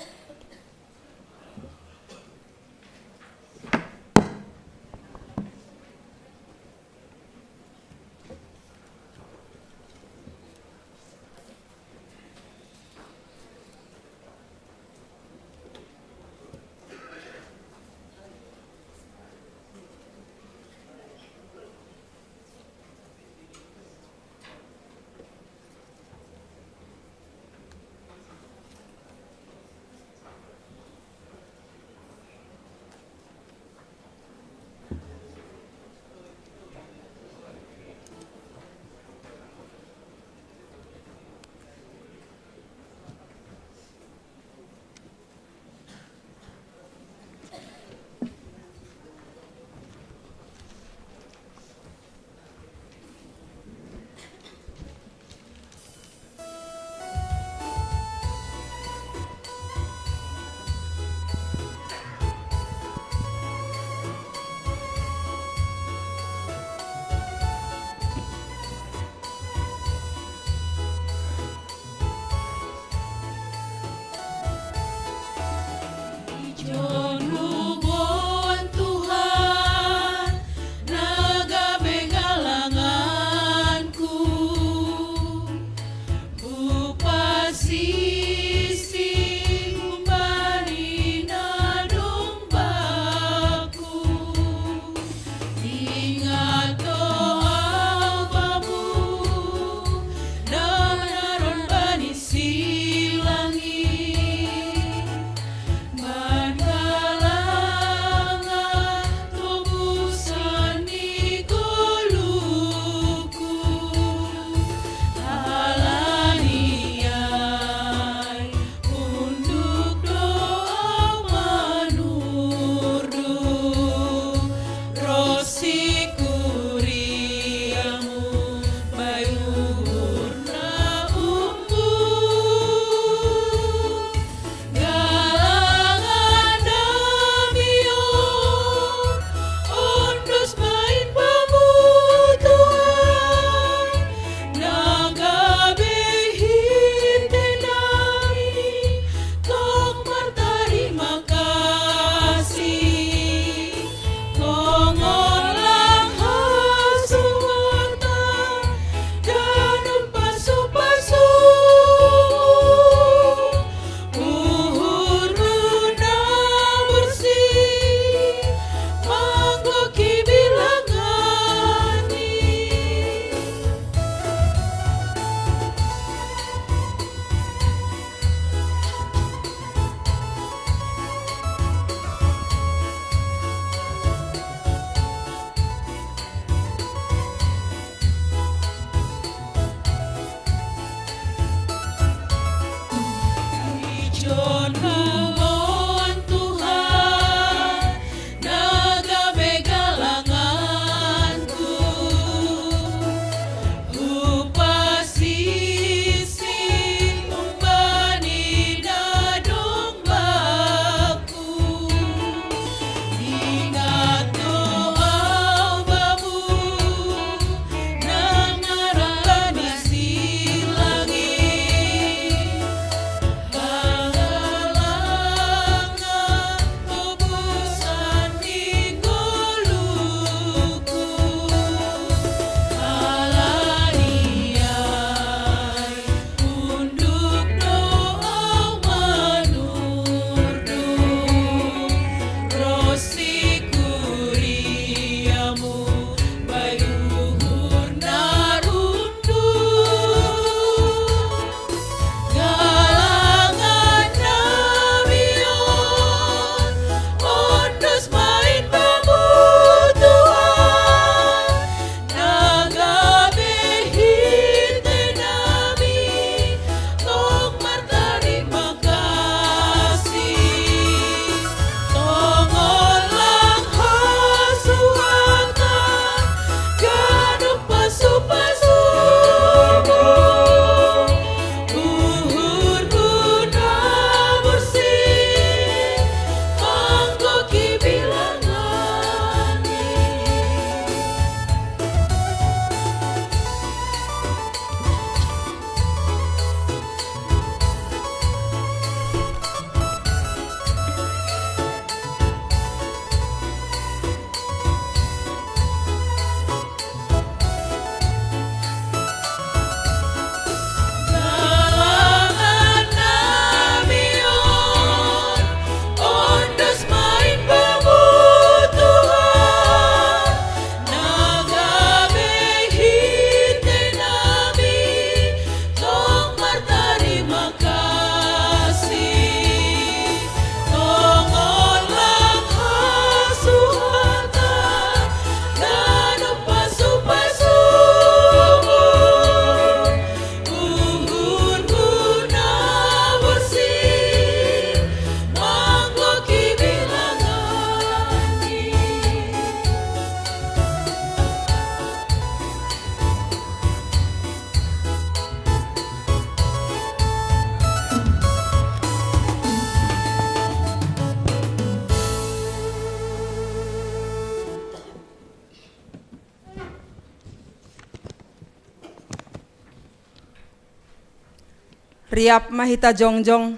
Riap ma hita jongjong.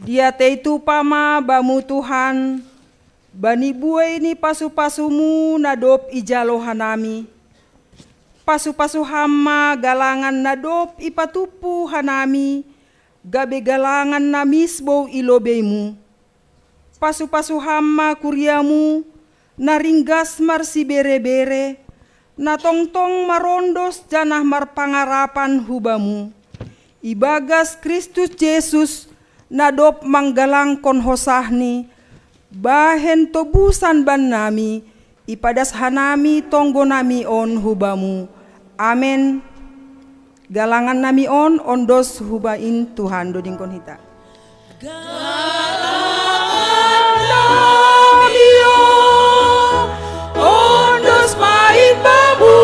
Diatei tupa ma Bamu Tuhan, bani buei ni pasu-pasuMu na dob ijalo hanami. Pasu-pasu Ham ma galangan na dob ipatumpu hanami, gabe galangan na misbou i lobeiMu. Pasu-pasu Ham ma kuriaMu, na ringgas marsibere-bere, na tongtong marondos janah marpangarapan hu Bamu. Ibagas Kristus Jesus, na dob manggalangkon hosahNi, bahen tobusan bannami, ipadas hanami tonggonami on hu Bamu. Amen. Galangannami on ondos hubain Tuhan, dodingkon hita. Galangannami on ondos ma in Bamu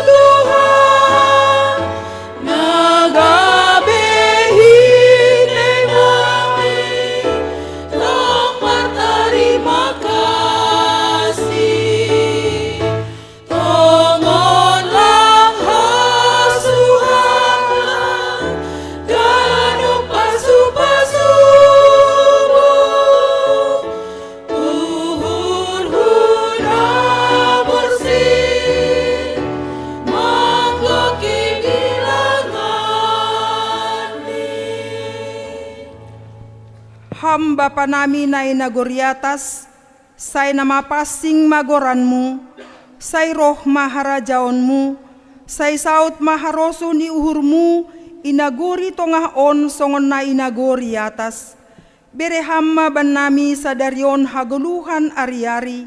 Tuhan, na gabe hineimi tong martarima kasih. Tongon lang hasuhaman ganup pasu-pasuMu, uhurhu na borsih manggohi di langan in. Ham Bapa nami na i nagori atas, sai na mapansing ma goranMu, sai roh ma harajaonMu, sai saud ma harosuh ni uhurMu i nagori tongah on songon na i nagori atas. Bere Ham ma bannami sadari on hagoluhan ari-ari,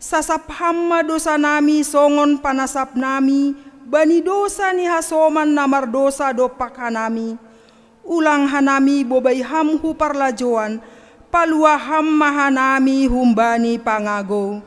sasap Ham ma dousanami songon panasapnami bani dousa ni hasoman na mardousa dompak hanami. Ulang hanami bobai Ham hu parlajouan, palua Ham ma hanami humbani pangagou.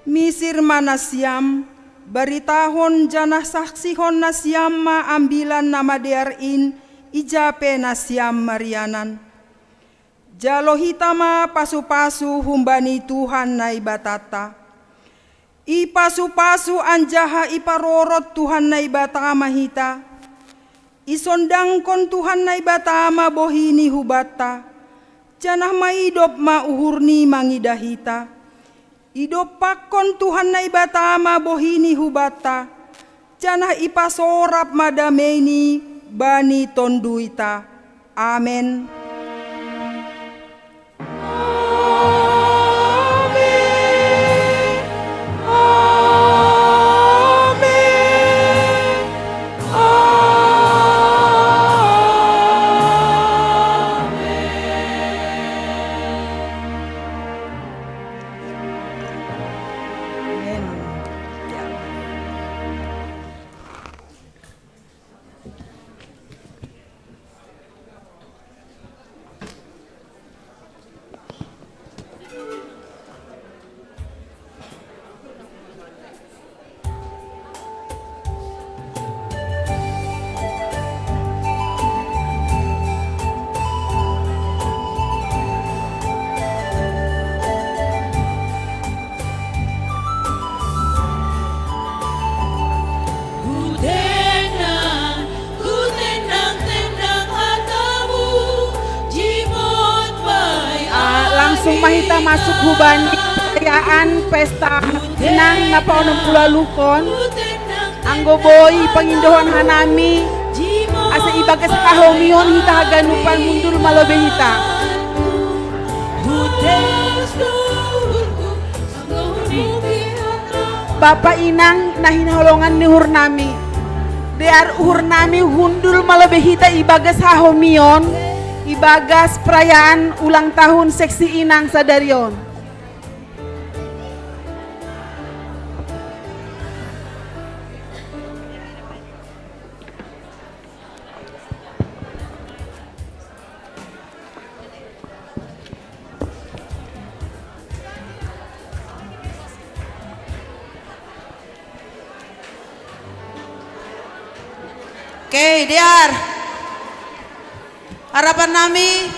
Misir ma nasiam, baritahon janah saksihon nasiam ma Ambilan Namadear in, ija pe nasiam marianan. Jalo hita ma pasu-pasu humbani Tuhan Naibatanta. Ipasu-pasu anjaha iparorot Tuhan Naibata ma hita. Isondangkon Tuhan Naibata ma bohiNi hubanta, janah maidop ma uhurNi mangidah hita. Idompakkon Tuhan Naibata ma bohiNi hubanta, janah ipasorap ma dameini bani tonduyta. Amen. Langsung ma hita masuk hubani perayaan pesta inang na paonom puluh waluhkon. Anggo boi pangindohon hanami, asa ibagas hahomihon hita haganupan, mundur ma lobei hita. Bapa inang na hinaholongan ni uhur nami. Dear uhur nami hundul malobi hita ibagas hahomion, ibagas perayaan ulang tahun seksi inang sadarion. Oke, diar. Harapan nami,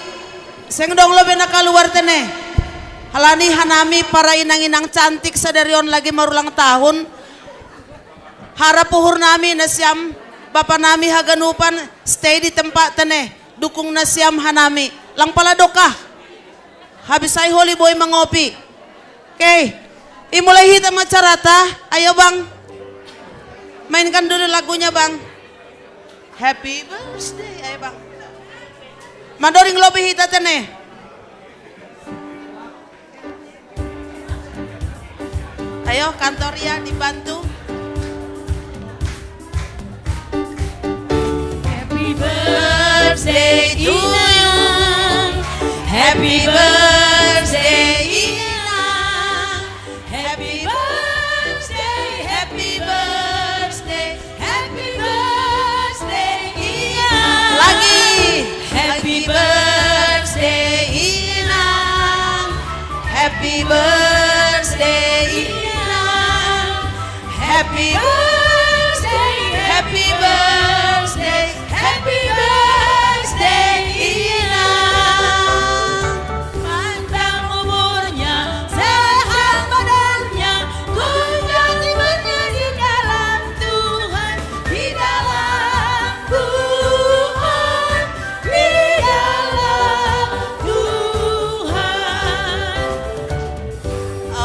seng dong lobi na kaluar tene. Halani hanami para inang-inang cantik sadarion lagi marulang tahun. Harap uhur nami nasiam, bapa nami haganupan stay di tempat tene. Dukung nasiam hanami. Lang pala dokah. Habis ai holi boi mangopi. Oke. Imulai hita macarata. Ayo bang. Mainkan dulu lagunya bang. Happy birthday. Ayo bang. Madoring lobi hita tene. Ayo kantor ya dibantu. Happy birthday to you. Happy birthday Inang. Happy birthday, happy birthday, happy birthday Inang. Lagi. Happy birthday Inang. Happy birthday Inang. Happy birthday, happy birthday, happy birthday Inang. Panjang umurnya, sehat badannya, kuat imannya di dalam Tuhan, di dalam Tuhan, di dalam Tuhan.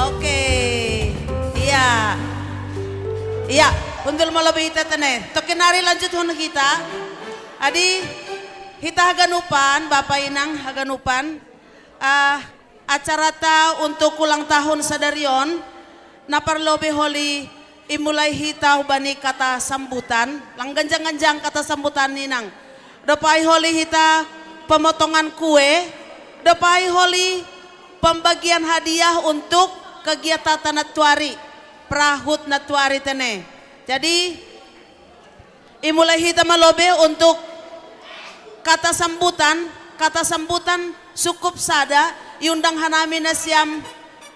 Oke. Iya. Iya, hundul malobi hita tene. Toke nari lanjut hon hita. Adi hita haganupan, bapa inang haganupan. Ah, acarata untuk ulang tahun sadarion, na parlobi holi imulai hita hubani kata sambutan, lang ganjang-ganjang kata sambutan inang. Dopai holi hita pemotongan kue, dopai holi pembagian hadiah untuk kegiatan tanat tuari, perahut natuari tene. Jadi, imulai hita malobi untuk kata sambutan, kata sambutan cukup sada, iundang hanami nasiam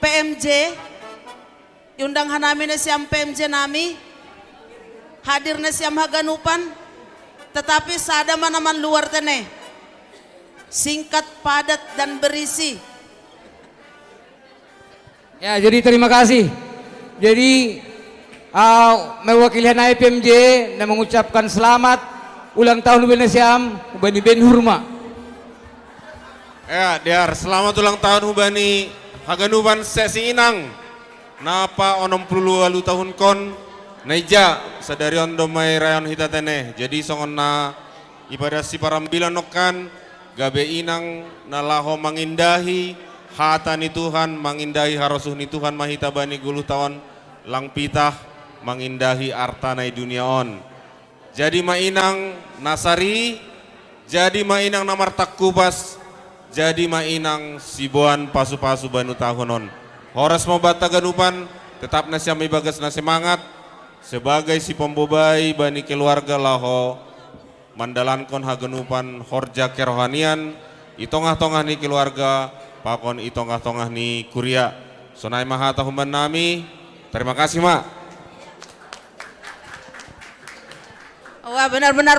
P M J, iundang hanami nasiam P M J nami, hadir nasiam haganupan, tetapi sada manaman luar tene. Singkat, padat, dan berisi. Ya, jadi terima kasih. Jadi, ah, mewakili hanai P M J na mengucapkan selamat ulang tahun hubani nasiam, hubani Ben Hurma. Ya, diar, selamat ulang tahun hubani haganupan seksi inang. Napa onom puluh walu tahun kon, na ija, sadarion do mai rayon hita tene. Jadi songon na ibadah siparambilan nongkan, gabe inang na laho mangindahi hata ni Tuhan, mangindahi harosuh ni Tuhan ma hita bani goluh taon, lang pitah mangindahi arta na i dunia on. Jadi ma inang na sari, jadi ma inang na martangkupas, jadi ma inang siboan pasu-pasu bani tahun on. Horas ma banta haganupan, tetap nasiam ibagas na semangat, sebagai sipambobai bani keluarga laho mandalankon haganupan horja kerohanian i tongah-tongah ni keluarga pakon i tongah-tongah ni kuria. Sonai ma hata humbannami. Terima kasih ma. Wah, benar-benar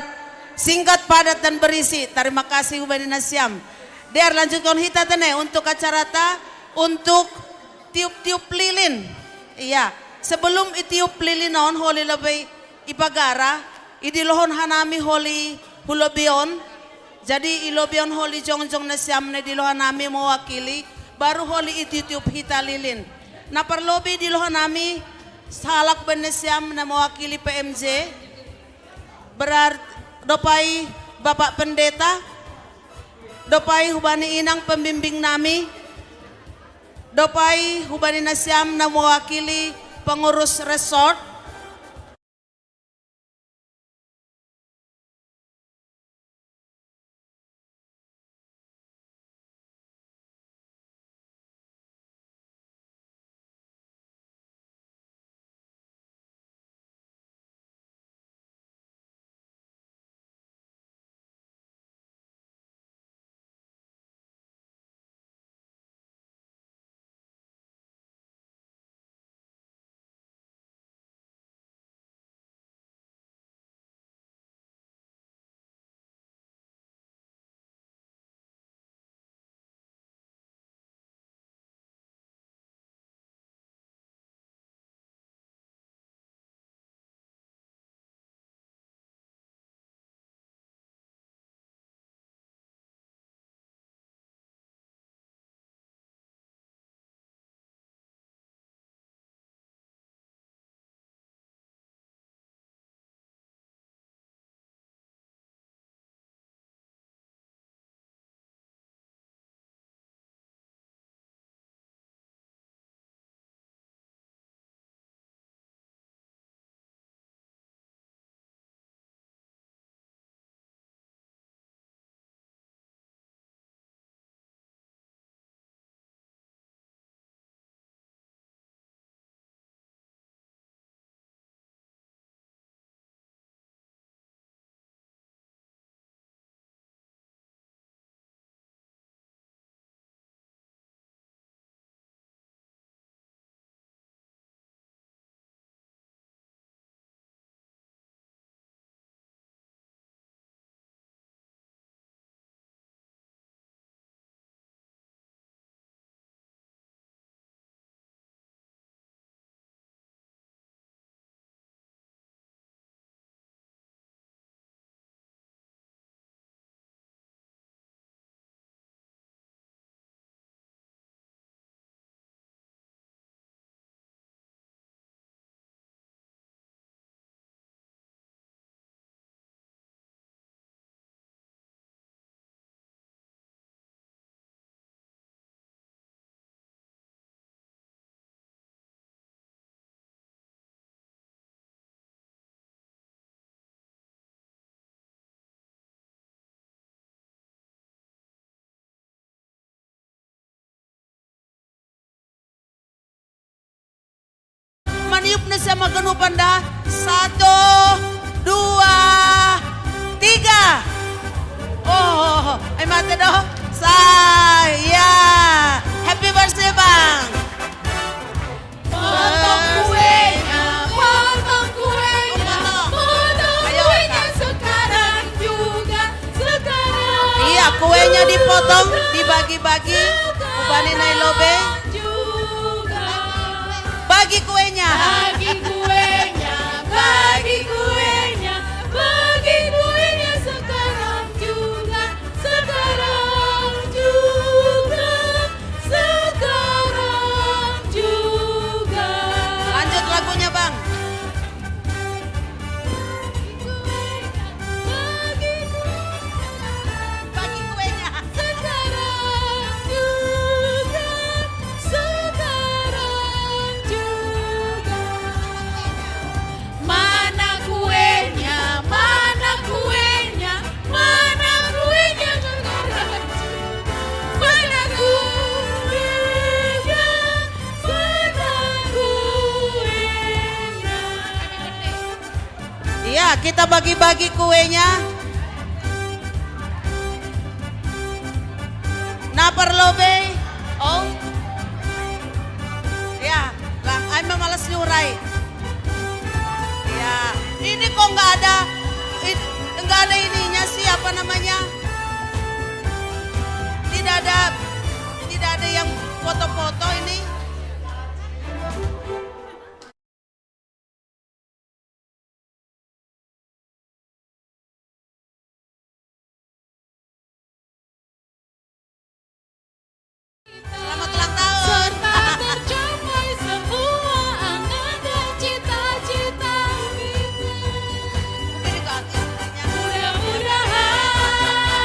singkat, padat, dan berisi. Terima kasih hubani nasiam. Diar, lanjutkon hita tene untuk acarata, untuk tiup-tiup lilin. Iya, sebelum itiup lilin on holi lobi ipagara, idilohon hanami holi hu lobi on. Jadi i lobi on holi jongjong nasiam na idilohon hanami mewakili, baru holi itiup-tiup hita lilin. Na parlobi idilohon hanami sahalak hubani nasiam na mewakili P M J, berarti dopai Bapak Pendeta, dopai hubani inang pembimbing nami, dopai hubani nasiam na mewakili pengurus resort. Maniup na siya, maganupan da. Satu, dua, tiga. Oh, ay mate do. Sa, ya. Happy birthday, Bang. Potong kuenya, potong kuenya, potong kuenya sekarang juga, sekarang. Iya, kuenya dipotong, dibagi-bagi. Ubani nai lobe. Bagi kuenya. Bagi kuenya, bagi kuenya, bagi kuenya sekarang juga, sekarang juga, sekarang juga. Lanjut lagunya, Bang. Bagi kuenya. Sekarang juga, sekarang juga. Mana kuenya, mana kuenya, mana kuenya sekarang juga. Mana kuenya, mana kuenya. Iya, kita bagi-bagi kuenya. Napar lobe. Oh. Ya, lah, ay mamalas nyuray. Ya, ini kok nggak ada, nggak ada ininya sih, apa namanya? Tidak ada, tidak ada yang foto-foto ini. Selamat ulang tahun. Serta tercapai semua angan dan cita-cita kita. Mungkin itu artinya. Mudah-mudahan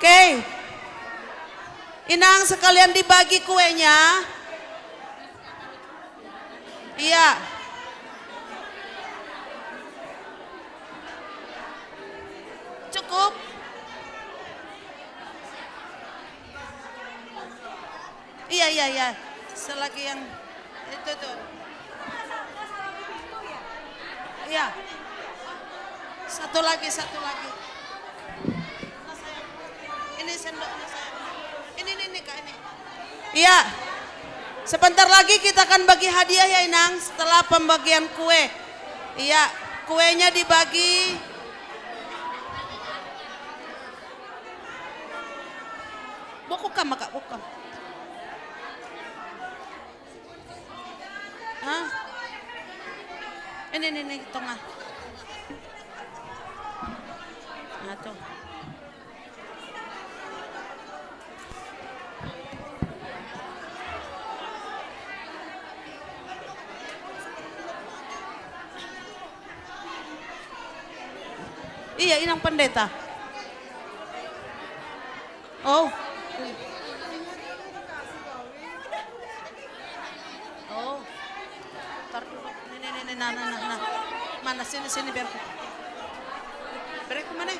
Oke. Inang, sekalian dibagi kuenya. Iya. Cukup. Iya, iya, iya. Selagi yang itu tuh. Iya. Satu lagi, satu lagi. Ini sendoknya saya. Ini, ini, ini, Kak, ini. Iya. Sebentar lagi kita akan bagi hadiah ya, Inang, setelah pembagian kue. Iya, kuenya dibagi. Buku kam, Kak, buku kam. Hah? Ini, ini, ini, tengah. Nah, tuh. Iya, Inang Pendeta. Oh. Oh. Tar dulu. Nih, nih, nih, nih, nah, nah, nah, nah. Mana, sini, sini, biar ku. Beri ku mana?